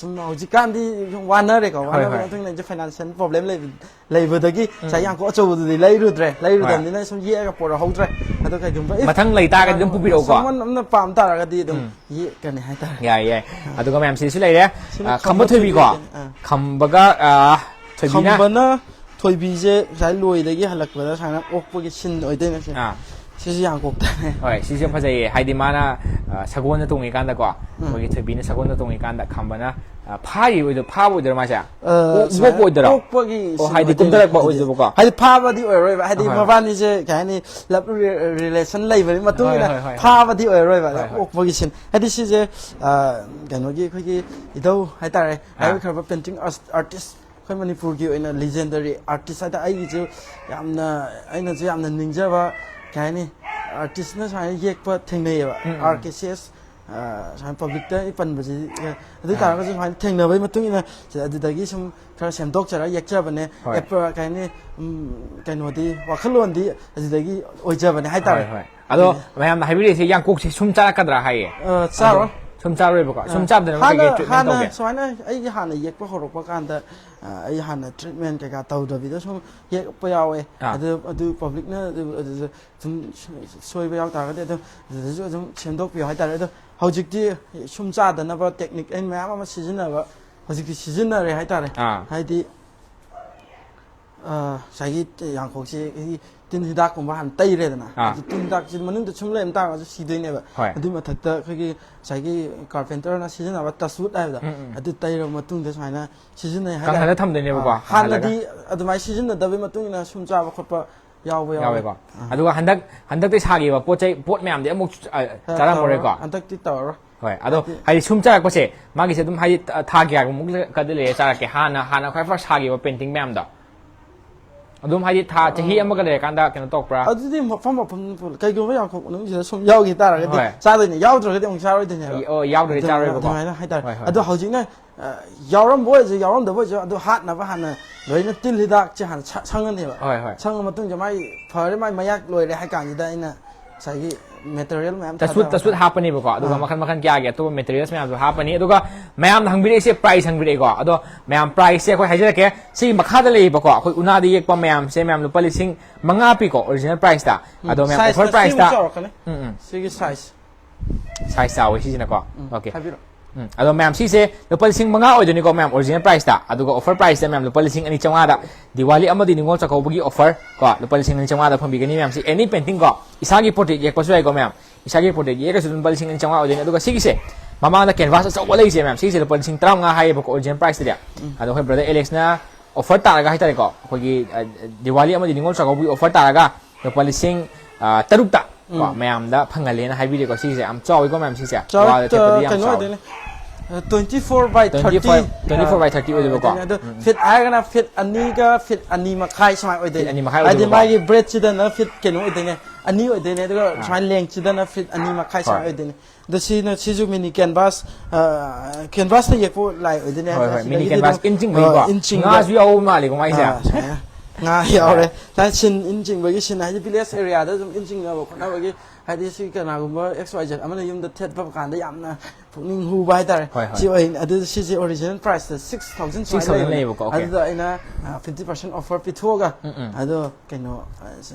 ꯁꯨꯝ ꯍꯧꯖꯤꯛꯀꯥꯟꯗꯤ ꯁꯨꯝ ꯋꯥꯅꯔꯦꯀꯣ꯫ ꯍꯣꯏ, ꯋꯥꯅꯕꯒꯤ ꯍꯣꯏ꯫ ꯃꯇꯨꯡ ꯏꯟꯅ ꯑꯩꯁꯦ financial problem ꯂꯩꯕ-, ꯂꯩꯕꯗꯒꯤ ꯉꯁꯥꯏ ꯌꯥꯡꯀꯣꯛ ꯑꯆꯧꯕꯗꯨꯗꯤ ꯂꯩꯔꯨꯗ꯭ꯔꯦ꯫ ꯂꯩꯔꯨꯗꯕꯅꯤꯅ ꯁꯨꯝ ꯌꯦꯛꯑꯒ ꯄꯨꯔꯛꯍꯧꯗ꯭ꯔꯦ꯫ ꯑꯗꯣ ꯀꯩꯒꯨꯝꯕ if ꯃꯊꯪ ꯂꯩꯇꯥꯔꯒꯗꯤ ꯑꯗꯨꯝ ꯄꯨꯕꯤꯔꯛꯎꯀꯣ꯫ someone ꯑꯃꯅ ꯄꯥꯝ ꯇꯥꯔꯒꯗꯤ ꯑꯗꯨꯝ ꯎꯝ꯫ ꯌꯦꯛꯀꯅꯤ ꯍꯥꯏꯇꯥꯔꯦ꯫ ꯌꯥꯏ, ꯌꯥꯏ꯫ ꯑꯗꯨꯒ ꯃꯌꯥꯝ ꯁꯤꯗꯁꯨ ꯂꯩꯔꯦ꯫ ꯁꯤꯅ ꯑ, ꯈꯝꯕ ꯈꯝꯕ ꯊꯣꯏꯕꯤꯀꯣ꯫ ꯊꯣꯏꯕꯤ꯫ ꯑꯥ꯫ ꯈꯝꯕꯒ, ꯑ, ꯊꯣꯏꯕꯤꯅ꯫ ꯈꯝꯕꯅ ꯊꯣꯏꯕꯤꯁꯦ ꯉꯁꯥꯏ ꯂꯣꯏꯗꯒꯤ ꯍꯜꯂꯛꯄꯗ ꯁꯨꯃꯥꯏꯅ ꯑꯣꯛꯄꯒꯤ ꯁꯤꯟ ꯑꯣꯏꯗꯣꯏꯅꯦ ꯁꯦ꯫ ꯑꯥ꯫ ꯁꯤꯁꯨ ꯌꯥꯡꯀꯣꯛꯇꯅꯦ꯫ ꯍꯣꯏ, ꯁꯤꯁꯦ ꯐꯖꯩꯌꯦ꯫ ꯍꯥꯏꯗꯤ ꯃꯥꯅ, ꯑ, ꯁꯒꯣꯜꯅ ꯇꯣꯡꯉꯤꯀꯥꯟꯗꯀꯣ, ꯑꯩꯈꯣꯏꯒꯤ ꯊꯣꯏꯕꯤꯅ ꯁꯒꯣꯜꯅ ꯇꯣꯡꯉꯤꯀꯥꯟꯗ ꯈꯝꯕꯅ, ꯑ, ꯐꯥꯔꯤ ꯑꯣꯏꯗꯣ-, ꯐꯥꯕ ꯑꯣꯏꯗꯣꯏꯔꯣ ꯃꯥꯁꯦ? ꯑ, ꯑꯣꯛ-, ꯁꯨꯃꯥꯏꯅ ꯑꯣꯛꯄ ꯑꯣꯏꯗꯣꯏꯔꯣ? ꯑꯣꯛꯄꯒꯤ ꯑꯣ, ꯁꯤꯟ ꯍꯥꯏꯗꯤ ꯑꯣꯏꯗꯣꯏꯅꯦ꯫ ꯀꯨꯝꯊꯔꯛꯄ ꯑꯣꯏꯗꯣꯏꯕꯀꯣ? ꯍꯥꯏꯗꯤ ꯐꯥꯕꯗꯤ ꯑꯣꯏꯔꯣꯏꯕ, ꯍꯥꯏꯗꯤ ꯍꯣꯏ, ꯍꯣꯏ꯫ ꯃꯕꯥꯅꯤꯁꯦ ꯀꯩ ꯍꯥꯏꯅꯤ, love re-, relation ꯂꯩꯕꯒꯤ ꯃꯇꯨꯡ ꯍꯣꯏ, ꯏꯟꯅ ꯍꯣꯏ, ꯍꯣꯏ, ꯍꯣꯏ꯫ ꯐꯥꯕꯗꯤ ꯑꯣꯏꯔꯣꯏꯕ꯫ ꯑꯗ ꯍꯣꯏ, ꯍꯣꯏ꯫ ꯑꯣꯛꯄꯒꯤ ꯁꯤꯟ꯫ ꯍꯥꯏꯗꯤ ꯁꯤꯁꯦ, ꯑ, ꯀꯩꯅꯣꯒꯤ ꯑꯩꯈꯣꯏꯒꯤ ꯏꯙꯧ ꯍꯥꯏꯇꯥꯔꯦ, ꯑꯥ꯫ ꯍꯥꯏꯈ꯭ꯔꯕ painting artist, ꯑꯩꯈꯣꯏ ꯃꯅꯤꯄꯨꯔꯒꯤ ꯑꯣꯏꯅ legendary artist ꯍꯥꯏꯇꯥꯔꯦ꯫ ꯑꯩꯒꯤꯁꯨ ꯌꯥꯝꯅ, ꯑꯩꯅꯁꯨ ꯌꯥꯝꯅ ꯅꯤꯡꯖꯕ, ꯀꯩ ꯍꯥꯏꯅꯤ, artistꯅ ꯁꯨꯃꯥꯏꯅ ꯌꯦꯛꯄ ꯊꯦꯡꯅꯩꯌꯦꯕ꯫ ꯎꯝ, ꯎꯝ꯫ R K C S, ꯑ, ꯁꯨꯃꯥꯏꯅ ꯄꯕ꯭ꯂꯤꯛꯇ ꯑꯩ ꯄꯟꯕꯁꯤ, ꯑ, ꯑꯗꯨ ꯑꯥ꯫ ꯇꯥꯔꯒꯁꯨ ꯁꯨꯃꯥꯏꯅ ꯊꯦꯡꯅꯕꯒꯤ ꯃꯇꯨꯡ ꯏꯟꯅ ꯁꯤ-, ꯑꯗꯨꯗꯒꯤ ꯁꯨꯝ ꯈꯔ ꯁꯦꯝꯗꯣꯛꯆꯔꯒ ꯌꯦꯛꯆꯕꯅꯦ꯫ ꯍꯣꯏ꯫ ꯑꯦꯞ-, ꯀꯩ ꯍꯥꯏꯅꯤ, ꯎꯝ, ꯀꯩꯅꯣꯗꯤ, ꯋꯥꯈꯜꯂꯣꯟꯗꯤ ꯑꯗꯨꯗꯒꯤ ꯑꯣꯏꯖꯕꯅꯦ ꯍꯥꯏꯇꯥꯔꯦ꯫ ꯍꯣꯏ, ꯍꯣꯏ꯫ ꯑꯗꯣ ꯎꯝ꯫ ꯃꯌꯥꯝꯅ ꯍꯥꯏꯕꯤꯔꯛꯏꯁꯦ ꯌꯥꯡꯀꯣꯛꯁꯦ ꯁꯨꯝ ꯆꯥꯔꯛꯀꯗ꯭ꯔꯥ ꯍꯥꯏꯌꯦ? ꯑ, ꯆꯥꯔꯣꯏ꯫ ꯑꯗꯣ ꯁꯨꯝ ꯆꯥꯔꯣꯏꯕꯀꯣ? ꯁꯨꯝ ꯑ, ꯆꯥꯕꯗꯅ ꯍꯥꯟꯅ, ꯀꯩꯀꯩ treatment ꯍꯥꯟꯅ ꯇꯧꯒꯦ? ꯁꯨꯃꯥꯏꯅ ꯑꯩꯒꯤ ꯍꯥꯟꯅ ꯌꯦꯛꯄ ꯍꯧꯔꯛꯄ ꯀꯥꯟꯗ, ꯑ, ꯑꯩ ꯍꯥꯟꯅ treatment ꯀꯩꯀꯥ ꯇꯧꯗꯕꯤꯗ ꯁꯨꯝ ꯌꯦꯛꯄ ꯌꯥꯎꯋꯦ꯫ ꯑꯥ꯫ ꯑꯗꯨ, ꯑꯗꯨ ꯄꯕ꯭ꯂꯤꯛꯅ ꯑꯗꯨ, ꯑꯗꯨꯗ ꯁꯨꯝ ꯁꯣꯏꯕ ꯌꯥꯎ ꯇꯥꯔꯒꯗꯤ ꯑꯗꯨꯝ ꯑꯗꯨꯗꯁꯨ ꯑꯗꯨꯝ ꯁꯦꯝꯗꯣꯛꯄꯤꯌꯨ ꯍꯥꯏꯇꯥꯔꯦ꯫ ꯑꯗꯣ ꯍꯧꯖꯤꯛꯇꯤ ꯁꯨꯝ ꯆꯥꯗꯅꯕ technique ꯑꯩꯅ ꯃꯌꯥꯝ ꯑꯃ ꯁꯤꯖꯤꯟꯅꯕ, ꯍꯧꯖꯤꯛꯇꯤ ꯁꯤꯖꯤꯟꯅꯔꯦ ꯍꯥꯏꯇꯥꯔꯦ꯫ ꯑꯥ꯫ ꯍꯥꯏꯗꯤ, ꯑ, ꯉꯁꯥꯏꯒꯤ ꯌꯥꯡꯀꯣꯛꯁꯦ ꯑꯩꯒꯤ ꯇꯤꯟ ꯍꯤꯗꯥꯛꯀꯨꯝꯕ ꯍꯥꯟꯅ ꯇꯩꯔꯦꯗꯅ꯫ ꯑꯥ꯫ ꯑꯗꯨ ꯇꯤꯟ ꯍꯤꯗꯥꯛꯁꯤ ꯃꯅꯨꯡꯗ ꯁꯨꯝ ꯂꯩꯔꯝ ꯇꯥꯔꯒꯁꯨ ꯁꯤꯗꯣꯏꯅꯦꯕ꯫ ꯍꯣꯏ꯫ ꯑꯗꯨꯏ ꯃꯊꯛꯇ ꯑꯩꯈꯣꯏꯒꯤ ꯉꯁꯥꯏꯒꯤ carpenterꯅ ꯁꯤꯖꯤꯟꯅꯕ touchwood ꯍꯥꯏꯕꯗꯣ, ꯎꯝ, ꯎꯝ꯫ ꯑꯗꯨ ꯇꯩꯔꯕ ꯃꯇꯨꯡꯗ ꯁꯨꯃꯥꯏꯅ ꯁꯤꯖꯤꯟꯅꯩ ꯍꯥꯏꯇꯥꯔꯦ꯫ ꯀꯪꯍꯜꯂ ꯊꯝꯗꯣꯏꯅꯦꯕꯀꯣ, ꯑꯥ, ꯀꯪꯍꯜꯂꯒ꯫ ꯍꯥꯟꯅꯗꯤ ꯑꯗꯨꯃꯥꯏꯅ ꯁꯤꯖꯤꯟꯅꯗꯕꯩ ꯃꯇꯨꯡ ꯏꯟꯅ ꯁꯨꯝ ꯆꯥꯕ ꯈꯣꯠꯄ ꯌꯥꯎꯕ ꯌꯥꯎꯋꯦ꯫ ꯌꯥꯎꯋꯦꯀꯣ꯫ ꯑꯥ꯫ ꯑꯗꯨꯒ ꯍꯟꯗꯛ, ꯍꯟꯗꯛꯇꯤ ꯁꯥꯈꯤꯕ ꯄꯣꯠ ꯆꯩ, ꯄꯣꯠ ꯃꯌꯥꯝꯗꯤ ꯑꯃꯨꯛ, ꯑ, ꯑ, ꯆꯥꯔꯝꯃꯔꯣꯏꯀꯣ? ꯇꯧꯔꯔꯣꯏ꯫ ꯍꯟꯗꯛꯇꯤ ꯇꯧꯔꯔꯣꯏ꯫ ꯍꯣꯏ, ꯑꯗꯣ ꯍꯥꯏꯗꯤ ꯍꯥꯏꯗꯤ ꯁꯨꯝ ꯆꯥꯔꯛꯄꯁꯦ, ꯃꯥꯒꯤꯁꯦ ꯑꯗꯨꯝ ꯍꯥꯏꯗꯤ ꯊꯥ, ꯊꯥ ꯀꯌꯥꯒꯨꯝꯕꯃꯨꯛꯀꯗꯤ ꯂꯩꯔ ꯆꯥꯔꯛꯀꯦ? ꯍꯥꯟꯅ, ꯍꯥꯟꯅ ꯈ꯭ꯋꯥꯏ first ꯁꯥꯈꯤꯕ painting ꯃꯌꯥꯝꯗꯣ? ꯑꯗꯨꯝ ꯍꯥꯏꯗꯤ ꯊꯥ, ꯆꯍꯤ ꯑ, ꯑꯃꯒ ꯂꯩꯔꯀꯥꯟꯗ ꯀꯩꯅꯣ ꯇꯧꯔꯛꯄ꯭ꯔꯥ? ꯑꯗꯨꯗꯤ ꯃꯐꯝ, ꯃꯐꯝ ꯄꯨ-, ꯀꯩꯒꯨꯝꯕ ꯌꯥꯡꯀꯣꯛ ꯃꯅꯨꯡꯁꯤꯗ ꯁꯨꯝ ꯌꯥꯎꯈꯤ ꯇꯥꯔꯒꯗꯤ ꯍꯣꯏ꯫ ꯆꯥꯗꯣꯏꯅꯦ, ꯌꯥꯎꯗ꯭ꯔꯒꯗꯤ ꯑꯃꯨꯛ ꯆꯥꯔꯣꯏꯗꯣꯏꯅꯦꯕ꯫ ꯑꯣ, ꯌꯥꯎꯗ꯭ꯔꯗꯤ ꯑꯗꯨꯃꯥꯏꯅ, ꯆꯥꯔꯣꯏꯕꯀꯣ? ꯑꯗꯨꯃꯥꯏꯅ ꯍꯥꯏꯇꯥꯔꯦ꯫ ꯍꯣꯏ, ꯍꯣꯏ, ꯑꯗꯣ ꯍꯣꯏ꯫ ꯍꯧꯖꯤꯛꯅ, ꯑ, ꯌꯥꯎꯔꯝꯕ ꯑꯣꯏꯔꯁꯨ ꯌꯥꯎꯔꯝꯗꯕ ꯑꯣꯏꯔꯁꯨ ꯑꯗꯨ ꯍꯥꯠꯅꯕ ꯍꯥꯟꯅ ꯂꯣꯏꯅ ꯇꯤꯜ ꯍꯤꯗꯥꯛꯁꯦ ꯍꯥꯟꯅ ꯁ-, ꯁꯪꯉꯅꯦꯕ꯫ ꯍꯣꯏ, ꯍꯣꯏ꯫ ꯁꯪꯉ ꯃꯇꯨꯡꯗ ꯃꯥꯏ ꯐꯔꯦ, ꯃꯥꯏ ꯃꯌꯥꯛ ꯂꯣꯏꯔꯦ ꯍꯥꯏ ꯀꯥꯟꯁꯤꯗ ꯑꯩꯅ ꯉꯁꯥꯏꯒꯤ material ꯃꯌꯥꯝ touchwood, ꯊꯥꯗꯔꯒ touchwood ꯍꯥꯞꯄꯅꯦꯕꯀꯣ, ꯑꯗꯨꯒ ꯑꯥ꯫ ꯃꯈꯜ ꯃꯈꯜ ꯀꯌꯥꯒꯤ ꯑꯇꯣꯞꯄ materials ꯃꯌꯥꯝꯁꯨ ꯍꯥꯞꯄꯅꯤ꯫ ꯑꯗꯨꯒ ꯃꯌꯥꯝꯅ ꯍꯪꯕꯤꯔꯛꯏꯁꯦ price ꯍꯪꯕꯤꯔꯛꯏꯀꯣ꯫ ꯑꯗꯣ ꯃꯌꯥꯝ priceꯁꯦ ꯑꯩꯈꯣꯏ ꯍꯥꯏꯖꯔꯛꯀꯦ, ꯁꯤꯒꯤ ꯃꯈꯥꯗ ꯂꯩꯔꯤꯕꯀꯣ, ꯑꯩꯈꯣꯏ ꯎꯅꯥꯗ ꯌꯦꯛꯄ ꯃꯌꯥꯝꯁꯦ ꯃꯌꯥꯝ ꯂꯨꯄꯥ ꯂꯤꯁꯤꯡ ꯃꯉꯥ ꯄꯤꯀꯣ, original priceꯇ꯫ ꯎꯝ, ꯑꯗꯣ ꯃꯌꯥꯝ sizeꯅ offer ꯁꯤꯃꯨꯛ priceꯇ ꯆꯥꯎꯔꯛꯀꯅꯤ꯫ ꯎꯝ, ꯎꯝ꯫ ꯁꯤꯒꯤ size꯫ Size ꯆꯥꯎꯋꯦ ꯁꯤꯁꯤꯅꯀꯣ꯫ ꯎꯝ, OK꯫ ꯍꯥꯏꯕꯤꯔꯣ꯫ ꯎꯝ, ꯑꯗꯣ ꯃꯌꯥꯝ ꯁꯤꯁꯦ ꯂꯨꯄꯥ ꯂꯤꯁꯤꯡ ꯃꯉꯥ ꯑꯣꯏꯗꯣꯏꯅꯤꯀꯣ ꯃꯌꯥꯝ, original priceꯇ꯫ ꯑꯗꯨꯒ offer priceꯇ ꯃꯌꯥꯝ ꯂꯨꯄꯥ ꯂꯤꯁꯤꯡ ꯑꯅꯤ ꯆꯥꯝꯃꯉꯥꯗ, ꯗꯤꯋꯥꯂꯤ ꯑꯃꯗꯤ ꯅꯤꯉꯣꯜ ꯆꯥꯛꯀꯧꯕꯒꯤ offer ꯀꯣ, ꯂꯨꯄꯥ ꯂꯤꯁꯤꯡ ꯑꯅꯤ ꯆꯥꯝꯃꯉꯥꯗ ꯐꯪꯕꯤꯒꯅꯤ ꯃꯌꯥꯝꯁꯤ꯫ Any painting ꯀꯣ, ꯏꯁꯥꯒꯤ portrait ꯌꯦꯛꯄꯁꯨ ꯌꯥꯏꯀꯣ ꯃꯌꯥꯝ, ꯏꯁꯥꯒꯤ portrait ꯌꯦꯛꯑꯒꯁꯨ ꯑꯗꯨꯝ ꯂꯨꯄꯥ ꯂꯤꯁꯤꯡ ꯑꯅꯤ ꯆꯥꯝꯃꯉꯥ ꯑꯣꯏꯗꯣꯏꯅꯤ꯫ ꯑꯗꯨꯒ ꯁꯤꯒꯤꯁꯦ ꯃꯃꯥꯡꯗ canvas ꯑꯆꯧꯕ ꯂꯩꯔꯤꯁꯦ ꯃꯌꯥꯝ, ꯁꯤꯒꯤꯁꯦ ꯂꯨꯄꯥ ꯂꯤꯁꯤꯡ ꯇꯔꯥꯃꯉꯥ ꯍꯥꯏꯌꯦꯕꯀꯣ original priceꯇꯗꯤ꯫ ꯎꯝ꯫ ꯑꯗꯣ ꯑꯩꯈꯣꯏ brother Alexꯅ offer ꯇꯥꯔꯒ ꯍꯥꯏꯇꯥꯔꯦꯀꯣ, ꯑꯩꯈꯣꯏꯒꯤ, ꯑ, ꯗꯤꯋꯥꯂꯤ ꯑꯃꯗꯤ ꯅꯤꯉꯣꯜ ꯆꯥꯛꯀꯧꯕꯒꯤ offer ꯇꯥꯔꯒ ꯂꯨꯄꯥ ꯂꯤꯁꯤꯡ, ꯑ, ꯇꯔꯨꯛꯇ ꯀꯣ, ꯎꯝ꯫ ꯃꯌꯥꯝꯗ ꯐꯪꯍꯜꯂꯦꯅ ꯍꯥꯏꯕꯤꯔꯦꯀꯣ꯫ ꯁꯤꯒꯤꯁꯦ ꯌꯥꯝ ꯆꯥꯎꯋꯤꯀꯣ ꯃꯌꯥꯝ, ꯁꯤꯁꯦ꯫ ꯆꯥꯎꯔ-, ꯋꯥꯜꯗ ꯊꯦꯠꯄꯗꯤ ꯑ, ꯌꯥꯝ ꯀꯩꯅꯣ ꯆꯥꯎꯋꯤ꯫ ꯑꯣꯏꯗꯣꯏꯅꯦ꯫ ꯑ, twenty four by thirty꯫ Twenty four, twenty four by thirty ꯑ, ꯑꯣꯏꯗꯣꯏꯕꯀꯣ꯫ ꯑꯣꯏꯗꯣꯏꯅꯦ꯫ ꯑꯗꯣ ꯎꯝ, ꯎꯝ꯫ Feet ꯍꯥꯏꯔꯒꯅ feet ꯑꯅꯤꯒ feet ꯑꯅꯤ ꯃꯈꯥꯏ ꯁꯨꯃꯥꯏꯅ ꯑꯣꯏꯗꯣꯏꯅꯦ꯫ Feet ꯑꯅꯤ ꯃꯈꯥꯏ ꯍꯥꯏꯗꯤ ꯑꯣꯏꯗꯣꯏꯕꯀꯣ꯫ ꯃꯥꯒꯤ breadthꯁꯤꯗꯅ feet ꯀꯩꯅꯣ ꯑꯣꯏꯗꯣꯏꯅꯦ꯫ ꯑꯅꯤ ꯑꯣꯏꯗꯣꯏꯅꯦ, ꯑꯗꯨꯒ ꯑꯥ꯫ ꯁꯨꯃꯥꯏꯅ ꯂꯦꯡꯁꯤꯗꯅ ꯐꯤꯠ ꯑꯅꯤ ꯃꯈꯥꯏ ꯁꯨꯃꯥꯏꯅ ꯍꯣꯏ꯫ ꯑꯣꯏꯗꯣꯏꯅꯦ꯫ ꯑꯗꯣ ꯁꯤꯅ, ꯁꯤꯁꯨ ꯃꯤꯅꯤ ꯀꯦꯟꯚꯥꯁ, ꯑ, ꯀꯦꯟꯚꯥꯁꯇ ꯌꯦꯛꯄ ꯂꯥꯏ ꯑꯣꯏꯗꯣꯏꯅꯦ꯫ ꯍꯣꯏ, ꯍꯣꯏ, ꯁꯤꯗꯒꯤ ꯃꯤꯅꯤ ꯑꯗꯨꯝ, ꯀꯦꯟꯚꯥꯁ ꯏꯟꯆꯤꯡꯕꯒꯤꯀꯣ꯫ ꯑ, ꯏꯟꯆꯤꯡꯕ꯫ ꯉꯥꯁꯨ ꯌꯥꯎꯕ ꯃꯥꯜꯂꯤꯀꯣ ꯃꯥꯏꯁꯦ꯫ ꯑꯥ, ꯁꯨꯃꯥꯏꯅ꯫ ꯉꯥ ꯌꯥꯎꯔꯦ꯫ ꯁꯨꯃꯥꯏꯅ ꯁꯤꯟ, ꯏꯟꯆꯤꯡꯕꯒꯤ ꯁꯤꯟ ꯍꯥꯏꯗꯤ ꯚꯤꯂꯦꯖ ꯑꯦꯔꯤꯌꯥꯗ ꯑꯗꯨꯝ ꯏꯟꯆꯤꯡꯅꯕ ꯈꯣꯠꯅꯕꯒꯤ, ꯍꯥꯏꯗꯤ ꯁꯤ ꯀꯅꯥꯒꯨꯝꯕ ꯑꯦꯛꯁ ꯋꯥꯏ ꯖꯦꯠ ꯑꯃꯅ ꯌꯨꯝꯗ ꯊꯦꯠꯄ ꯀꯥꯟꯗ ꯌꯥꯝꯅ ꯄꯨꯛꯅꯤꯡ ꯍꯨꯕ ꯍꯥꯏꯇꯥꯔꯦ꯫ ꯍꯣꯏ, ꯍꯣꯏ꯫ ꯁꯤ ꯑꯣꯏ, ꯑꯗꯨ ꯁꯤꯁꯦ ꯑꯣꯔꯤꯖꯤꯅꯦꯜ ꯄ꯭ꯔꯥꯏꯁꯇ ꯁꯤꯛꯁ ꯊꯥꯎꯖꯟ ꯁꯤꯛꯁ ꯊꯥꯎꯖꯟ ꯂꯩꯌꯦꯕꯀꯣ, okay꯫ ꯑꯗꯨꯗ ꯑꯩꯅ, ꯑ, ꯐꯤꯐꯇꯤ ꯄꯥꯔꯁꯦꯟ ꯑꯣꯐꯔ ꯄꯤꯊꯣꯛꯑꯒ, ꯎꯝ, ꯎꯝ꯫ ꯑꯗꯣ ꯀꯩꯅꯣ, ꯑ,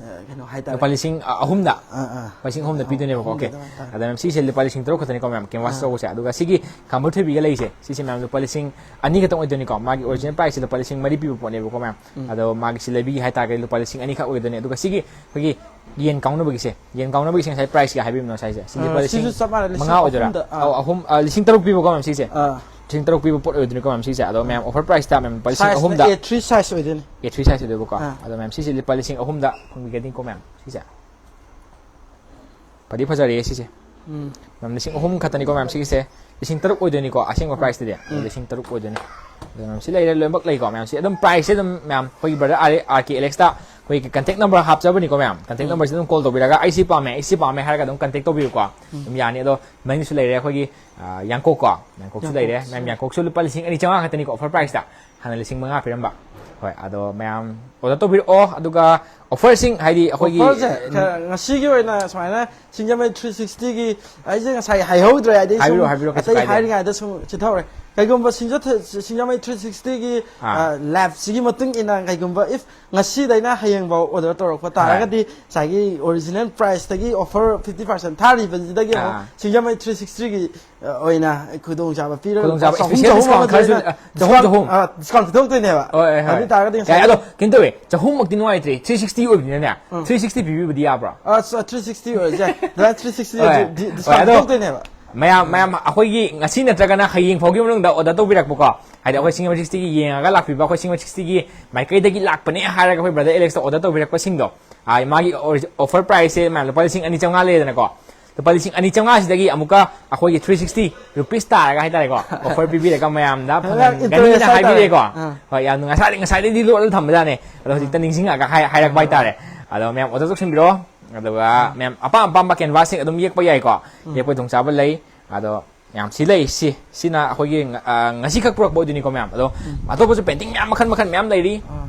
ꯀꯩꯅꯣ ꯍꯥꯏꯇꯥꯔꯦ꯫ ꯂꯨꯄꯥ ꯂꯤꯁꯤꯡ ꯑꯍꯨꯝꯗ꯫ ꯑꯥ, ꯑꯥ꯫ ꯂꯨꯄꯥ ꯂꯤꯁꯤꯡ ꯑꯍꯨꯝꯗ ꯄꯤꯗꯣꯏꯅꯦꯕꯀꯣ, okay꯫ ꯑꯍꯨꯝꯗ ꯑꯗꯨꯃꯥꯏꯅ ꯇꯥꯔꯦ꯫ ꯑꯗ ꯃꯦꯝ, ꯁꯤꯁꯦ ꯂꯨꯄꯥ ꯂꯤꯁꯤꯡ ꯇꯔꯨꯛ ꯈꯛꯇꯅꯤꯀꯣ ꯃꯦꯝ, ꯀꯦꯟꯚꯥꯁ ꯑꯥ꯫ ꯇꯧꯕꯁꯦ꯫ ꯑꯗꯨꯒ ꯁꯤꯒꯤ ꯈꯥꯝꯕ ꯊꯣꯏꯕꯤꯒ ꯂꯩꯁꯦ, ꯁꯤꯁꯦ ꯃꯦꯝ ꯂꯨꯄꯥ ꯂꯤꯁꯤꯡ ꯑꯅꯤ ꯈꯛꯇꯪ ꯑꯣꯏꯗꯣꯏꯅꯤꯀꯣ꯫ ꯃꯥꯒꯤ ꯑꯣꯔꯤꯖꯤꯅꯦꯜ ꯄ꯭ꯔꯥꯏꯁꯁꯦ ꯂꯨꯄꯥ ꯂꯤꯁꯤꯡ ꯃꯔꯤ ꯄꯤꯕ ꯄꯣꯠꯅꯦꯕꯀꯣ ꯃꯦꯝ꯫ ꯎꯝ꯫ ꯑꯗꯣ ꯃꯥꯒꯤ ꯁꯤ ꯂꯩꯕꯤꯒꯦ ꯍꯥꯏꯇꯥꯔꯒꯗꯤ ꯂꯨꯄꯥ ꯂꯤꯁꯤꯡ ꯑꯅꯤ ꯈꯛ ꯑꯣꯏꯗꯣꯏꯅꯦ꯫ ꯑꯗꯨꯒ ꯁꯤꯒꯤ ꯑꯩꯈꯣꯏꯒꯤ ꯌꯦꯟ ꯀꯥꯎꯅꯕꯒꯤꯁꯦ, ꯌꯦꯟ ꯀꯥꯎꯅꯕꯒꯤꯁꯦ ꯉꯁꯥꯏ ꯄ꯭ꯔꯥꯏꯁ ꯀꯌꯥ ꯍꯥꯏꯕꯤꯕꯅꯣ ꯉꯁꯥꯏꯁꯦ? ꯁꯤꯁꯦ ꯑꯥ, ꯂꯨꯄꯥ ꯂꯤꯁꯤꯡ ꯁꯤꯁꯨ ꯆꯞ ꯃꯥꯟꯅꯩ, ꯂꯤꯁꯤꯡ ꯃꯉꯥ ꯑꯣꯏꯗꯣꯏꯔꯥ? ꯑꯍꯨꯝꯗ, ꯑꯥ꯫ ꯑꯧ, ꯑꯍꯨꯝ, ꯑꯥ, ꯂꯤꯁꯤꯡ ꯇꯔꯨꯛ ꯄꯤꯕꯀꯣ ꯃꯦꯝ ꯁꯤꯁꯦ? ꯑꯥ꯫ ꯂꯤꯁꯤꯡ ꯇꯔꯨꯛ ꯄꯤꯕ ꯄꯣꯠ ꯑꯣꯏꯗꯣꯏꯅꯤꯀꯣ ꯃꯦꯝ ꯁꯤꯁꯦ꯫ ꯑꯗꯣ ꯃꯦꯝ, ꯑꯣꯐꯔ ꯄ꯭ꯔꯥꯏꯁꯇ ꯃꯦꯝ ꯂꯨꯄꯥ ꯂꯤꯁꯤꯡ ꯁꯥꯏꯖꯅ ꯑꯍꯨꯝꯗ꯫ ꯑꯦ ꯊ꯭ꯔꯤ ꯁꯥꯏꯖ ꯑꯣꯏꯗꯣꯏꯅꯦ꯫ ꯑꯦ ꯊ꯭ꯔꯤ ꯁꯥꯏꯖ ꯑꯣꯏꯗꯣꯏꯕꯀꯣ꯫ ꯑꯥ꯫ ꯑꯗꯣ ꯃꯦꯝ, ꯁꯤꯁꯦ ꯂꯨꯄꯥ ꯂꯤꯁꯤꯡ ꯑꯍꯨꯝꯗ ꯐꯪꯕꯤꯒꯅꯤꯀꯣ ꯃꯦꯝ ꯁꯤꯁꯦ꯫ ꯐꯗꯤ ꯐꯖꯔꯦ ꯁꯤꯁꯦ꯫ ꯎꯝ꯫ ꯃꯦꯝ, ꯂꯤꯁꯤꯡ ꯑꯍꯨꯝ ꯈꯛꯇꯅꯤꯀꯣ ꯃꯦꯝ ꯁꯤꯒꯤꯁꯦ꯫ ꯂꯤꯁꯤꯡ ꯇꯔꯨꯛ ꯑꯣꯏꯗꯣꯏꯅꯤꯀꯣ ꯑꯁꯦꯡꯕ ꯄ꯭ꯔꯥꯏꯁꯇꯗꯤ꯫ ꯎꯝ꯫ ꯂꯤꯁꯤꯡ ꯇꯔꯨꯛ ꯑꯣꯏꯗꯣꯏꯅꯤ꯫ ꯑꯗꯣ ꯃꯦꯝ, ꯁꯤ ꯂꯩꯔꯦ, ꯂꯣꯏꯅꯃꯛ ꯂꯩꯀꯣ ꯃꯦꯝ꯫ ꯁꯤ ꯑꯗꯨꯝ ꯄ꯭ꯔꯥꯏꯁꯁꯦ ꯑꯗꯨꯝ ꯃꯦꯝ, ꯑꯩꯈꯣꯏꯒꯤ ꯕ꯭ꯔꯗꯔ ꯑꯥꯔ, ꯑꯥꯔ ꯀꯦ ꯑꯦꯂꯦꯛꯁꯇ ꯑꯩꯈꯣꯏꯒꯤ ꯀꯟꯇꯦꯛ ꯅꯝꯕꯔ ꯍꯥꯞꯆꯕꯅꯤꯀꯣ ꯃꯦꯝ꯫ ꯀꯟꯇꯦꯛ ꯎꯝ꯫ ꯅꯝꯕꯔꯁꯤꯗ ꯑꯗꯨꯝ ꯀꯣꯜ ꯇꯧꯕꯤꯔꯒ "ꯑꯩ ꯁꯤ ꯄꯥꯝꯃꯦ, ꯑꯩ ꯁꯤ ꯄꯥꯝꯃꯦ" ꯍꯥꯏꯔꯒ ꯑꯗꯨꯝ ꯀꯟꯇꯦꯛ ꯇꯧꯕꯤꯌꯨꯀꯣ꯫ ꯎꯝ꯫ ꯑꯗꯨꯝ ꯌꯥꯅꯤ꯫ ꯑꯗꯣ ꯃꯅꯤꯡꯁꯨ ꯂꯩꯔꯦ ꯑꯩꯈꯣꯏꯒꯤ, ꯑ, ꯌꯥꯡꯀꯣꯛꯀꯣ꯫ ꯌꯥꯡꯀꯣꯛꯁꯨ ꯂꯩꯔꯦ꯫ ꯌꯥꯡꯀꯣꯛꯁꯨ꯫ ꯃꯦꯝ, ꯌꯥꯡꯀꯣꯛꯁꯨ ꯂꯨꯄꯥ ꯂꯤꯁꯤꯡ ꯑꯅꯤ ꯆꯥꯝꯃꯉꯥ ꯈꯛꯇꯅꯤꯀꯣ ꯑꯣꯐꯔ ꯄ꯭ꯔꯥꯏꯁꯇ꯫ ꯍꯥꯟꯅ ꯂꯤꯁꯤꯡ ꯃꯉꯥ ꯄꯤꯔꯝꯕ꯫ ꯍꯣꯏ, ꯑꯗꯣ ꯃꯌꯥꯝ ꯑꯣꯔꯗꯔ ꯇꯧꯕꯤꯔꯛꯑꯣ꯫ ꯑꯗꯨꯒ ꯑꯣꯐꯔꯁꯤꯡ ꯍꯥꯏꯗꯤ ꯑꯩꯈꯣꯏꯒꯤ, ꯑꯣꯐꯔꯁꯦ, ꯎꯝ, ꯈ-, ꯉꯁꯤꯒꯤ ꯑꯣꯏꯅ ꯁꯨꯃꯥꯏꯅ ꯁꯤꯡꯖꯃꯩ ꯊ꯭ꯔꯤ ꯁꯤꯛꯁꯇꯤꯒꯤ, ꯑꯩꯁꯦ ꯉꯁꯥꯏ ꯍꯥꯏꯍꯧꯗ꯭ꯔꯦ, ꯍꯥꯏꯗꯤ ꯁꯨꯝ ꯍꯥꯏꯕꯤꯔꯣ, ꯍꯥꯏꯕꯤꯔꯣ, ꯀꯩꯁꯨ ꯑꯇꯩ ꯀꯥꯏꯗꯦ꯫ ꯍꯥꯏꯔꯤꯉꯩꯗ ꯁꯨꯝ ꯆꯤꯊꯍꯧꯔꯦ꯫ ꯀꯩꯒꯨꯝꯕ ꯁꯤꯡꯖ-, ꯁꯤꯡꯖꯃꯩ ꯊ꯭ꯔꯤ ꯁꯤꯛꯁꯇꯤꯒꯤ, ꯑꯥ꯫ ꯑ, ꯂꯥꯏꯐꯁꯤꯒꯤ ꯃꯇꯨꯡ ꯏꯟꯅ ꯀꯩꯒꯨꯝꯕ if ꯉꯁꯤꯗꯩꯅ ꯍꯌꯦꯡꯐꯥꯎ ꯑꯣꯔꯗꯔ ꯇꯧꯔꯛꯄ ꯍꯣꯏ꯫ ꯇꯥꯔꯒꯗꯤ ꯉꯁꯥꯏꯒꯤ ꯑꯣꯔꯤꯖꯤꯅꯦꯜ ꯄ꯭ꯔꯥꯏꯁꯇꯒꯤ ꯑꯣꯐꯔ ꯐꯤꯐꯇꯤ ꯄꯥꯔꯁꯦꯟ ꯊꯥꯔꯤꯕꯁꯤꯗꯒꯤ ꯑꯃꯨꯛ ꯑꯥ꯫ ꯁꯤꯡꯖꯃꯩ ꯊ꯭ꯔꯤ ꯁꯤꯛꯁꯇꯤꯒꯤ, ꯑ, ꯑꯣꯏꯅ ꯈꯨꯗꯣꯡꯆꯥꯕ ꯄꯤꯔꯒ ꯈꯨꯗꯣꯡꯆꯥꯕ, ꯆꯍꯨꯝ, special ꯆꯍꯨꯝ discount ꯑꯃ ꯈꯔꯁꯨ, ꯊꯣꯛꯑꯦꯅ ꯑ, ꯆꯍꯨꯝ, discount, ꯆꯍꯨꯝ꯫ ꯑ, discount ꯈꯤꯇꯪ ꯇꯧꯅꯦꯕ꯫ ꯍꯣꯏ, ꯍꯣꯏ, ꯍꯣꯏ꯫ ꯑꯗꯨ ꯇꯥꯔꯒꯗꯤ ꯌꯥꯏ, ꯉꯁꯥꯏꯒꯤ ꯑꯗꯣ ꯀꯩꯅꯣ ꯇꯧꯋꯦ, ꯆꯍꯨꯝꯃꯛꯇꯤ ꯅꯨꯡꯉꯥꯏꯇ꯭ꯔꯦ, ꯊ꯭ꯔꯤ ꯁꯤꯛꯁꯇꯤ ꯑꯣꯏꯕꯅꯤꯅꯅꯦ꯫ ꯎꯝ꯫ ꯊ꯭ꯔꯤ ꯁꯤꯛꯁꯇꯤ ꯄꯤꯕꯤꯕꯗꯤ ꯌꯥꯕ꯭ꯔꯣ? ꯑ, ꯊ꯭ꯔꯤ ꯁꯤꯛꯁꯇꯤ ꯑꯣꯏꯔꯁꯦ꯫ ꯊ꯭ꯔꯤ ꯁꯤꯛꯁꯇꯤ ꯍꯣꯏ꯫ ꯗꯤ-, ꯍꯣꯏ, discount ꯑꯗꯣ ꯇꯧꯗꯣꯏꯅꯦꯕ꯫ ꯃꯌꯥꯝ, ꯃꯌꯥꯝ ꯑꯩꯈꯣꯏꯒꯤ ꯉꯁꯤ ꯅꯠꯇ꯭ꯔꯒꯅ ꯍꯌꯦꯡ ꯐꯥꯎꯒꯤ ꯃꯅꯨꯡꯗ ꯑꯣꯔꯗꯔ ꯇꯧꯕꯤꯔꯛꯄꯀꯣ, ꯍꯥꯏꯗꯤ ꯑꯩꯈꯣꯏ ꯁꯤꯡꯖꯃꯩ ꯊ꯭ꯔꯤ ꯁꯤꯛꯁꯇꯤꯒꯤ ꯌꯦꯡꯉꯒ ꯂꯥꯛꯄꯤꯕ ꯑꯩꯈꯣꯏ ꯁꯤꯡꯖꯃꯩ ꯊ꯭ꯔꯤ ꯁꯤꯛꯁꯇꯤꯒꯤ ꯃꯥꯏꯀꯩꯗꯒꯤ ꯂꯥꯛꯄꯅꯦ ꯍꯥꯏꯔꯒ ꯑꯩꯈꯣꯏ ꯕ꯭ꯔꯗꯔ ꯑꯦꯂꯦꯛꯁꯇ ꯑꯣꯔꯗꯔ ꯇꯧꯕꯤꯔꯛꯄꯁꯤꯡꯗꯣ, ꯑꯥ, ꯃꯥꯒꯤ ꯑꯣꯐꯔ ꯄ꯭ꯔꯥꯏꯁꯁꯦ ꯃꯌꯥꯝ ꯂꯨꯄꯥ ꯂꯤꯁꯤꯡ ꯑꯅꯤ ꯆꯥꯝꯃꯉꯥ ꯂꯩꯔꯦꯗꯅꯀꯣ꯫ ꯂꯨꯄꯥ ꯂꯤꯁꯤꯡ ꯑꯅꯤ ꯆꯥꯝꯃꯉꯥꯁꯤꯗꯒꯤ ꯑꯃꯨꯛꯀ ꯑꯩꯈꯣꯏꯒꯤ ꯊ꯭ꯔꯤ ꯁꯤꯛꯁꯇꯤ ꯔꯨꯄꯤꯁ ꯇꯥꯔꯒ ꯍꯥꯏꯇꯥꯔꯦꯀꯣ, ꯑꯣꯐꯔ ꯄꯤꯕꯤꯔꯒ ꯃꯌꯥꯝꯗ ꯌꯥꯝ ꯐꯪꯍꯟꯒꯅꯤꯅ interest ꯍꯥꯏꯇꯥꯔꯦ꯫ ꯍꯥꯏꯕꯤꯔꯦꯀꯣ꯫ ꯑꯥ꯫ ꯍꯣꯏ, ꯌꯥꯝ ꯅꯨꯡꯉꯥꯏ꯫ ꯉꯁꯥꯏꯗꯤ, ꯉꯁꯥꯏꯗꯩꯗꯤ ꯂꯣꯠꯂ ꯊꯝꯕꯖꯥꯠꯅꯦ, ꯑꯗꯣ ꯍꯧꯖꯤꯛꯇ ꯅꯤꯡꯁꯤꯡꯉꯛꯑꯒ ꯍꯥꯏ-, ꯍꯥꯏꯔꯛꯄ ꯍꯥꯏꯇꯥꯔꯦ꯫ ꯑꯗꯣ ꯃꯌꯥꯝ ꯑꯣꯔꯗꯔ ꯇꯧꯁꯤꯟꯕꯤꯔꯣ꯫ ꯑꯗꯨꯒ ꯃꯌꯥꯝ ꯑꯄꯥꯝ ꯑꯄꯥꯝꯕ ꯀꯦꯟꯚꯥꯁꯁꯤꯡ ꯑꯗꯨꯝ ꯌꯦꯛꯄ ꯌꯥꯏꯀꯣ, ꯌꯦꯛꯄ ꯈꯨꯗꯣꯡꯆꯥꯕ ꯂꯩ꯫ ꯑꯗꯣ ꯃꯌꯥꯝ ꯁꯤ ꯂꯩ, ꯁꯤ ꯁꯤꯅ ꯑꯩꯈꯣꯏꯒꯤ ꯉ- ꯑ, ꯉꯁꯤꯈꯛ ꯄꯨꯔꯛꯄ ꯑꯣꯏꯗꯣꯏꯅꯤꯀꯣ ꯃꯌꯥꯝ꯫ ꯑꯗꯣ ꯑꯇꯣꯞꯄꯁꯨ ꯄꯦꯟꯇꯤꯡ ꯃꯌꯥꯝ ꯃꯈꯜ ꯃꯈꯜ ꯃꯌꯥꯝ ꯂꯩꯔꯤ꯫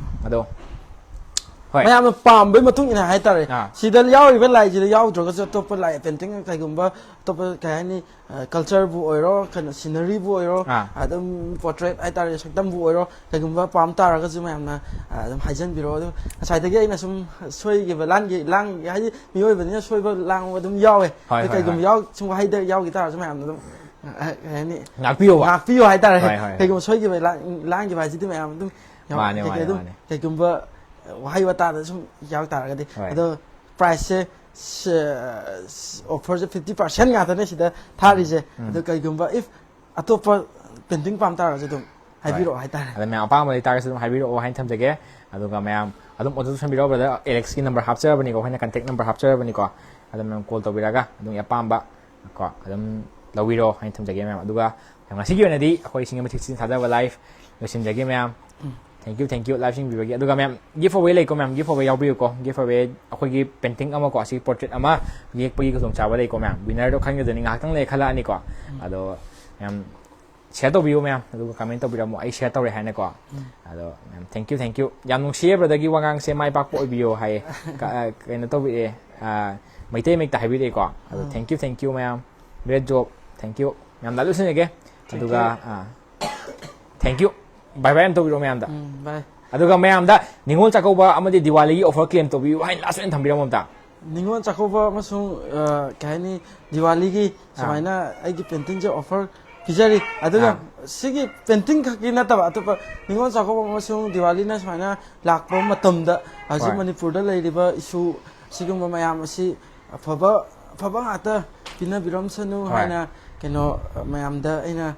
ꯑꯗꯣ ꯍꯣꯏ꯫ ꯃꯌꯥꯝꯅ ꯄꯥꯝꯕꯩ ꯃꯇꯨꯡ ꯏꯟꯅ ꯍꯥꯏꯇꯥꯔꯦ꯫ ꯑꯥ꯫ ꯁꯤꯗ ꯌꯥꯎꯔꯤꯕ ꯂꯥꯏꯁꯤꯗ ꯌꯥꯎꯗ꯭ꯔꯒꯁꯨ ꯑꯇꯣꯞꯄ ꯂꯥꯏ ꯄꯦꯟꯇꯤꯡ ꯀꯩꯒꯨꯝꯕ ꯑꯇꯣꯞꯄ ꯀꯩ ꯍꯥꯏꯅꯤ, ꯀꯜꯆꯔꯕꯨ ꯑꯣꯏꯔꯣ, ꯀꯩꯅꯣ ꯁꯤꯅꯔꯤꯕꯨ ꯑꯣꯏꯔꯣ, ꯑꯥ꯫ ꯑꯗꯨꯝ ꯄꯣꯔꯇ꯭ꯔꯦꯠ ꯍꯥꯏꯇꯥꯔꯦ, ꯁꯛꯇꯝꯕꯨ ꯑꯣꯏꯔꯣ, ꯀꯩꯒꯨꯝꯕ ꯄꯥꯝ ꯇꯥꯔꯒꯁꯨ ꯃꯌꯥꯝꯅ ꯑꯗꯨꯝ ꯍꯥꯏꯖꯟꯕꯤꯔꯛꯑꯣ꯫ ꯑꯗꯨ ꯉꯁꯥꯏꯗꯒꯤ ꯑꯩꯅ ꯁꯨꯝ ꯁꯣꯏꯈꯤꯕ ꯂꯥꯟꯒꯤ ꯂꯥꯟꯒꯤ ꯍꯥꯏꯗꯤ ꯃꯤꯑꯣꯏꯕꯅꯤꯅ ꯁꯣꯏꯕ ꯂꯥꯡꯕ ꯑꯗꯨꯝ ꯌꯥꯎꯋꯦ꯫ ꯍꯣꯏ, ꯑꯗꯨ ꯍꯣꯏ, ꯀꯩꯒꯨꯝꯕ ꯍꯣꯏ꯫ ꯌꯥꯎ ꯁꯨꯝ ꯋꯥꯍꯩꯗ ꯌꯥꯎꯈꯤ ꯇꯥꯔꯁꯨ ꯃꯌꯥꯝꯅ ꯑꯗꯨꯝ ꯑ, ꯀꯩ ꯍꯥꯏꯅꯤ, ꯉꯥꯛꯄꯤꯌꯣꯕ꯫ ꯉꯥꯛꯄꯤꯌꯣ ꯍꯥꯏꯇꯥꯔꯦ꯫ ꯍꯣꯏ, ꯍꯣꯏ, ꯍꯣꯏ꯫ ꯀꯩꯒꯨꯝꯕ ꯁꯣꯏꯈꯤꯕ ꯂꯥꯟ- ꯂꯥꯟꯈꯤꯕ ꯍꯥꯏꯁꯤꯗꯤ ꯃꯌꯥꯝ ꯑꯗꯨꯝ ꯌꯥꯎ- ꯃꯥꯅꯦ, ꯀꯩ- ꯃꯥꯅꯦ, ꯑꯗꯨꯝ ꯃꯥꯅꯦ꯫ ꯀꯩꯒꯨꯝꯕ ꯋꯥꯍꯩ ꯋꯥꯇꯥꯗ ꯁꯨꯝ ꯌꯥꯎ ꯇꯥꯔꯒꯗꯤ꯫ ꯍꯣꯏ꯫ ꯑꯗꯣ ꯄ꯭ꯔꯥꯏꯁꯁꯦ ꯑꯣꯐꯔꯁꯦ ꯐꯤꯐꯇꯤ ꯄꯥꯔꯁꯦꯟ ꯉꯥꯛꯇꯅꯦ ꯁꯤꯗ ꯊꯥꯔꯤꯁꯦ꯫ ꯎꯝ꯫ ꯑꯗꯣ ꯀꯩꯒꯨꯝꯕ if ꯑꯇꯣꯞꯄ ꯄꯦꯟꯇꯤꯡ ꯄꯥꯝ ꯇꯥꯔꯒꯁꯨ ꯑꯗꯨꯝ ꯍꯣꯏ꯫ ꯍꯥꯏꯕꯤꯔꯛꯑꯣ ꯍꯥꯏꯇꯥꯔꯦ꯫ ꯑꯗ ꯃꯌꯥꯝ ꯑꯄꯥꯝꯕ ꯂꯩꯇꯥꯔꯒꯁꯨ ꯑꯗꯨꯝ ꯍꯥꯏꯕꯤꯔꯛꯑꯣ ꯍꯥꯏꯅ ꯊꯝꯖꯒꯦ꯫ ꯑꯗꯨꯒ ꯃꯌꯥꯝ ꯑꯗꯨꯝ ꯑꯣꯔꯗꯔ ꯇꯧꯁꯟꯕꯤꯔꯛꯑꯣ꯫ ꯕ꯭ꯔꯗꯔ ꯑꯦꯂꯦꯛꯁꯀꯤ ꯅꯝꯕꯔ ꯍꯥꯞꯆꯔꯕꯅꯤꯀꯣ, ꯑꯩꯈꯣꯏꯅ ꯀꯟꯇꯦꯛ ꯅꯝꯕꯔ ꯍꯥꯞꯆꯔꯕꯅꯤꯀꯣ꯫ ꯑꯗꯣ ꯃꯌꯥꯝ ꯀꯣꯜ ꯇꯧꯕꯤꯔꯒ ꯑꯗꯨꯝ ꯑꯄꯥꯝꯕ ꯀꯣ ꯑꯗꯨꯝ ꯂꯧꯕꯤꯔꯣ ꯍꯥꯏꯅ ꯊꯝꯖꯒꯦ ꯃꯌꯥꯝ꯫ ꯑꯗꯨꯒ ꯉꯁꯤꯒꯤ ꯑꯣꯏꯅꯗꯤ ꯑꯩꯈꯣꯏ ꯁꯤꯡꯖꯃꯩ ꯊꯛꯆꯤꯟ ꯊꯥꯖꯕ ꯂꯥꯏꯐ ꯂꯣꯏꯁꯤꯟꯖꯒꯦ ꯃꯌꯥꯝ꯫ Thank you, thank you live ꯌꯦꯡꯕꯤꯕꯒꯤ꯫ ꯑꯗꯨꯒ ꯃꯌꯥꯝ ꯒꯤꯐ ꯑꯋꯦ ꯂꯩꯀꯣ ꯃꯌꯥꯝ, ꯒꯤꯐ ꯑꯋꯦ ꯌꯥꯎꯕꯤꯌꯨꯀꯣ꯫ ꯒꯤꯐ ꯑꯋꯦ ꯑꯩꯈꯣꯏꯒꯤ ꯄꯦꯟꯇꯤꯡ ꯑꯃ ꯀꯣ, ꯑꯁꯤ ꯄꯣꯔꯇ꯭ꯔꯦꯠ ꯑꯃ ꯌꯦꯛꯄꯒꯤ ꯈꯨꯗꯣꯡꯆꯥꯕ ꯂꯩꯀꯣ ꯃꯌꯥꯝ꯫ ꯋꯤꯅꯔꯗꯣ ꯈꯟꯒꯗꯣꯏꯅꯤ, ꯉꯥꯏꯍꯥꯛꯇꯪ ꯂꯩꯔ ꯈꯜꯂꯛꯑꯅꯤꯀꯣ꯫ ꯑꯗꯣ ꯃꯌꯥꯝ ꯁꯤꯌꯔ ꯇꯧꯕꯤꯌꯨ ꯃꯌꯥꯝ, ꯑꯗꯨꯒ ꯀꯃꯦꯟ ꯇꯧꯕꯤꯔꯝꯃꯣ, ꯑꯩ ꯁꯤꯌꯥꯔ ꯇꯧꯔꯦ ꯍꯥꯏꯅꯀꯣ꯫ ꯑꯗꯣ ꯃꯌꯥꯝ thank you, thank you꯫ ꯌꯥꯝ ꯅꯨꯡꯁꯤꯌꯦ ꯕ꯭ꯔꯗꯔꯒꯤ ꯋꯥꯉꯥꯡꯁꯦ, ꯃꯥꯏ ꯄꯥꯛꯄ ꯑꯣꯏꯕꯤꯌꯣ ꯍꯥꯏꯌꯦ꯫ ꯀ- ꯑ, ꯀꯩꯅꯣ ꯇꯧꯕꯤꯔꯛꯑꯦ, ꯑ, ꯃꯩꯇꯩ ꯃꯌꯦꯛꯇ ꯍꯥꯏꯕꯤꯔꯛꯑꯦꯀꯣ꯫ ꯑꯗꯣ thank you, thank you ꯃꯌꯥꯝ꯫ Great job, thank you꯫ ꯌꯥꯝ ꯂꯥꯏ ꯂꯣꯏꯁꯤꯟꯖꯒꯦ꯫ Thank ꯑꯗꯨꯒ you꯫ ꯑ, thank you꯫ Bye bye ꯑꯃ ꯇꯧꯕꯤꯔꯛꯑꯣ ꯃꯌꯥꯝꯗ꯫ ꯎꯝ, bye꯫ ꯑꯗꯨꯒ ꯃꯌꯥꯝꯗ ꯅꯤꯉꯣꯜ ꯆꯥꯛꯀꯧꯕ ꯑꯃꯗꯤ ꯗꯤꯋꯥꯂꯤꯒꯤ ꯑꯣꯐꯔ ꯀ꯭ꯂꯦꯝ ꯇꯧꯕꯤꯌꯨ ꯍꯥꯏꯅ ꯂꯥꯁ ꯑꯣꯏꯅ ꯊꯝꯕꯤꯔꯝꯃꯣ ꯑꯝꯇ꯫ ꯅꯤꯉꯣꯜ ꯆꯥꯛꯀꯧꯕ ꯑꯃꯁꯨꯡ, ꯑ, ꯀꯩ ꯍꯥꯏꯅꯤ, ꯗꯤꯋꯥꯂꯤꯒꯤ ꯁꯨꯃꯥꯏꯅ ꯑꯩꯒꯤ ꯄꯦꯟꯇꯤꯡꯁꯦ ꯑꯣꯐꯔ ꯄꯤꯖꯔꯤ꯫ ꯑꯗꯨꯒ ꯑꯥ꯫ ꯁꯤꯒꯤ ꯄꯦꯟꯇꯤꯡ ꯈꯛꯀꯤ ꯅꯠꯇꯕ ꯑꯇꯣꯞꯄ ꯅꯤꯉꯣꯜ ꯆꯥꯛꯀꯧꯕ ꯑꯃꯁꯨꯡ ꯗꯤꯋꯥꯂꯤꯅ ꯁꯨꯃꯥꯏꯅ ꯂꯥꯛꯄ ꯃꯇꯝꯗ ꯍꯧꯖꯤꯛ ꯍꯣꯏ꯫ ꯃꯅꯤꯄꯨꯔꯗ ꯂꯩꯔꯤꯕ ꯏꯁꯨ ꯁꯤꯒꯨꯝꯕ ꯃꯌꯥꯝ ꯑꯁꯤ ꯑꯐꯕ ꯑꯐꯕ ꯉꯥꯛꯇ ꯄꯤꯅꯕꯤꯔꯝꯁꯅꯨ ꯍꯣꯏ꯫ ꯍꯥꯏꯅ ꯀꯩꯅꯣ ꯃꯌꯥꯝꯗ ꯑꯩꯅ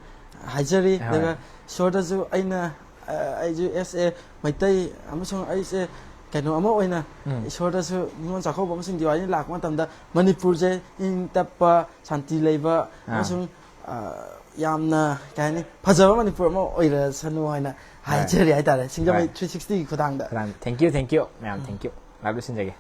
ꯍꯥꯏꯖꯔꯤ꯫ ꯍꯣꯏ꯫ ꯑꯗꯨꯒ ꯏꯁꯣꯔꯗꯁꯨ ꯑꯩꯅ, ꯑ, ꯑꯩꯁꯨ as a ꯃꯩꯇꯩ ꯑꯃꯁꯨꯡ ꯑꯩꯁꯦ ꯀꯩꯅꯣ ꯑꯃ ꯑꯣꯏꯅ ꯎꯝ꯫ ꯏꯁꯣꯔꯗꯁꯨ ꯅꯤꯉꯣꯜ ꯆꯥꯛꯀꯧꯕ ꯑꯃꯁꯨꯡ ꯗꯤꯋꯥꯂꯤ ꯂꯥꯛꯄ ꯃꯇꯝꯗ ꯃꯅꯤꯄꯨꯔꯁꯦ ꯏꯪ ꯇꯞꯄ, ꯁꯥꯟꯇꯤ ꯂꯩꯕ ꯑꯥ꯫ ꯑꯃꯁꯨꯡ, ꯑ, ꯌꯥꯝꯅ ꯀꯩ ꯍꯥꯏꯅꯤ, ꯐꯖꯕ ꯃꯅꯤꯄꯨꯔ ꯑꯃ ꯑꯣꯏꯔꯁꯅꯨ ꯍꯥꯏꯅ ꯍꯣꯏ꯫ ꯍꯥꯏꯖꯔꯤ ꯍꯥꯏꯇꯥꯔꯦ, ꯁꯤꯡꯖꯃꯩ ꯍꯣꯏ꯫ three sixty ꯒꯤ ꯈꯨꯊꯥꯡꯗ꯫ Thank you, thank you ꯃꯌꯥꯝ, thank you꯫ Live ꯂꯣꯏꯁꯤꯟꯖꯒꯦ꯫